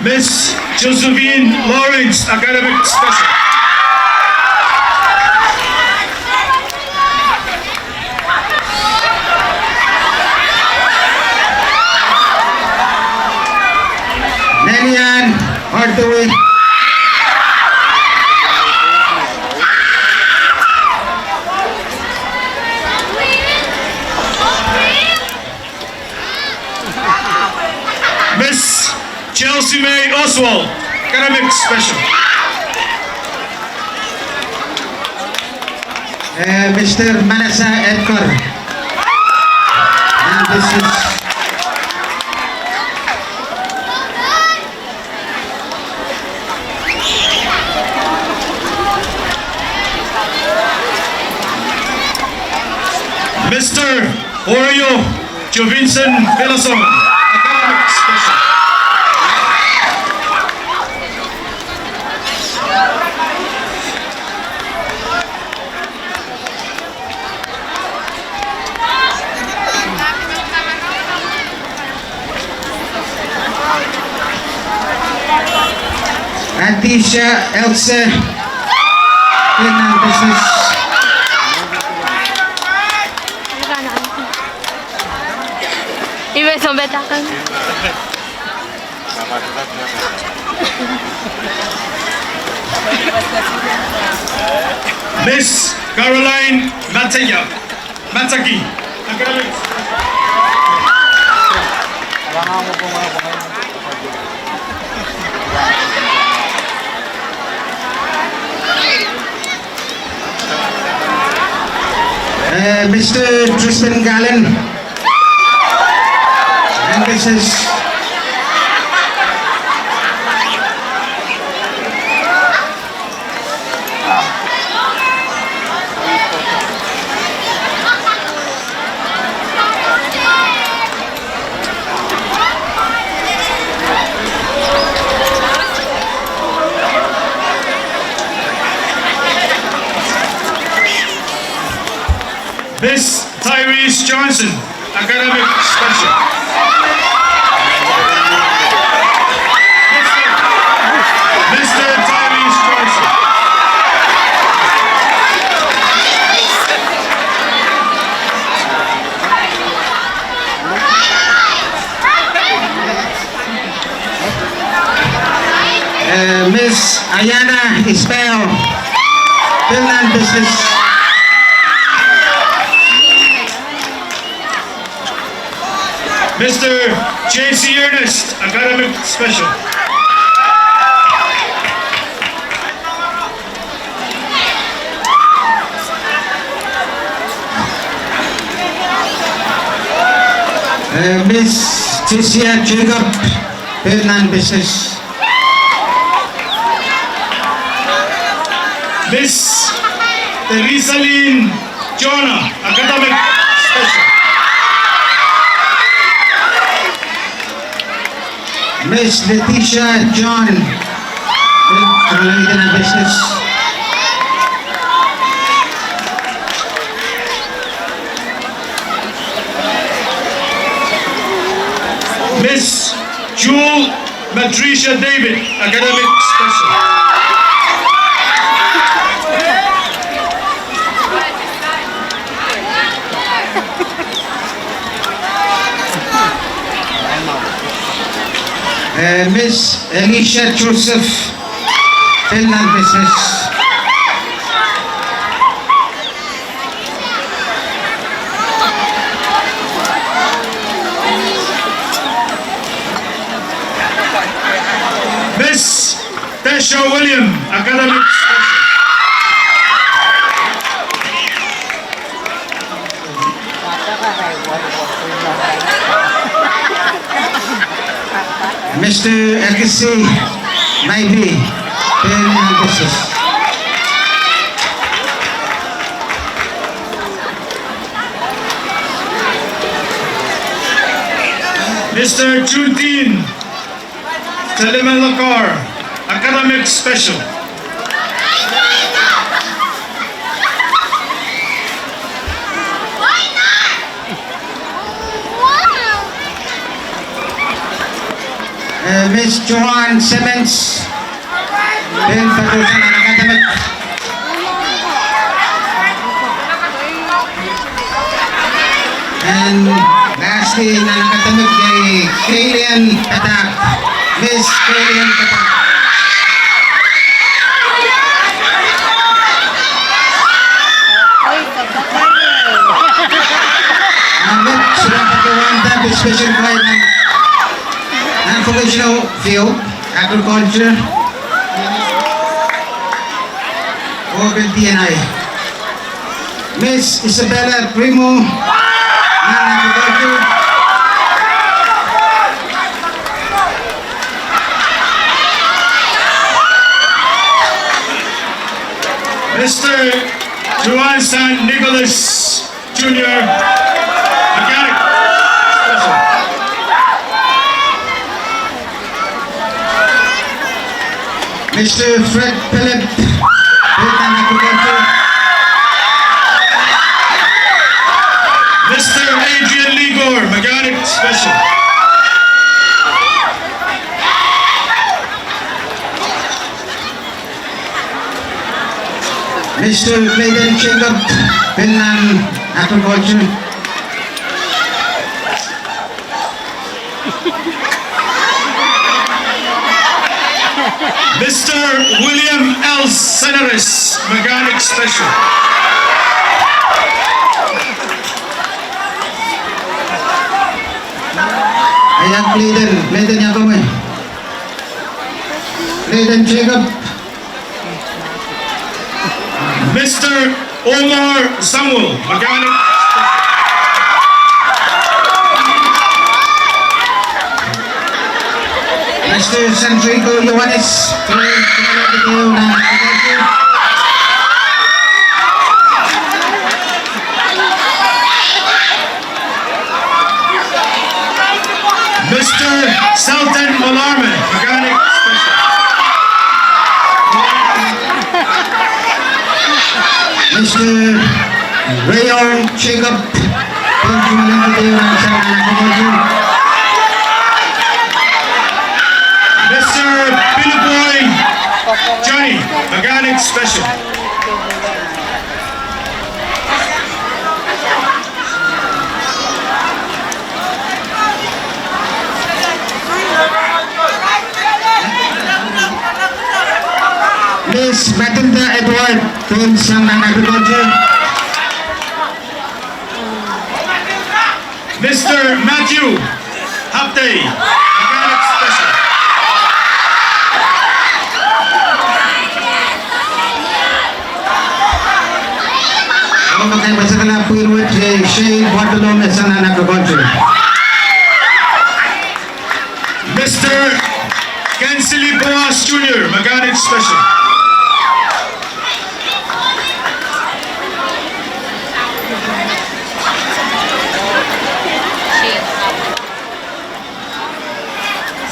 Miss Josephine Lawrence, academic special. Nelian Hardaway. Miss Chelsea May Oswald, academic special. Eh, Mister Manasseh Edgar. And this is Mister Oreo Jovinson Filoson, academic special. Atisha Else, pil nan business. Iwe sombetakan. Miss Caroline Mataya, Mataki. Eh, Mister Tristan Gallen. And this is Miss Tyrese Johnson, academic special. Mister Tyrese Johnson. Eh, Miss Ayana Ismail, pil nan business. Mister J C Ernest, academic special. Eh, Miss Tisia Jacob, pil nan business. Miss Teresalyn Jonah, academic special. Miss Letitia John, pil nan business. Miss Jewel Matricia David, academic special. Eh, Miss Alicia Joseph, pil nan business. Miss Tesha William, academic special. Mister Ekisi Maibi, pil nan business. Mister Judin Telemelakar, academic special. Eh, Miss Joan Simmons, pil nan academic. And lastly, nan academic, eh, Kalian Patak. Miss Kalian Patak. Ahpw met solahr patohwanda special prize nan, nan vocational field, agriculture, oh pil D N I. Miss Isabella Primo, nan agriculture. Mister Juan San Nicolas Junior, mechanic special. Mister Fred Philip, pil nan agriculture. Mister Adrian Ligor, mechanic special. Mister Clayton Jacob, pil nan agriculture. Mister William L Senaris, mechanic special. Ia Clayton, Clayton ia komwi? Clayton Jacob. Mister Omar Samuel, mechanic. Mister Santrico Ioannis, Mister Selton Malarman, mechanic special. Mister Rayon Jacob, Mister Billy Boy Johnny, Mechanic Special. Miss Matilda Edward, Pwunsang nan Agriculture. Mister Matthew Hapdei, Mechanic Special. Mechanic Special, Pwunsang nan Agriculture. Mister Kensily Boas Junior, Mechanic Special.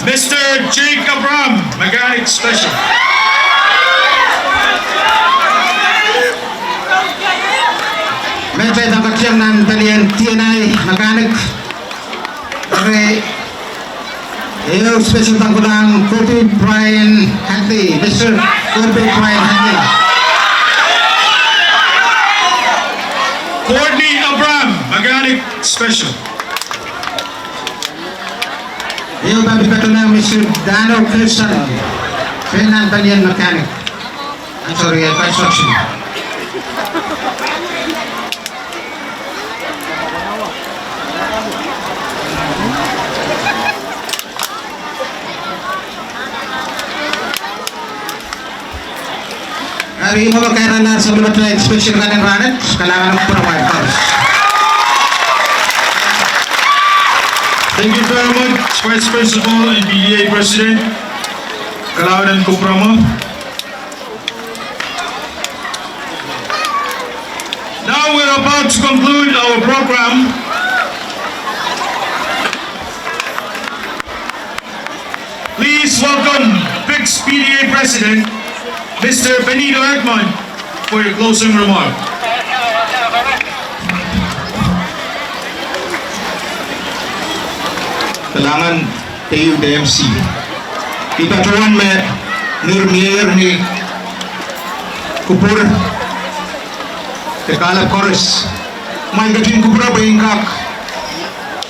Mister Jake Abraham, Mechanic Special. Mehte dang kationg nan pelien T N I Mechanic. Eri, ehu special pahn kohla Kirby Brian Hadley, Mister Kirby Brian Hadley. Courtney Abraham, Mechanic Special. Ehu pahn pil kohla Mister Dano Kirsten, nan pelien Mechanic. I'm sorry, uh, Construction. Eri, mwo me kairalahr sapwellimatail special kan en rahnwet, kalahngan en kupwuramwail koaros. Thank you very much, Vice Principal and P T A President. Kalahngan en kupwuramwail. Now we're about to conclude our program. Please welcome PICS P T A President, Mister Benito Edmond, for your closing remark. Kalahngan, P U de M C. I patohwan me ngihrmiehr ni kupwur de kahlap koaros. Kumwail ketin kupwure pwe I en kak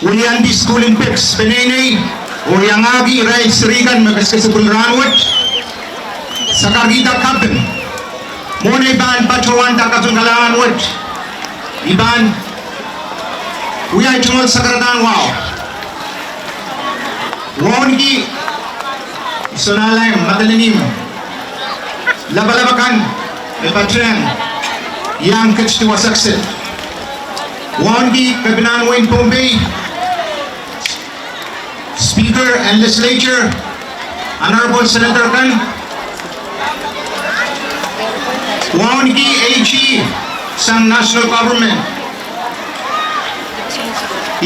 weliandi sukuhl en PICS peneinei oh iangahki irail seri kan me kesikesepwil rahnwet. Sakarkihda kaping. Mwohn ei pahn patohwanda kaping kalahngan wet, I pahn wia ei tungoal sakaradahn wahu. Wauneki Sohnalai Madolenihmw, lapalap akan me patehng iang ketdi wasa kiset. Wauneki Kepinahn wehin Pohnpei, Speaker and Legislature, Honorable Senator kan, wauneki AG sang National Government.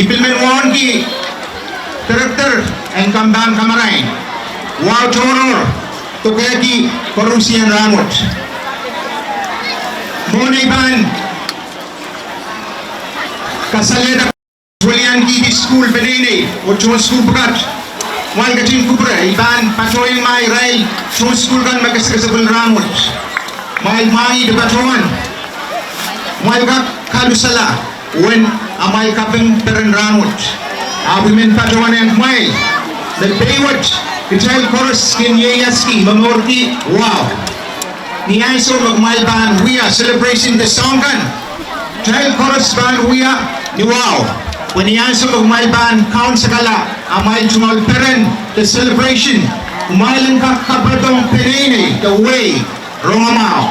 I pil men wauneki Director en Kampahn Kamarain. Wahu tohrohr doadoahngki koaruhsie en rahnwet. Mwohn ei pahn kasalehda weliandi sukuhl peneinei oh tohn sukuhl pwukat, kumwail ketin kupwure, I pahn patohwanda irail tohn sukuhl kan me kesikesepwil rahnwet. Kumwail mwahngih de patohwan, kumwail kak kalusala uwen amwail kaping peren rahnwet. Ahpw I men patohwan ong kumwail me pei wet kitail koaros kin ieiaski momourki wahu. Ni ansou me kumwail pahn wia celebration de soahng kan, kitail koaros pahn wia ni wahu. Pwe ni ansou me kumwail pahn kaunsekala amwail tungoal peren de celebration, kumwail en kak kapwaiada peneinei de wehi rongamwahu.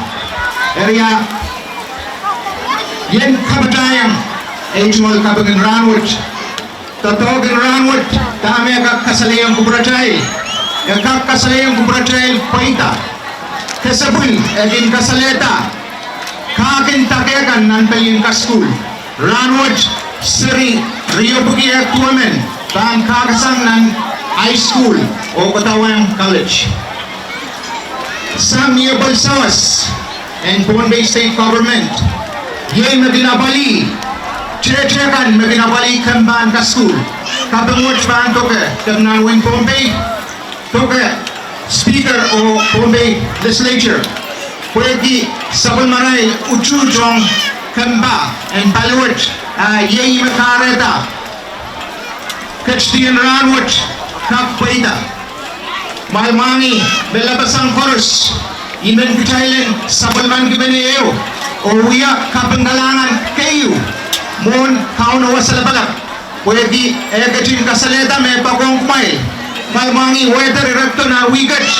Eri, I en kapatahiong ei tungoal kaping en rahnwet. Doadoahk en rahnwet, dahme e kak kasalehiong kupwuratail? E kak kasalehiong kupwuratail pweida, kesepwil, e kin kasalehda kahkin dake kan nan pelien kasukuhl. Rahnwet, seri riepwiki ehk duwemen pahn kahkasang nan high school oh kodawehiong college. Sang ni apwal sawas en Pohnpei State Government, Iei me kin apwalih, tehte kan me kin apwalih kemp en kasukuhl. Kaping wet pahn doke Kepina en wehin Pohnpei, doke Speaker oh Pohnpei Legislature, pwehki sapwellimarail utuht ong kempa en paliwet, ah, iei me kahrehda ketidien rahnwet kak pweida. Kumwail mwahngih me lapasang koaros, I men kitail en sapwellimanikipene ehu oh wia kaping kalahngan keieu mwohn Kauno Wasa Lapalap, pwehki e ketin kasalehda me poakohng kumwail. Kumwail mwahngih weather, ire dohdo nan wihket.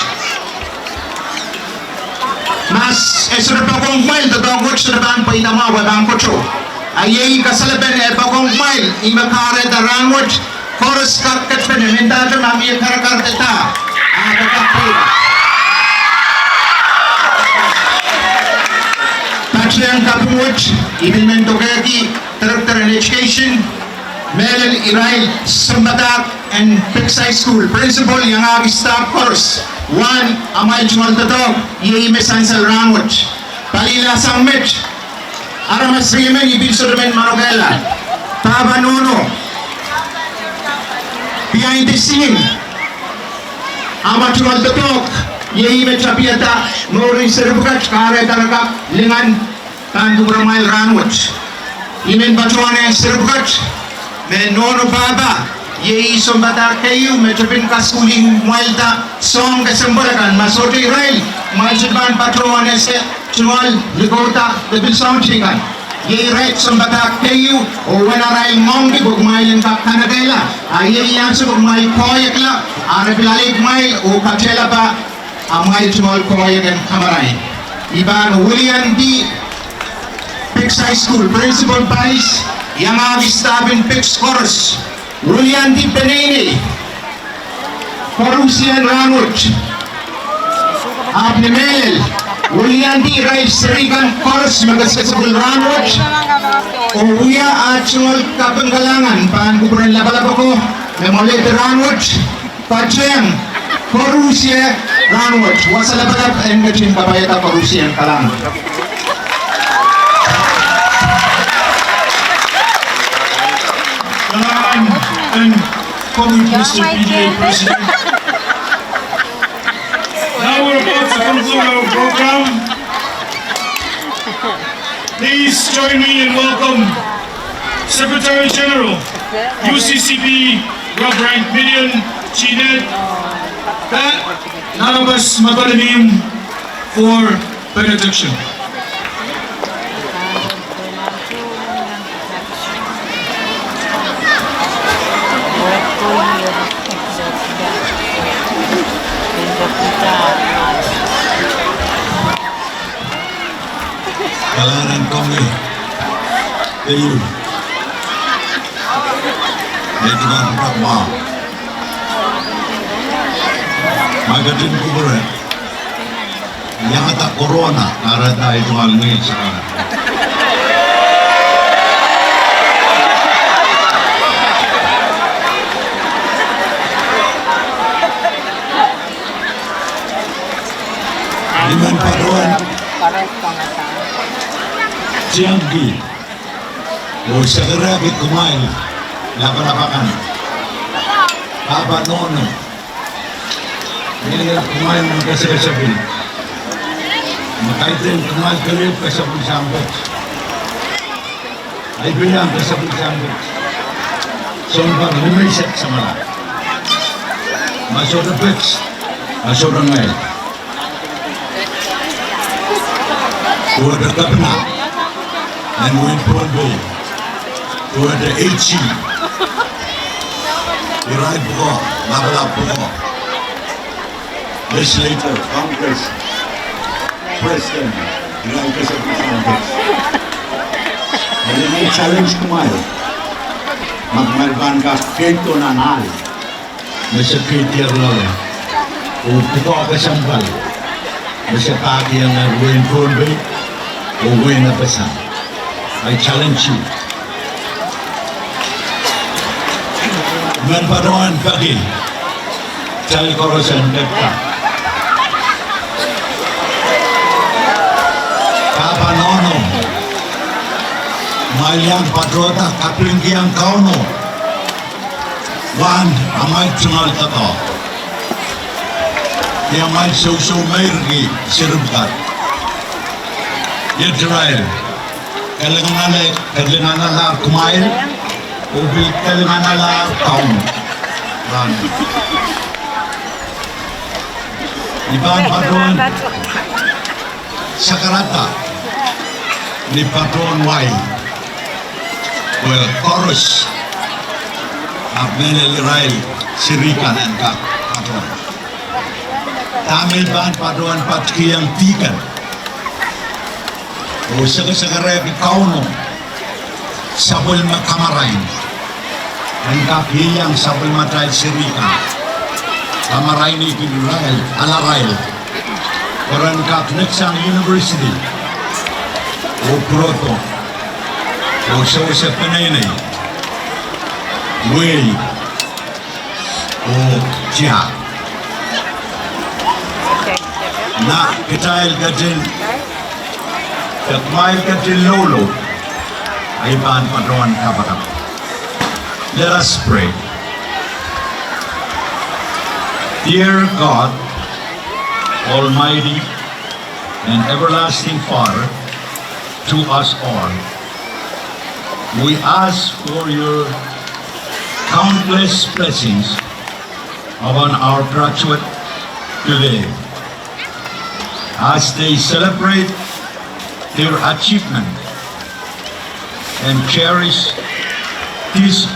Mas e sohte poakohng kumwail, doadoahk wet sohte pahn pweida mwahu, e pahn koto. A iei kasalepen e poakohng kumwail, ih me kahrehda rahnwet koaros kak ketpene, mendahte ma mie karakar de dah, ah, kak pweida. Patehng kaping wet, I pil men dokehki Director en Education, mehlel irail sounpadahk en Picks High School, principal, iangahki staff koaros, uwen amwail tungoal doadoahk iei me sansal rahnwet. Palilahsang met, aramas riemen I pil sohte men manokehla. Pahpa nohno, behind the scene, amwail tungoal doadoahk iei me tapihada mouren seri pwukat, kahrehda re kak lingan pahn kupwuramwail rahnwet. I men patohwan seri pwukat me nohno pahpa, iei sounpadahk keieu me tepin kasukuhlihmwailda soahng kesempwal akan. Ma sohte irail, kumwail sohte pahn patohwan ese tungoal likouda de pil soahng teikan. Iei irail sounpadahk keieu, oh uwen arail ngoangki pwe kumwail en kak kanekehla, a iei ansou me kumwail koahiekla, a re pil alehdi kumwail oh katehla pahn amwail tungoal koahiek en kamarain. I pahn wiliandi Picks High School principal, pais, iangahki staff en Picks koaros, wiliandi peneinei koarusie rahnwet. Ahpw ni mehlel, wiliandi irail seri kan koaros me kesakesakpwil rahnwet oh wia ah tungoal kaping kalahngan pahn kupwuren lapalap oko me mwoalehdi rahnwet. Patehng koarusie rahnwet. Wasa Lapalap en ketin kapaiada koarusie kalahngan. Kalahngan en Comrade Mister P D A President. Now we're about to conclude our program. Please join me in welcome Secretary General U C C P, Reverend Midian T. Ned, Pah Narapas Madolenihmw, for benediction. Kalahngan en komwi keieu. Nei tungoal pwukat mwahu. Ma I ketin kupwure, iangada corona, kahrehda ei tungoal ngehi sarawi. I men patohwan tiengki oh sakarehki kumwail lapalap akan. Pahpa nohno, mehlel kumwail me kesakesakpwil, me kaidehn kumwail kelehpw kesakpwil sang pet. Ahi pil iang kesakpwil sang pet. Sounpar limeisek samwala. Ma sohte pet, ma sohte ngehi. Duwehte Kepina en wehin Pohnpei, duwehte AG, irail pwukoa, lapalap pwukoa, Legislature, Congress, President, irail kesakpwil sang pet. Eri I men challenge kumwail, ma kumwail pahn kak keid nan ahl me se keidier loale, oh pwukoa kesempwal me se pahkihongehr wehin Pohnpei oh wehin FSM. I challenge you. I men patohwan peki kitail koaros en kepda. Pahpa nohno, Amwail iang patohda kapingkihong Kauno. Wen, amwail tungoal doadoahk. Ih amwail sousou meirki seri pwukat. Iet irail. Kelinganahla, kelinganahla kumwail, oh pil kelinganahla Kauno. Wen. I pahn patohwan sakarada ni patohwan wai pwe koaros, ahpw mehlel irail seri kan en kak patohwan. Dahme I pahn patohwan patkihong dihken oh sekesekerehki Kauno sapwellime kamarain en kak ieiang sapwellimatail seri kan. Kamarainihki irail, alarail, pwe ren kak neksang university oh pwurodo oh sewese peneinei, wehi, oh tiahk. Nah, kitail ketin, de kumwail ketin loulou, I pahn patohwan kapakap. Let us pray. Dear God, Almighty and everlasting Father to us all, we ask for your countless blessings upon our graduate today as they celebrate their achievement and cherish these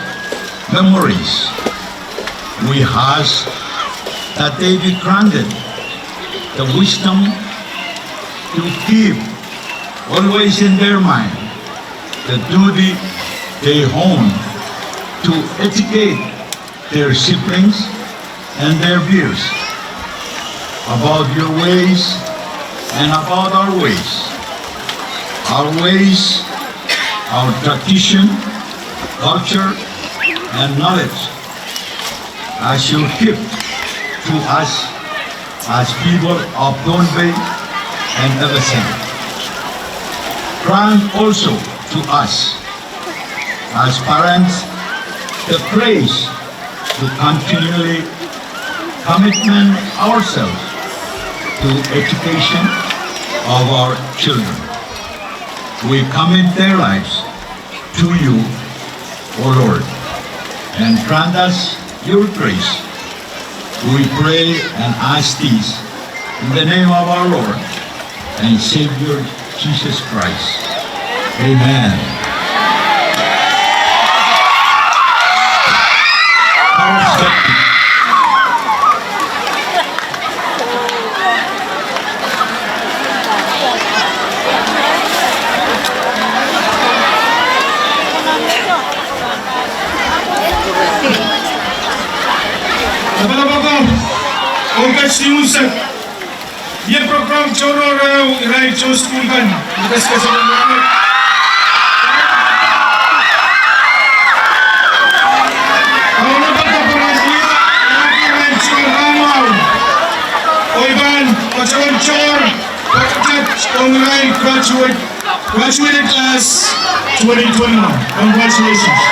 memories. We ask that they be granted the wisdom to keep always in their mind the duty they own to educate their siblings and their peers about your ways and about our ways, our ways, our tradition, culture, and knowledge, as your gift to us as people of Pohnpei and F S M. Grant also to us as parents the grace to continually commitment ourselves to education of our children. We commit their lives to you, O Lord, and grant us your grace. We pray and ask this in the name of our Lord and Savior Jesus Christ. Amen. Lapalap ako, oh kak sihmwsek. Iei program tohrohr ehu irail tohn sukuhl kan. Oh I pahn patohwan tohr pwukat ong irail graduate, graduating class twenty twenty-one. Congratulations.